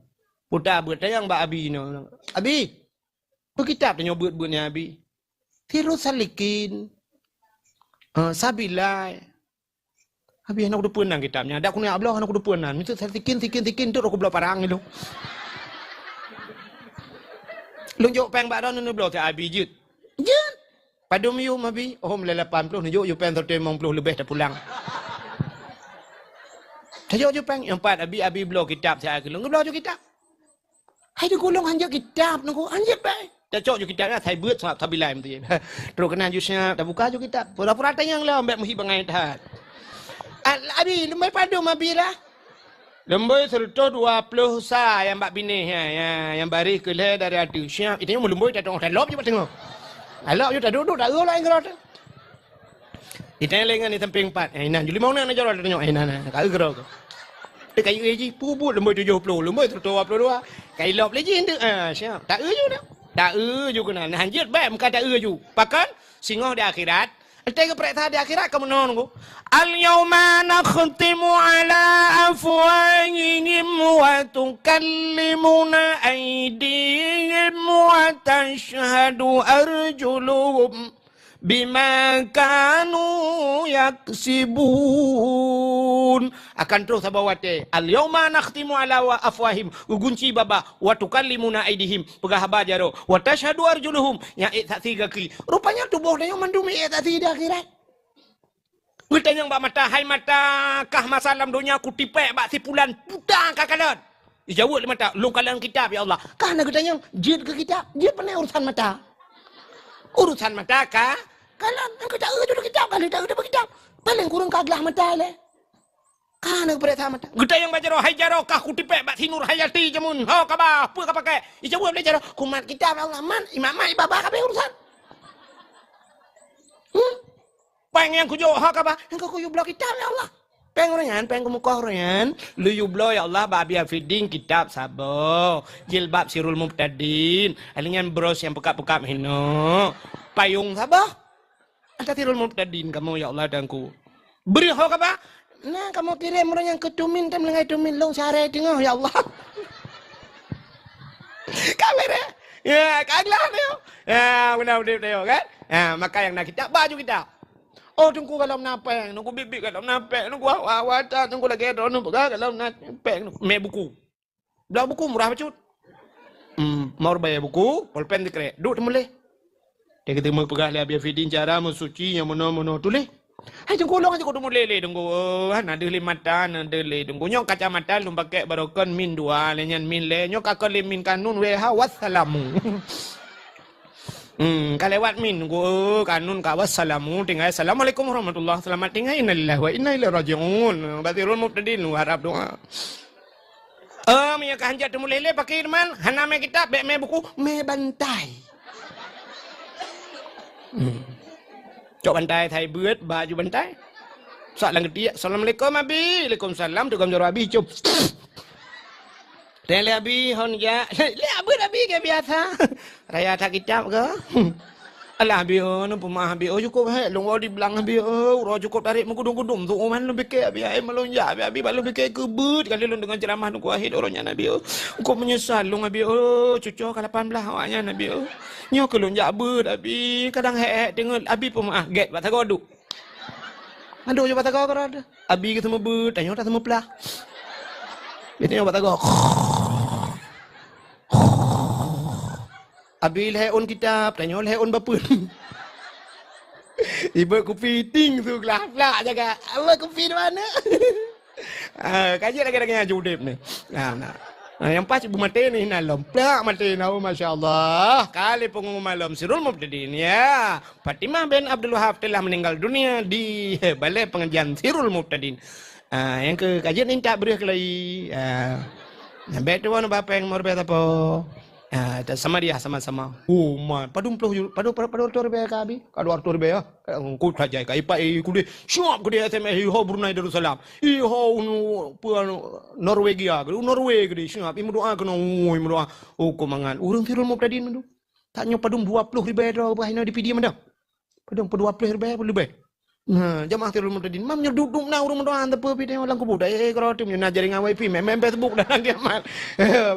Puta beuet tanyong bak abi nyoe. Abi, peu kitab tanyoe beuet-beuet nyan abi? Sirus Salikin. Ah, Sabilai. Abi hana kuteupeu nan kitab nyan. Dak kuneuk bloe hana kuteupeu nan. Miseue Salikin, sikin, sikin tu rôh kubloe parang ilong. Lôn jok péng bak droeneuh neubloe teuh abi jeuet. Jeuet. Padum yum abi? Oh, mulai lapan ploh neujok yum péng seratus limong ploh leubeh tapulang. Tajok yum péng, nyang pat abi, abi bloe kitab siat keu lôn. Geubloe ju kitab. Hai di gulong hanjeuet kitab nunggu, hanjeuet bai. Tacok ju kitab nyan, sai beuet sa-, sabilai meuti. Trok keunan ju siap, tabuka ju kitab. Pura-pura tanyong lom, bèk meuhi bangai that. Al-, abi, leumbai padum abi lah. Leumbai seratus dua ploh sa nyang bak binéh nyan, ya, nyang baréh keu lhèe dari ateueh. Siap, itu nyang meuleumbai tatong, talop ju bak teungoh. Talop ju taduek-duek, taeu laén keudroe teuh. Itanyong lé ngon di sampéng pat. Eh, inan, ju limong na, na jaroe tanyong. Eh, na, na, ka eu keudroe. Eh, ka eu jih, pubut leumbai tujoh ploh, leumbai seratus dua ploh dua. Ka ilop lé jih, enteuk. Ah, siap. Taeu ju na. Taeu ju keunan. Nah, hanjeuet bèk, meuka taeu ju. Pakon? Singoh di akhirat. Enteuk geupareksa di akhirat ka meunoe nunggu. Al-yauma nakhtimu ala afwahihim wa tukallimuna aidihim wa tashhadu arjuluhum bima kanu yaksibun. Akan troh saboh watée, "Al-yauma nakhtimu ala wa afwahim," geugunci babah, "wa tukallimuna aidihim," peugah haba jaroe, "wa tasyhadu arjuluhum," nyang ék saksi gaki. Rupanya tuboh tanyoe mandum ék saksi di akhirat. Geutanyong bak mata, "Hai mata, kah masa lam donya kutipék bak si pulan buta kakalon?" Ijaweueb lé mata, "Lôn kalon kitab, ya Allah." Ka na geutanyong, "Jeuet keu kitab, jeuet pane urusan mata?" Urusan mata ka kalon, nyang ka taeu judul kitab, ka lheueh taeu kitab. Paleng kureueng ka glah mata lé. Ka na geupeuriksa mata. Geutanyong bak jaroe, "Hai jaroe, kah kutipék bak si Nurhayati jameun? Ho kaba, peue ka pakai?" Ijaweueb lé jaroe, "Kumat kitab, ya Allah, mat, imat-mat, ibaba kabeh urusan." Hmm? Péng nyang kujok ho kaba, nyang ka kuyue bloe kitab, ya Allah. Péng ureueng nyan, péng keumukoh ureueng nyan, lôn yue bloe, ya Allah, bak Abi Afidin kitab saboh, jilbab Sirul Mubtadin, alinyan bros nyang peukab-peukab hinoe, payong saboh. Ata Sirul Mubtadin kamoe, ya Allah, Tuhanku. Bri ho kaba, na kamoe kirém ureueng nyang keu tumin, tam leungai tumin lôn syaré teungoh, ya Allah. Ka beureh. Ya, ka glah nyoe. Ya, beuna udép nyoe kan? Ya, maka nyang na kitab, baju kitab. Oh, teungku, golom na péng, teungku, biet-biet golom na péng, teungku, hawa-hawa that, teungku, lagèe droeneuh peugah golom na péng, teungku. Mé buku. Bloe buku murah bacut. Hmm, mau ribèe buku, polpen sikrek. Duek teumuléh. Dia keuteumé peugah lé Abi Afidin cara meusuci nyang meunoe-meunoe tuléh. Hai teungku, lôn aja kuteumuléh lé teungku. Oh, hana deuh lé mata, hana deuh lé teungku. Nyoe kacamata lôn pakék barokon min dua, lé nyan min lé. Nyoe ka kon lé min kanun W H, wassalamu. Hmm, ka lewat min, oh, kanun ka wassalamu, tinggai assalamualaikum warahmatullah, selamat tinggai, innalillahi wa inna ilaihi raji'un. Bak Sirul Mubtadin, harap doa. Oh, meunyoe ka hanjeuet teumuléh lé, pakri teuma, hana mé kitab, bèk mé buku, mé bantai. Hmm. Cok bantai, thai beuet, baju bantai. Sak lam geutiek, "Assalamualaikum, Abi." "Waalaikumsalam," teugom jaroe Abi, cop. Teuh lé Abi, hon jak. Lé Abi, Abi keu biasa. Raya that kitab keu? Alah, Abi, oh, neupeumaah, Abi, oh, cukôp hék, lôn woe di blang, Abi, oh, uroe cukôp tarek meugudum-gudum, su uman lôn pike, Abi, ai, malôn jak, Abi, Abi, bak lôn pike keu beuet, kali lôn deungoe ceuramah Teungku Wahid uroe nyan, Abi, oh. Cukôp meunyeusal lôn, Abi, oh, cucoe ka lapan blaih awak nyan, Abi, oh. Nyoe keuh lôn jak beuet, Abi, kadang hék-hék teungeut, Abi peumaah, gét bak sagoe duek. Aduh, cuba tagoe keudroe. Abi geuseumeubeuet, tanyoe taseumeuplah. Biasanya bak tagoe. Abi lhèe ôn kitab, tanyoe lhèe ôn bapeuen. Ibeuet kupi ting su glah plak jaga. Allah, kupi di mana? Ah, ka jeuet lagèe-lagèe nyan udép ni. Nah, nah. Ah, nyang pas ibu maté ni, nah, lom plak maté, nah, oh, masya Allah. Kali pengumuman lom Sirul Mubtadin, ya. Fatimah bin Abdul Wahab telah meninggal dunia di balai pengajian Sirul Mubtadin. Ah, nyang keu ka jeuet ni tak breuh keulai. Ah. Nyang bèk tuwoe bak péng meureubèe sapo. Ah, ta-, sama dia, sama-sama. Oh, man. Padum ploh ju-, padum, padum, padum reutôh ribèe ka Abi? Ka dua reutôh ribèe, ya? Ka, engkau tajai ka ipak, eh, kudeh. Siap kudeh S M S, eh, ho Brunei Darussalam. Eh, ho unu, peue anu, Norwegia, kudeh, Norway kudeh. Siap, eh, meudoa keunoe, oh, meudoa. Oh, keu mangat. Ureueng Sirul Mubtadin mandum. Tanyoe padum dua ploh ribèe droe bah inoe di Pidie mandum. Padum, padum dua ploh ribèe, padum leubeh. Nah, jamaah Sirul Mubtadin. Mam nyoe duek-duek na ureueng meudoa, teupeu pih tanyoe lam kubu. Eh, keudroe tu nyoe na jaringan wifi, main-main Facebook dan kiamat.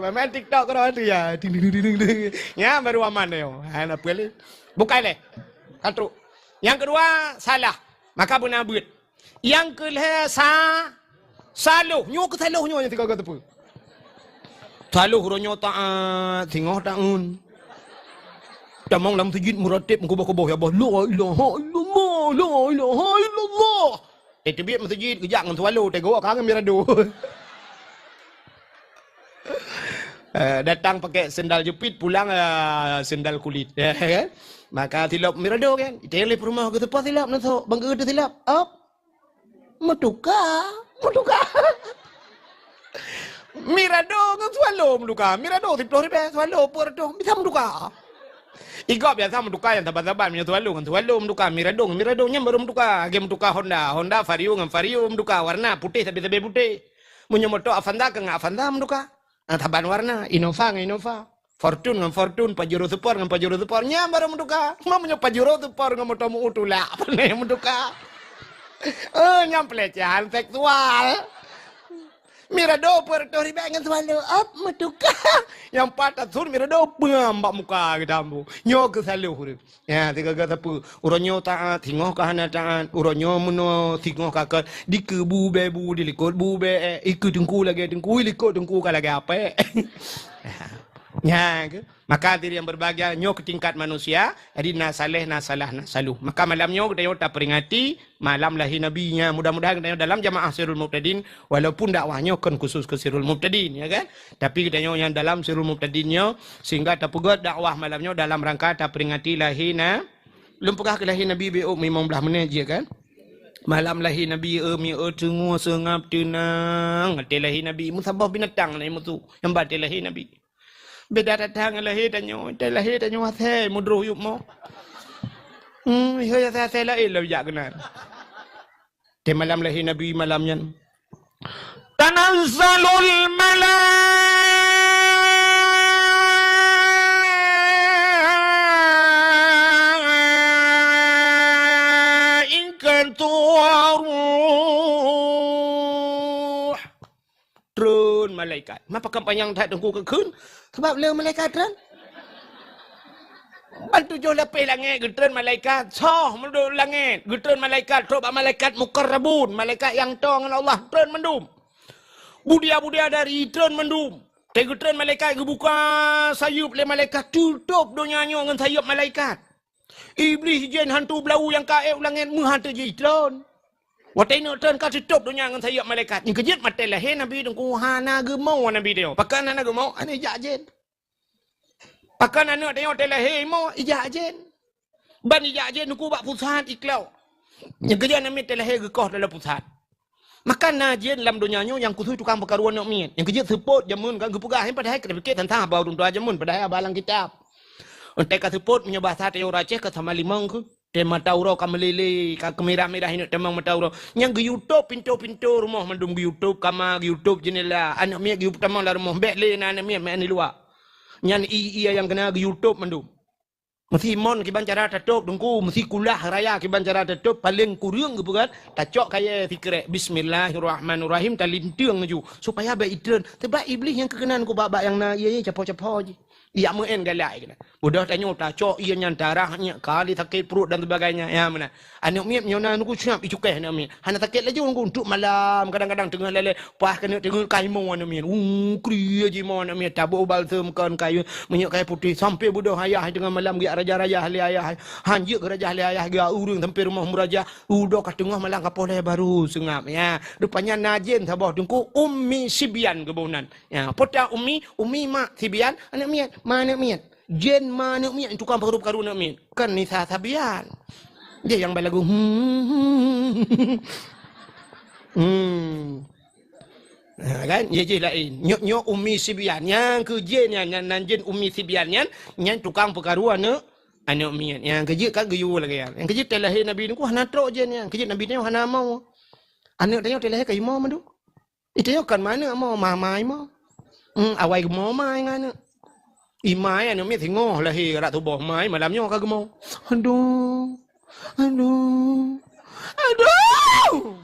Main-main TikTok keudroe tu ya. Ting, ting, ting, ting, ting. Nyan baru aman nyoe. Ha, na peue lé? Bukai lé. Ka trok. Nyang keudua, salah. Maka beuna beuet. Nyang keu lhèe sa-, saloh. Nyoe keu saloh nyoe nyang sigoe-goe teupeu. Saloh uroe nyoe taat, singoh taun. Tamong lam meuseujid meurateb meukuboh-kuboh, ya Allah, "La ilaha illallah, la ilaha illallah." Eh, teubiet meuseujid, geujak ngon swallow, teugok ka ngon mirado. Eh, datang pakai sendal jepit, pulang, eh, sendal kulit. Maka silop mirado kan. Itée lé peurumoh geuseupah silop, neusok, bang geuteuk silop. Op. Meutuka, meutuka. Mirado ngon swallow meutuka. Mirado siploh ribèe, swallow peuet reutôh, bisa meutuka. Igob biasa meutuka nyang saban-saban, meunyoe swallow ngon swallow meutuka, mirado ngon mirado nyan baru meutuka. Lagèe meutuka Honda, Honda Vario ngon Vario meutuka, warna putéh sabe-sabe putéh. Meunyoe moto Avanza keu ngon Avanza meutuka. Ah, saban warna, Innova ngon Innova. Fortuner ngon Fortuner, Pajero Sport ngon Pajero Sport, nyan baru meutuka. Meunyoe Pajero Sport ngon moto meu tulak, pane meutuka. Eh, nyan pelecehan seksual. Mirado peuet reutôh ribèe ngon swallow, ap, meutuka. Nyang pat tasur mirado peungam bak muka geutambu. Nyoe keu saloh ureueng. Ya, sigaga sapeue. Uroe nyoe taat, singoh ka hana taat. Uroe nyoe meunoe, singoh ka kon. Dikeue bu bèe bu, dilikot bu bèe, eh, ikeue teungku lagèe teungku, ilikot teungku ka lagèe apèe. Ya, ke? Maka hadirin yang berbahagia, nyoe keu tingkat manusia, jadi na saleh, na salah, na saloh. Maka malam nyoe geutanyoe taperingati malam lahé Nabi nyan. Mudah-mudahan geutanyoe dalam jamaah Sirul Mubtadin, walaupun dakwah nyoe kon khusus keu Sirul Mubtadin, ya kan? Tapi geutanyoe nyang dalam Sirul Mubtadin nyoe, sehingga tapeugöt dakwah malam nyoe dalam rangka taperingati lahé na-, lôn peugah keu lahé Nabi beu limong blaih menit je kan? Malam lahé Nabi, eh, mi, eh, teungoh seungab teunang. Watèe lahé Nabi, meusaboh binatang na musu nyang ba watèe lahé Nabi. Beda that-that ngon lahé tanyoe, watèe lahé tanyoe asèe meudroh yup mo. Hmm, ihôi asèe-asèe laén lom jak keunan. Watèe malam lahé Nabi malam nyan. Tanazzalul malaikatu war-ruh. Treun malaikat. Ma pakon panyang that teungku keu kheun? Sabab le malaikat treun. Ban tujoh lapéh langèt geutreun malaikat, soh meudong langèt, geutreun malaikat, trok bak malaikat muqarrabun, malaikat nyang toe ngon Allah, treun mandum. Budia-budia dari treun mandum. Watèe geutreun malaikat, geubuka sayeup lé malaikat, tutôp donya nyoe ngon sayeup malaikat. Iblih, jén, hantu, blau nyang ka ék u langèt meuhan teujitreun. Watèe neuk treun ka tutôp donya ngon sayeup malaikat. Nyan keuh jeuet watèe lahé Nabi teungku hana geumoe Nabi nyoe. Pakon hana geumoe? Hana ijak jén. Pakon aneuk tanyoe watèe lahé imoe ijak jén. Ban ijak jén teungku bak pusat iklok. Nyan keuh jeuet aneuk miet watèe lahé geukoh dalam pusat. Maka na jén lam donya nyoe nyang khusus tukang peukaru aneuk miet. Nyang keuh jeuet seupôt jameun kan geupeugah, padahai ka tapike teuntang haba ureueng tuha jameun, padahai haba lam kitab. Watèe ka seupôt meunyoe basa tanyoe ureueng Aceh ka sama limong keuh. Watèe mata uroe ka meulélé, ka keumirah-mirah ineuk tamong mata uroe. Nyang geuyue tôp pintoe-pintoe rumoh mandum geuyue tôp, kama geuyue tôp, jeundela, aneuk miet geuyue tamong lam rumoh, bèk lé na aneuk miet meu'en di luwa. Nyan ie-ie nyang keuna geuyue tôp mandum. Meusi mon kiban cara tatôp teungku, meusi kulah raya kiban cara tatôp, paleng kureueng geupeugah, tacok kayèe sikrek, bismillahirrahmanirrahim, talinteung laju, supaya bèk itreun. Sabab Iblih nyang keukeunong keu bak-bak nyang na ie-ie capo-capo jih. Ijak meu'en galak keunan. Udah tanyoe tacok ie nyan tarah nyan, kali sakét pruet dan sebagainya. Ya, meunan. Aneuk miet meunyoe na teungku siap icukéh aneuk miet. Hana sakét laju teungku, untuk malam, kadang-kadang teungoh lalè, paih keuneuk teungoh ka imoe aneuk miet. Uh, kriye jimoe aneuk miet, taboh balsem kon kayèe, minyeuk kayèe putéh, sampoe beudôh ayah teungoh malam geujak rajah-rajah lé ayah. Han jeuet geurajah lé ayah, geujak ureueng sampoe rumoh meurajah. Udah ka teungoh malam ka poh lhèe baru seungab. Ya, rupanya na jén saboh teungku, Ummi Sibyan geuboh nan. Ya, peue ta Ummi, Ummi mak Sibyan, aneuk miet, ma aneuk miet. Jén ma aneuk miet, tukang peukaru-peukaru aneuk miet. Kan Nisa Sabian. Dia nyang balagu. Hmm. Hmm. Ha, kan? Dia jih laén. Nyoe, nyoe Ummi Sibyan. Nyang keuh jén nyan, nyan, nan jén Ummi Sibyan nyan, nyan tukang peukaru aneuk, aneuk miet. Nyang keuh jeuet ka geuyue lagèe nyan. Nyang keuh jeuet watèe lahé Nabi teungku hana trok jén nyan. Keuh jeuet Nabi nyoe hana moe. Aneuk tanyoe watèe lahé ka imoe mandum. Itu nyoe kon ma aneuk moe, ma, ma imoe. Hmm, awai geumoe ma ngon aneuk. Ima aneuk miet singoh lahé rot tuboh ma, malam nyoe ka geumoe. Aduh. Aduh. Aduh.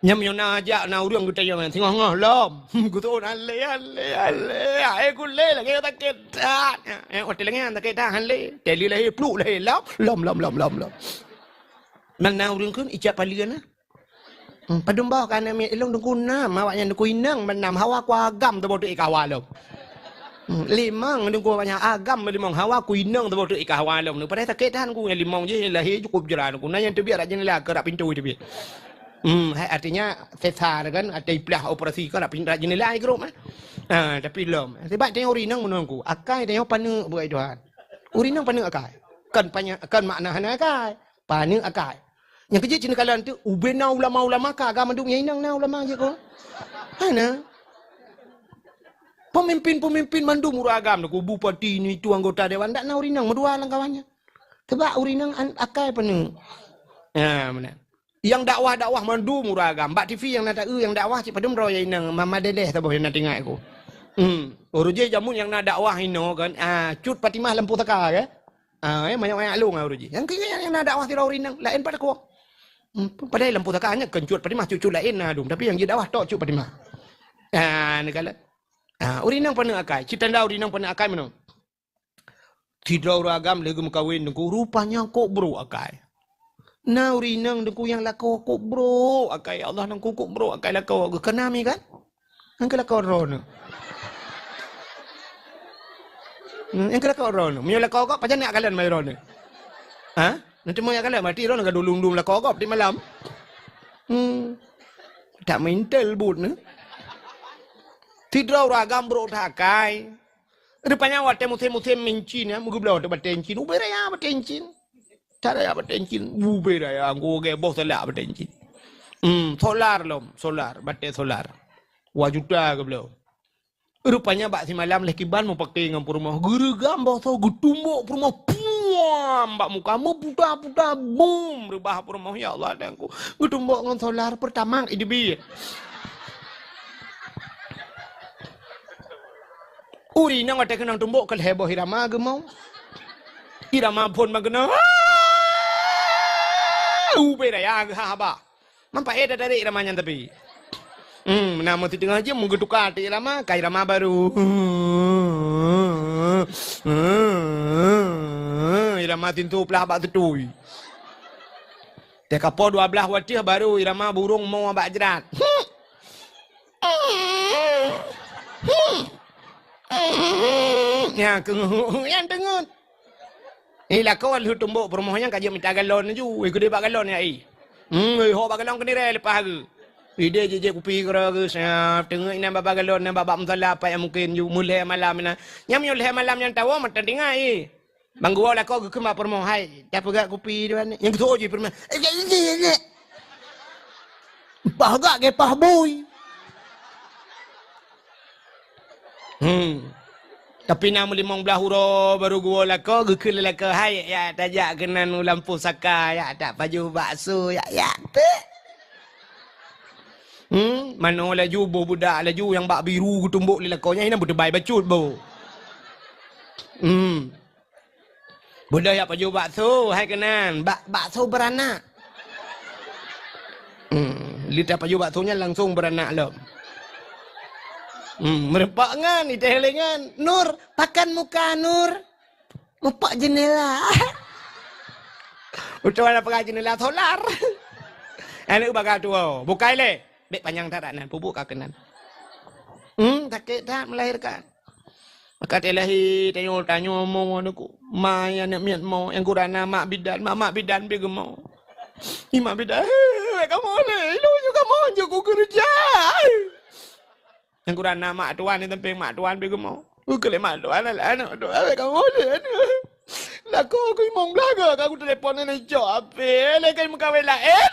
Nyan meunyoe na jak na ureueng geutanyong singoh-ngoh lom. Geutuon alé, alé, alé. Hai kulé lagèe sakét that. Eh, watèe lagèe nyan sakét that, han lé. Teli lahé, pluk lahé, lom, lom, lom, lom, lom, lom. Nan na ureueng kheun ijak palian na. Hmm, padum boh ka aneuk miet ilong teungku nam, awak nyan teungku inong meunan, hawa ku agam teuboh teuk i kawa lom. Hmm, limong teungku awak nyan agam limong, hawa ku inong teuboh teuk i kawa lom. Padahai sakét that teungku, nyang limong jih lahé cukup jra teungku. Na nyang teubiet rot jeundela, keu rot pintoe teubiet. Hmm, hai artinya sesar kan, ateueh iplah operasi kan rot pin-, rot jeundela i grup, eh. Ha, tapi lom. Sebab tanyoe ureueng inong meunan teungku. Akai tanyoe paneuk bukai Tuhan. Ureueng inong paneuk akai. Kan panya-, kan makna hana akai. Paneuk akai. Nyang keuh jeuet ci neukalon teuk, ubena ulama-ulama ka agam mandum nyang inong na ulama jeuet kon. Hana. Pemimpin-pemimpin mandum ureueng agam, ku bupati ni tu anggota dewan, dak na ureueng inong meudua lam kawan nyan. Sebab ureueng inong an-, akai paneuk. Ya, meunan. Nyang dakwah-dakwah mandum ureueng agam. Bak T V nyang na taeu nyang dakwah cit padum droe nyang inong, ma-, madedeh saboh nyang na teuingat ku. Hmm. Ureueng jih jameun nyang na dakwah inoe kan, ah, Cut Fatimah Lampu Saka kan. Ah, eh, manyak-manyak lôn ureueng jih. Nyang keu nyang na dakwah sidroe ureueng inong, laén pat takue. Hmm, padahai lampu saka nyan kon Cut Fatimah, cut-cut laén na dum, tapi nyang jeuet dakwah tok Cut Fatimah. Ah, neukalon. Ah, ureueng inong paneuk akai, cit tanda ureueng inong paneuk akai meunoe. Sidroe ureueng agam lheueh geumeukawen Teungku, rupanya kok brok akai. Na ureueng inong Teungku nyang lakoe kok brok akai, ya Allah Teungku, kok brok akai lakoe, geukeunami kan? Nyang keu lakoe droeneuh. Hmm, nyang keu lakoe droeneuh. Meunyoe lakoe gob, pajan jak kalon bak droeneuh? Ha? Nanti mau jak kalon, berarti droeneuh ka dulung-dulung lakoe gob di malam. Hmm. Tak meuintel buet neuh. Sidroe ureueng agam brok that akai. Rupanya watèe musém-musém mincin, ya, meugeubloe teuh batèe incin. Ubé raya batèe incin. That raya batèe incin. Ubé raya, geuboh salak batèe incin. Hmm, solar lom, solar, batèe solar. Dua juta geubloe. Rupanya bak simalam lheueh kiban meupaké ngon peurumoh. Geureugam boh soe geutumbok peurumoh. Puam! Bak muka meuputa-puta. Bum! Reubah peurumoh. Ya Allah, Tuhanku. Geutumbok ngon solar Pertamax idéh biet. Ureueng inong watèe keunong tumbok keu lhèe boh Irama geumo. Irama phôn bak keunoe. Ubé raya geuhah haba. Manfaét tatarek Irama nyan tapi. Hmm, na meuteungoh jeuem meugeutuka ateueh Irama, ka Irama baru. Irama sintoe plah bak seutui. Teuka po dua blaih watèe baru Irama burông mo bak jrat. Nyan keuh, nyan teungeut. Eh, lakoe lheueh tumbok peurumoh nyan ka jeuet mita galon laju. Eh, keudeh bak galon ya, eh. Hmm, eh, hok bak galon keunirée leupah geuh. Idéh jijép kupi keudroe geuh, siap teungeut inan bak galon, inan bak, bak musala, apa nyang mungken ju, meulhèe malam inan. Nyan meunyoe lhèe malam nyan tawoe, mantong tinggai, eh. Ban geuwoe lakoe geukheun bak peurumoh, "Hai, tapeugah kupi dua ni." Nyang geutoh jih peurumoh, "Eh, eh, eh, eh." Pah gak ge pah bui. Hmm. Tapi na meulimong blaih uroe baru geuwoe lakoe, geukheun lé lakoe, "Hai, ya, tajak keunan u lampôh saka, ya, tak pajoh bakso, ya, ya." Teuh. Hmm, manoe laju, boh budak laju, nyang bak biru geutumbok lé lakoe nyan, inan beuteubai bacut boh. Hmm. Beudôh jak pajoh bakso, hai keunan, bak-, bakso beuranak. Hmm, lheueh tapajoh bakso nyan langsong beuranak lom. Hmm, meureumpok ngon, iteh lé ngon, "Nur, pakan muka, Nur." Mupok jeunela. Utoe na peugah jeunela solar. Aneuk baga tuwoe. Bukai lé. Bèk panyang that nan. Pupuk ka keunan. Hmm, sakét that melahirkan. Maka teuh lahé, tanyoe, tanyoe mo aneuk ku. Ma nyang aneuk miet mo, nyang gurana mak bidan, mak, mak bidan pi geumo. I mak bidan, "Hei, kamoe lé, ilôn ju kamoe ju kukeureuja." Nyang gurana mak tuan di sampéng mak tuan pi geumo. Ukeue lé mak tuan, alah, aneuk tuan, kamoe lé aneuk. Lakoe ku imong belaga ka kutelepon nyan icok apé, lé kai meukawen laén.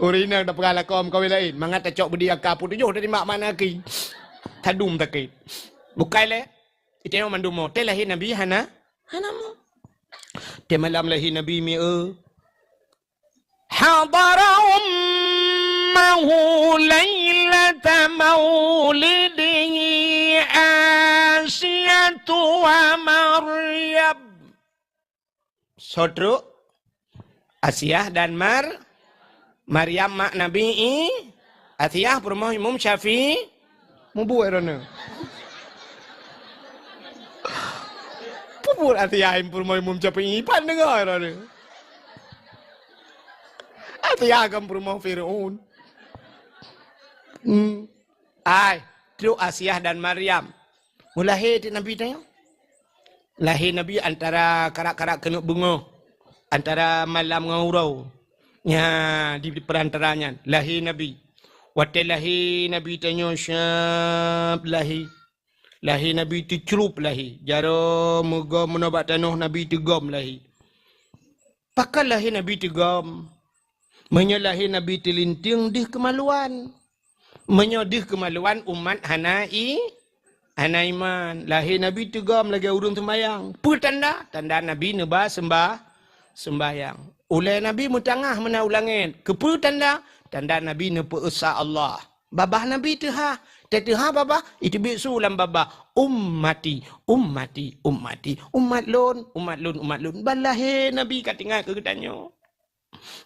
Ureueng inong tapeugah lakoe meukawen laén, mangat tacok beudi aka peutujoh dari mak mana ki. Tadum takét. Bukai lé. Iteuh mandum mo. Teuh lahé Nabi hana, hana mo. Teuh malam lahé Nabi mieu. Hadara ummahu lailata maulidihi Asiyatu wa Maryam. Soe trok? Asiah dan Mar-, Maryam mak Nabi I-, Asiah peurumoh Imam Syafi'i. Mubuet droeneuh. Peue buet Asiah peurumoh Imam Syafi'i, pan deungoe droeneuh. Asiah kan peurumoh Fir'aun. Hmm. Ai, trok Asiah dan Maryam. Meulahé teuk Nabi tanyoe. Lahé Nabi antara karab-karab keuneuk beungoh, antara malam ngon uroe. Nya, di peurantara nyan lahé Nabi. Watée lahé Nabi tanyoe syab lahé. Lahé Nabi teucrub lahé. Jaroe meugom meunoe bak tanoh Nabi teugom lahé. Pakon lahé Nabi teugom? Meunyoe lahé Nabi teulinteung deuh keumaluan. Meunyoe deuh keumaluan umat hana i-, hana iman. Lahé Nabi teugom lagée ureuëng seumbayang. Peue tanda? Tanda Nabi neuba seumbah-, seumbayang. Ulée Nabi meutangah meunan u langét. Keupeue tanda? Tanda Nabi neupeu-esa Allah. Babah Nabi teuhah, Teuh-teuh ha babah, iteubiet su lam babah, "Ummati, ummati, ummati, umat lôn, umat lôn, umat lôn." Ban lahé Nabi ka teuingat keu geutanyoe.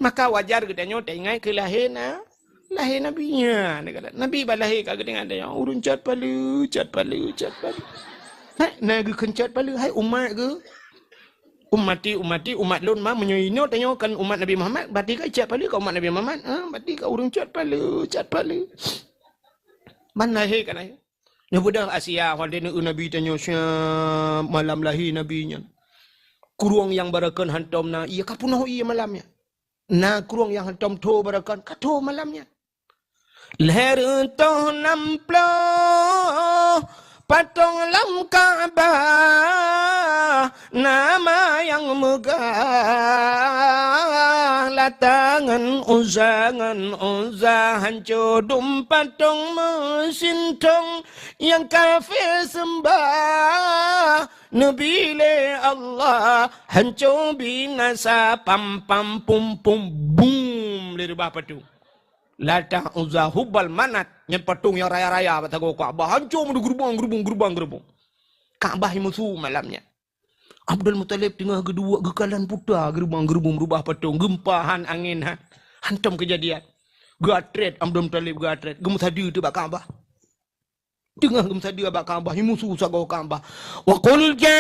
Maka wajar geutanyoe taingat keu lahé na, lahé Nabi nyan. Nabi ban lahé ka geuteuingat tanyoe, ureueng cot paleue, cot paleue, cot paleue. Hai, na geukheun cot paleue, hai umat geuh. "Ummati, ummati, umat lôn ma, meunyoe inoe tanyoe kon umat Nabi Muhammad, berarti ka cot paleue ka umat Nabi Muhammad. Ha, berarti ka ureueng cot paleue, cot paleue." Ban lahé ka lahé. Neubeudôh Asia, watèe neu Nabi tanyoe siap malam lahé Nabi nyan. Krueng nyang barokon hantom na ie, ka peunoh ie malam nyan. Na krueng nyang hantom tho barokon, ka tho malam nyan. Lhèe reutôh nam ploh patong lam Ka'bah, nama nyang meugah, Lata ngon Uzza, ngon Uzza, hanco dum patong meusintong nyang kafé seumbah Nabi lé Allah, hanco binasa, pam, pam, pum, pum, bum, lé reubah patong. Lata, Uzza, Hubal, Manat, nyan patong nyang raya-raya bak sagoe Ka'bah, hanco meudeuh geurubong, geurubong, geurubong, geurubong. Ka'bah imusu malam nyan. Abdul Muthalib teungoh geuduek geukalon puta geurubong-geurubong reubah patong, geumpa han, angén han. Hantom keujadian. Geuatrét Abdul Muthalib, geuatrét, geumeusadeue teuk bak Ka'bah. Teungoh geumeusadeue bak Ka'bah, imusu sagoe Ka'bah. "Wa qul ja'al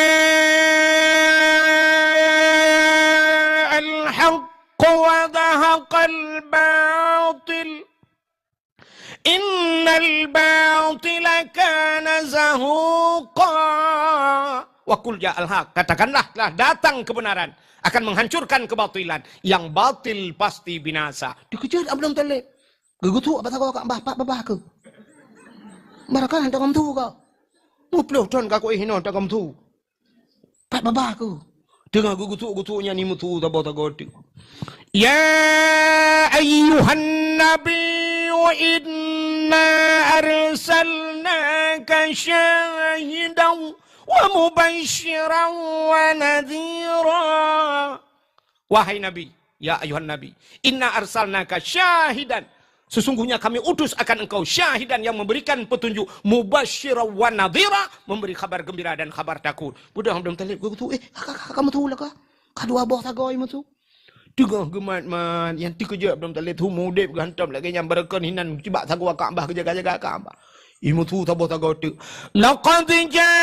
haqq wa zahaqal batil. Innal batila kana zahuqa." "Wa qul ja'al haq," katakanlah, telah datang kebenaran, akan menghancurkan kebatilan. Yang batil pasti binasa. Dikeujot Abdul Muthalib. Geugeutuk bak sagoe Ka'bah, pat babah keuh. Barokon han tagoe meusu kah. Muplôh thon ka kuéh hinoe tagoe meusu. Pat babah keuh. Teungoh geugeutuk-geutuk nyan imusu saboh sagoe teuk. "Ya ayyuhan nabiyyu inna arsalnaka syahidan wa mubasysyiran wa nadhira." Wahai Nabi, ya ayuhan Nabi, "Inna arsalnaka syahidan." Sesungguhnya kami utus akan engkau syahidan, yang memberikan petunjuk, mubasysyiran wa nadhira, memberi khabar gembira dan khabar takut. Beudôh Abdul Muthalib geugeutuk, eh, ka, ka, ka, ka meusu lah kah? Ka dua boh sagoe meusu. Teungoh geumat-mat, nyang teukeujot Abdul Muthalib, teuma udép geuhantom lagèe nyan, barokon hinan cibak sagoe Ka'bah, geujaga-jaga Ka'bah. Imusu saboh sagoe teuk. "Laqad ja'akum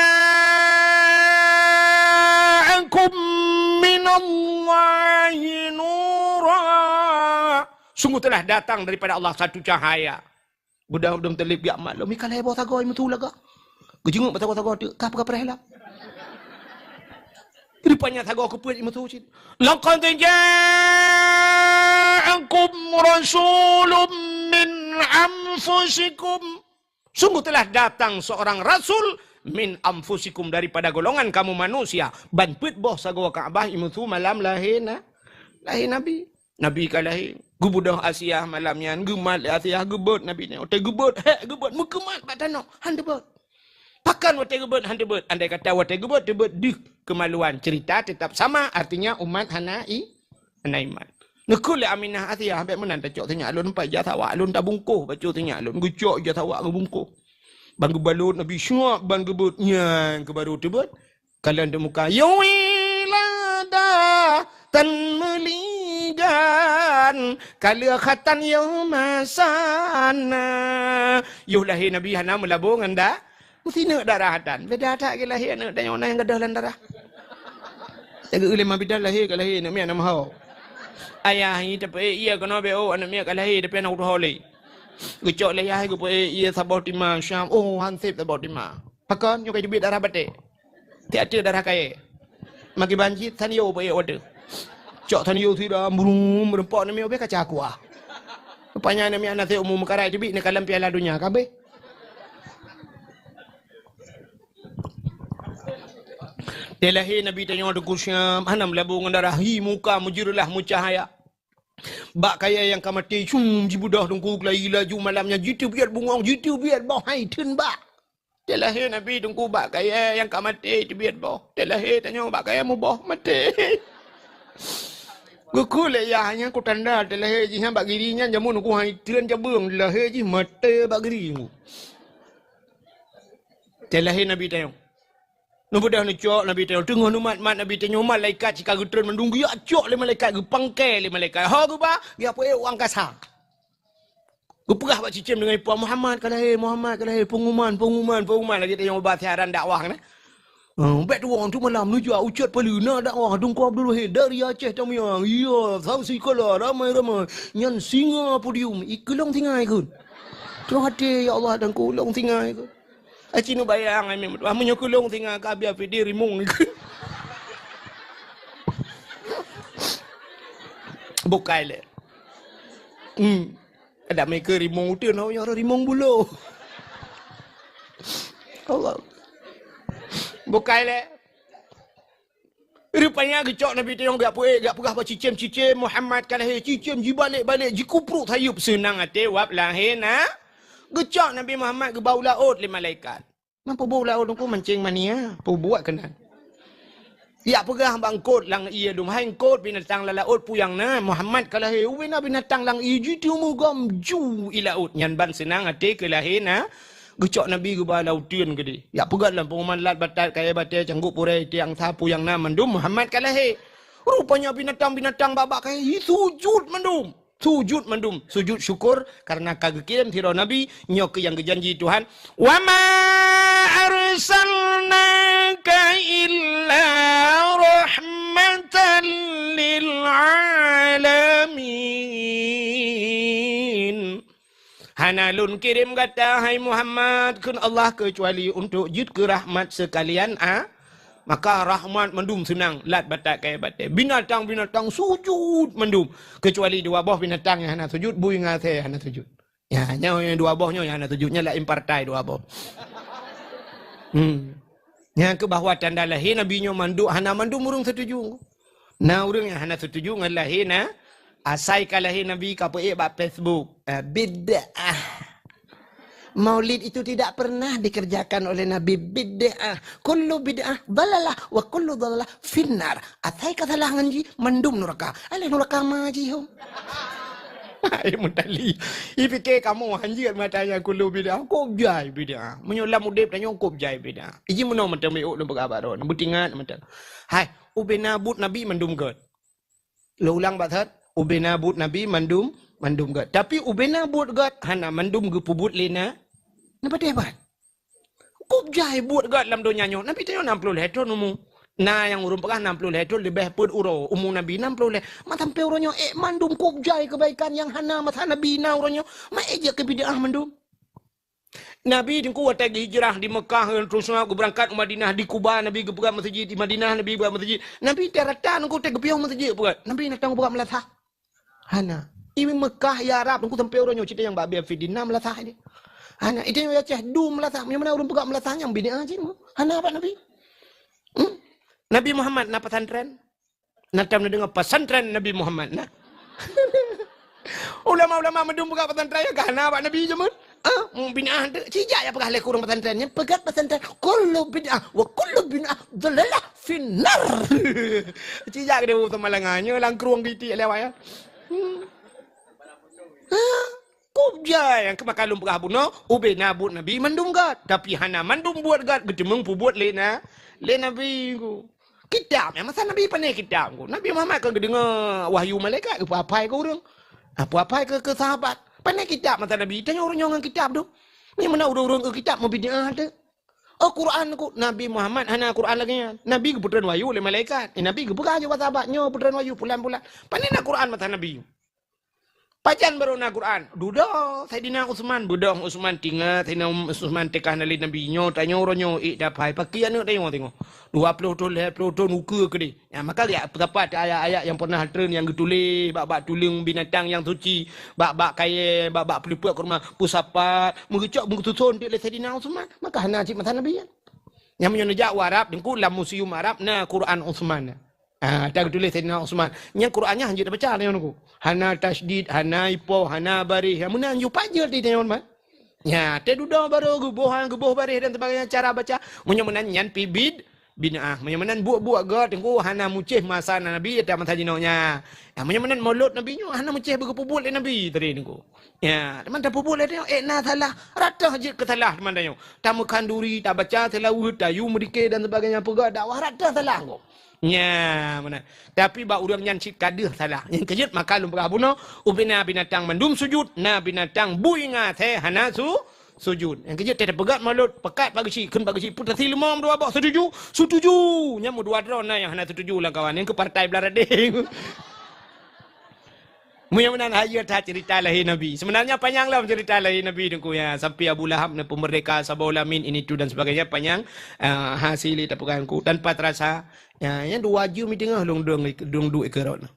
minallahi nura." Sungguh telah datang daripada Allah satu cahaya. Beudôh Abdul Muthalib geujak maklum, ka lhèe boh sagoe imusu lagak. Geujeungok bak sagoe-sagoe teuk, ka peugah preh lah. Rupanya sagoe keupeuet imusu cit. "Laqad ja'akum rasulun min anfusikum." Sungguh telah datang seorang rasul min anfusikum, daripada golongan kamu manusia. Ban peuet boh sagoe Ka'bah imusu malam lahé na, lahé Nabi. Nabi ka lahé. Geubeudôh Asiah malam nyan, geumat lé Asiah, geubeuet Nabi nyan. Watèe geubeuet, hék geubeuet, meukeumat bak tanoh, han teubeuet. Pakon watèe geubeuet han teubeuet? Andai kata watèe geubeuet teubeuet deuh kemaluan, cerita tetap sama, artinya umat hana i-, hana iman. Neukheun lé Aminah Asiah, "Bèk meunan tacok sinyak lôn, pat ija sawak lôn tabungkôh, bacut sinyak lôn." Geucok ija sawak geubungkôh. Ban geubalot Nabi, syuak ban geubeuet, nyan keuh baru teubeuet. Kalon teuk muka, "Ya wilada, tan meuligan, ka lheueh khatan yoh masa na." Yoh lahé Nabi hana meulabô ngon da-, meusineuk darah tan. Beda that keu lahé aneuk tanyoe na nyang gadôh lam darah. Lagèe ulèe ma bidan lahé ka lahé aneuk miet na meuho. Ayah nyan tapeuék ie keunoe bèk, oh, aneuk miet ka lahé tapi hana kutuho lé. Geucok lé ayah geupeuék ie saboh tima syam, oh, han sép saboh tima. Pakon? Nyoe ka jiteubiet darah batèe. Tiep-tiep darah kayèe. Makiban cit sanyo bak watèe. Cok sanyo sira, brum, meureumpok aneuk miet ubé kaca kuah. Rupanya aneuk miet hana sép umu meukarat teubiet neukalon Piala Donya ka abéh. Teulahé Nabi tanyoe Teungku Syam, hana meulabô ngon darah, hi muka meujeureulah meucahaya. Bak kayèe nyang ka maté, syum jibeudôh Teungku, geulai laju malam nyan jiteubiet bungong, jiteubiet boh hai theun bak. Teulahé Nabi Teungku bak kayèe nyang ka maté teubiet boh. Teulahé tanyoe bak kayèe muboh maté. Geukheun lé yah nyan keu tanda teulahé jih nyan bak giri nyan jameun Teungku hai theun jabeueng teulahé jih maté bak giri Teungku. Watèe lahé Nabi tanyoe. Neubeudôh neucok Nabi tanyoe. Teungoh neumat-mat Nabi tanyoe, malaikat sika geutreun mandum geujak cok lé malaikat, geupangkée lé malaikat. Ho geuba, geujak peuék u angkasa. Geupeugah bak cicém deungon ipuang, "Muhammad ka lahé, Muhammad ka lahé, peunguman, peunguman, peunguman." Lagèe tanyoe ba siaran dakwah kan, eh? Ah, bèk tuwö tu malam neujak u Cot Paleue na dakwah Teungku Abdul Wahid dari Aceh Tamiang. Iya, saksi kala ramai-ramai. Nyan singa podium, i keulong singa ikheun. Troh até, ya Allah, Teungku, lôn singa ikheun. Aci neubayang ai meutuah, meunyoe keulong singa ka biar pidie rimong ikheun. Bukai lé. Hmm. Ada mereka rimong uteuen, oh, ya, rimong bulo. Allah. Bukai lé. Rupanya geucok Nabi tanyoe geujak peuék, geujak peugah bak cicém, "Cicém, Muhammad ka lahé." Cicém jibalek-balek, jikupruek sayeup, seunang até wab lahé na. Geucok Nabi Muhammad geuba u laôt lé malaikat. Meupeubôh laôt Teungku mancing mania, peubuet keunan. Jak peugah bak eungkôt lam ié dum, "Hai eungkôt, binatang lam laôt peue nyang na, Muhammad ka lahé." Ubena binatang lam ié jiteumé gam ju i laôt. Nyan ban seunang até keu lahé na, geucok Nabi geuba lam uteuen keudéh. Jak peugah lam peunguman, "Lat batat, kayèe batèe, cangguek purèe, iték angsa, peue nyang na mandum, Muhammad ka lahé." Rupanya binatang-binatang bak-bak kayèe sujud mandum. Sujud mandum, sujud syukur karena ka geukirém sidroe nabi, nyoe keuh nyang geujanji Tuhan, "Wa ma arsalnaka illa rahmatan lil alamin." Hana lôn kirém gata, hai Muhammad, kheun Allah, keucuali untuk jeuet keu rahmat seukalian a-, Maka rahmat mandum seunang, lat batat kayèe batèe. Binatang-binatang sujud mandum. Keucuali dua boh binatang nyang hana sujud, bui ngon asèe hana sujud. Ya, nyoe nyang dua boh nyoe nyang hana sujud, nyan laén partai dua boh. Hmm. Nyan keuh bahwa tanda lahé Nabi nyoe mandum, hana mandum ureueng setuju. Na ureueng nyang hana setuju ngon lahé na, asai ka lahé Nabi ka peuék bak Facebook. Ah, bid'ah. Maulid itu tidak pernah dikerjakan oleh Nabi, bid'ah. Kullu bid'ah dalalah wa kullu dalalah finnar. Asai ka salah ngon jih, mandum nuraka. Alah nuraka ma jih ho. Hai mutali. Ipike kamoe hanjeuet meutanyoe kullu bid'ah. Kôb jai bid'ah. Meunyoe lam udép tanyoe kôb jai bid'ah. Iji meunoe mantong miôk lôn peugah bak droeneuh. Beutingat mantong. Hai, ubena buet Nabi mandum gèt. Lôn ulang bak that, ubena buet Nabi mandum, mandum gèt. Tapi ubena buet gèt hana mandum geupeubuet lé na, na patéh ban. Kôb jai buet gèt lam donya nyoe. Nabi tanyoe nam ploh lhèe thôn umu. Na nyang ureueng peugah nam ploh lhèe thôn leubeh peuet uroe umu Nabi nam ploh lhèe. Ma sampoe uroe nyoe ék mandum kôb jai keubaikan nyang hana masa Nabi na uroe nyoe. Ma ék jeuet keu bid'ah mandum. Nabi Teungku watèe geuhijrah di Meukah, terus geubeurangkat u Madinah, di Kuba Nabi geupeugah meuseujid, di Madinah Nabi geupeugah meuseujid. Nabi tiep rata Teungku watèe geupiôh meuseujid peugah. Nabi na tang peugah meulasah. Hana. Di Meukah, di Arab Teungku sampoe uroe nyoe cit nyang bak biar fidin na meulasah deh. Hana. Itu nyang Aceh du meulasah. Nyang mana ureueng peugah meulasah nyang bid'ah cit. Hana bak Nabi. Hmm? Nabi Muhammad na pesantren. Na tam neudeungoe pesantren Nabi Muhammad na. Ulama-ulama mandum peugah pesantren nyan ka hana bak Nabi jameun. Ah, bid'ah tu. Sijak ya peugah lé ureueng pesantren nyan, peugah pesantren kullu bid'ah wa kullu bid'ah dalalah finnar. Sijak ke dia sama lengan nyoe langkrueng titik lewat ya. Hmm. Ha? Kôb jai nyang keumakan lôn peugah bunoe, ubena buet Nabi mandum gèt, tapi hana mandum buet gèt geuteumeung peubuet lé na, lé Nabi ku. Kitab nyang masa Nabi pané kitab ku. Nabi Muhammad kan geudeungoe wahyu malaikat geupeuapai keu ureueng. Geupeuapai keu, keu sahabat. Pané kitab masa Nabi, tanyoe ureueng nyoe ngon kitab tu. Nyoe meunan ureueng-ureueng keu kitab meubid'ah tu. Oh Quran ku, Nabi Muhammad hana Quran lagèe nyan. Nabi geupeutreun wahyu lé malaikat. Eh, Nabi geupeugah jeuet bak sahabat nyoe peutreun wahyu pulan-pulan. Pané na Quran masa Nabi. Pajan barô na Quran? Dudoe Saidina Utsman, beudôh Utsman tingat Saidina Utsman teuka hana lé Nabi nyoe, tanyoe uroe nyoe ék dapai pakri aneuk tanyoe teungoh. Dua ploh thôn, lhèe ploh thôn ukeue keudéh. Nyan maka geujak peusapat ayat-ayat nyang pernah treun nyang geutuléh bak-bak tuleueng binatang nyang suci, bak-bak kayèe, bak-bak peuleupeuk kurma, peusapat, meugeucok meugeususon teuk lé Saidina Utsman. Maka hana cit masa Nabi nyan. Nyan meunyoe neujak u Arab, Teungku, lam museum Arab na Quran Utsman. Ah, ata geutuléh Saidina Utsman. Nyan Quran nyan hanjeuet tabaca nyoe Teungku. Hana tasydid, hana ipoh, hana baréh. Nyang meunan hanjeuet pajoh di nyoe Utsman. Nya, teududoe barô geuboh, geuboh baréh dan sebagainya cara baca. Meunyoe meunan nyan pih bid, bid'ah. Meunyoe meunan buet-buet gét teungku hana mucéh masa Nabi, ata masa jinoe nyan. Ya, meunyoe meunan mulod Nabi nyoe hana mucéh beugeupubuet lé Nabi tadi teungku. Ya, teuma tapubuet lé nyoe, eh, na salah. Rata jeuet keu salah teuma tanyoe. Tameukhanduri, tabaca seulaweuet, tayue meudike dan sebagainya, peugah dakwah, rata salah teungku. Nya, meunan. Tapi bak ureuëng nyan cit ka deuh salah. Nyang keujeuet maka lôn peugah bunoe, ubena binatang mandum sujud, na binatang bui ngasé hana su, sujud. Nyang keujeuet teupeugah mulod, peugah bak geuchik, kheun bak geuchik, peue tasi leumo meudua boh, setuju? Setuju! Nyan meudua droe na nyang hana setuju lam kawan, nyang keu partai blah radeh. Meunyoe meunan, hayeue that ceurita lahé Nabi. Seubeunarnya panyang lom ceurita lahé Nabi teungku, ya. Sampai Abu Lahab na peumeurdeka saboh lamin, ini tu dan sebagainya, panyang, ah, hase lé tapeugah teungku. Tanpa terasa, ya, nyan dua jeuem teungoh lôn, lôn, lôn duek ikeue droeneuh.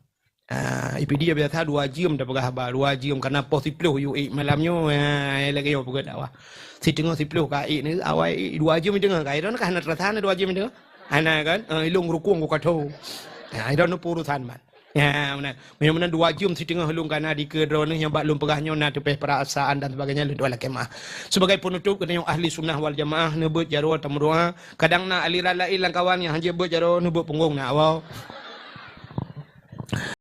Ah, ipidi biasa dua jeuem tapeugah haba, dua jeuem, karena poh siploh yue ék malam nyoe, ya, lagée nyoe peugah dakwah. Siteungoh siploh ka ék ni, awai ék, dua jeuem teungoh ka, droeneuh ka hana terasa na dua jeuem teungoh. Hana kan? Ah, ilong rukung ku katho. Ya, droeneuh peurusan ban. Ya, meunan. Meunyoe meunan dua jeuem siteungoh lôn kana dikeue droeneuh nyang bak lôn peugah nyoe na teupeh peurasaan dan sebagainya, lôn tuan lakée meuah. Sebagai penutup, keutanyoe ahli sunnah wal jamaah, neubeuet jaroe tameudoa. Kadang na aliran laén lam kawan nyang hanjeuet beuet jaroe, neubeuet punggong na awai.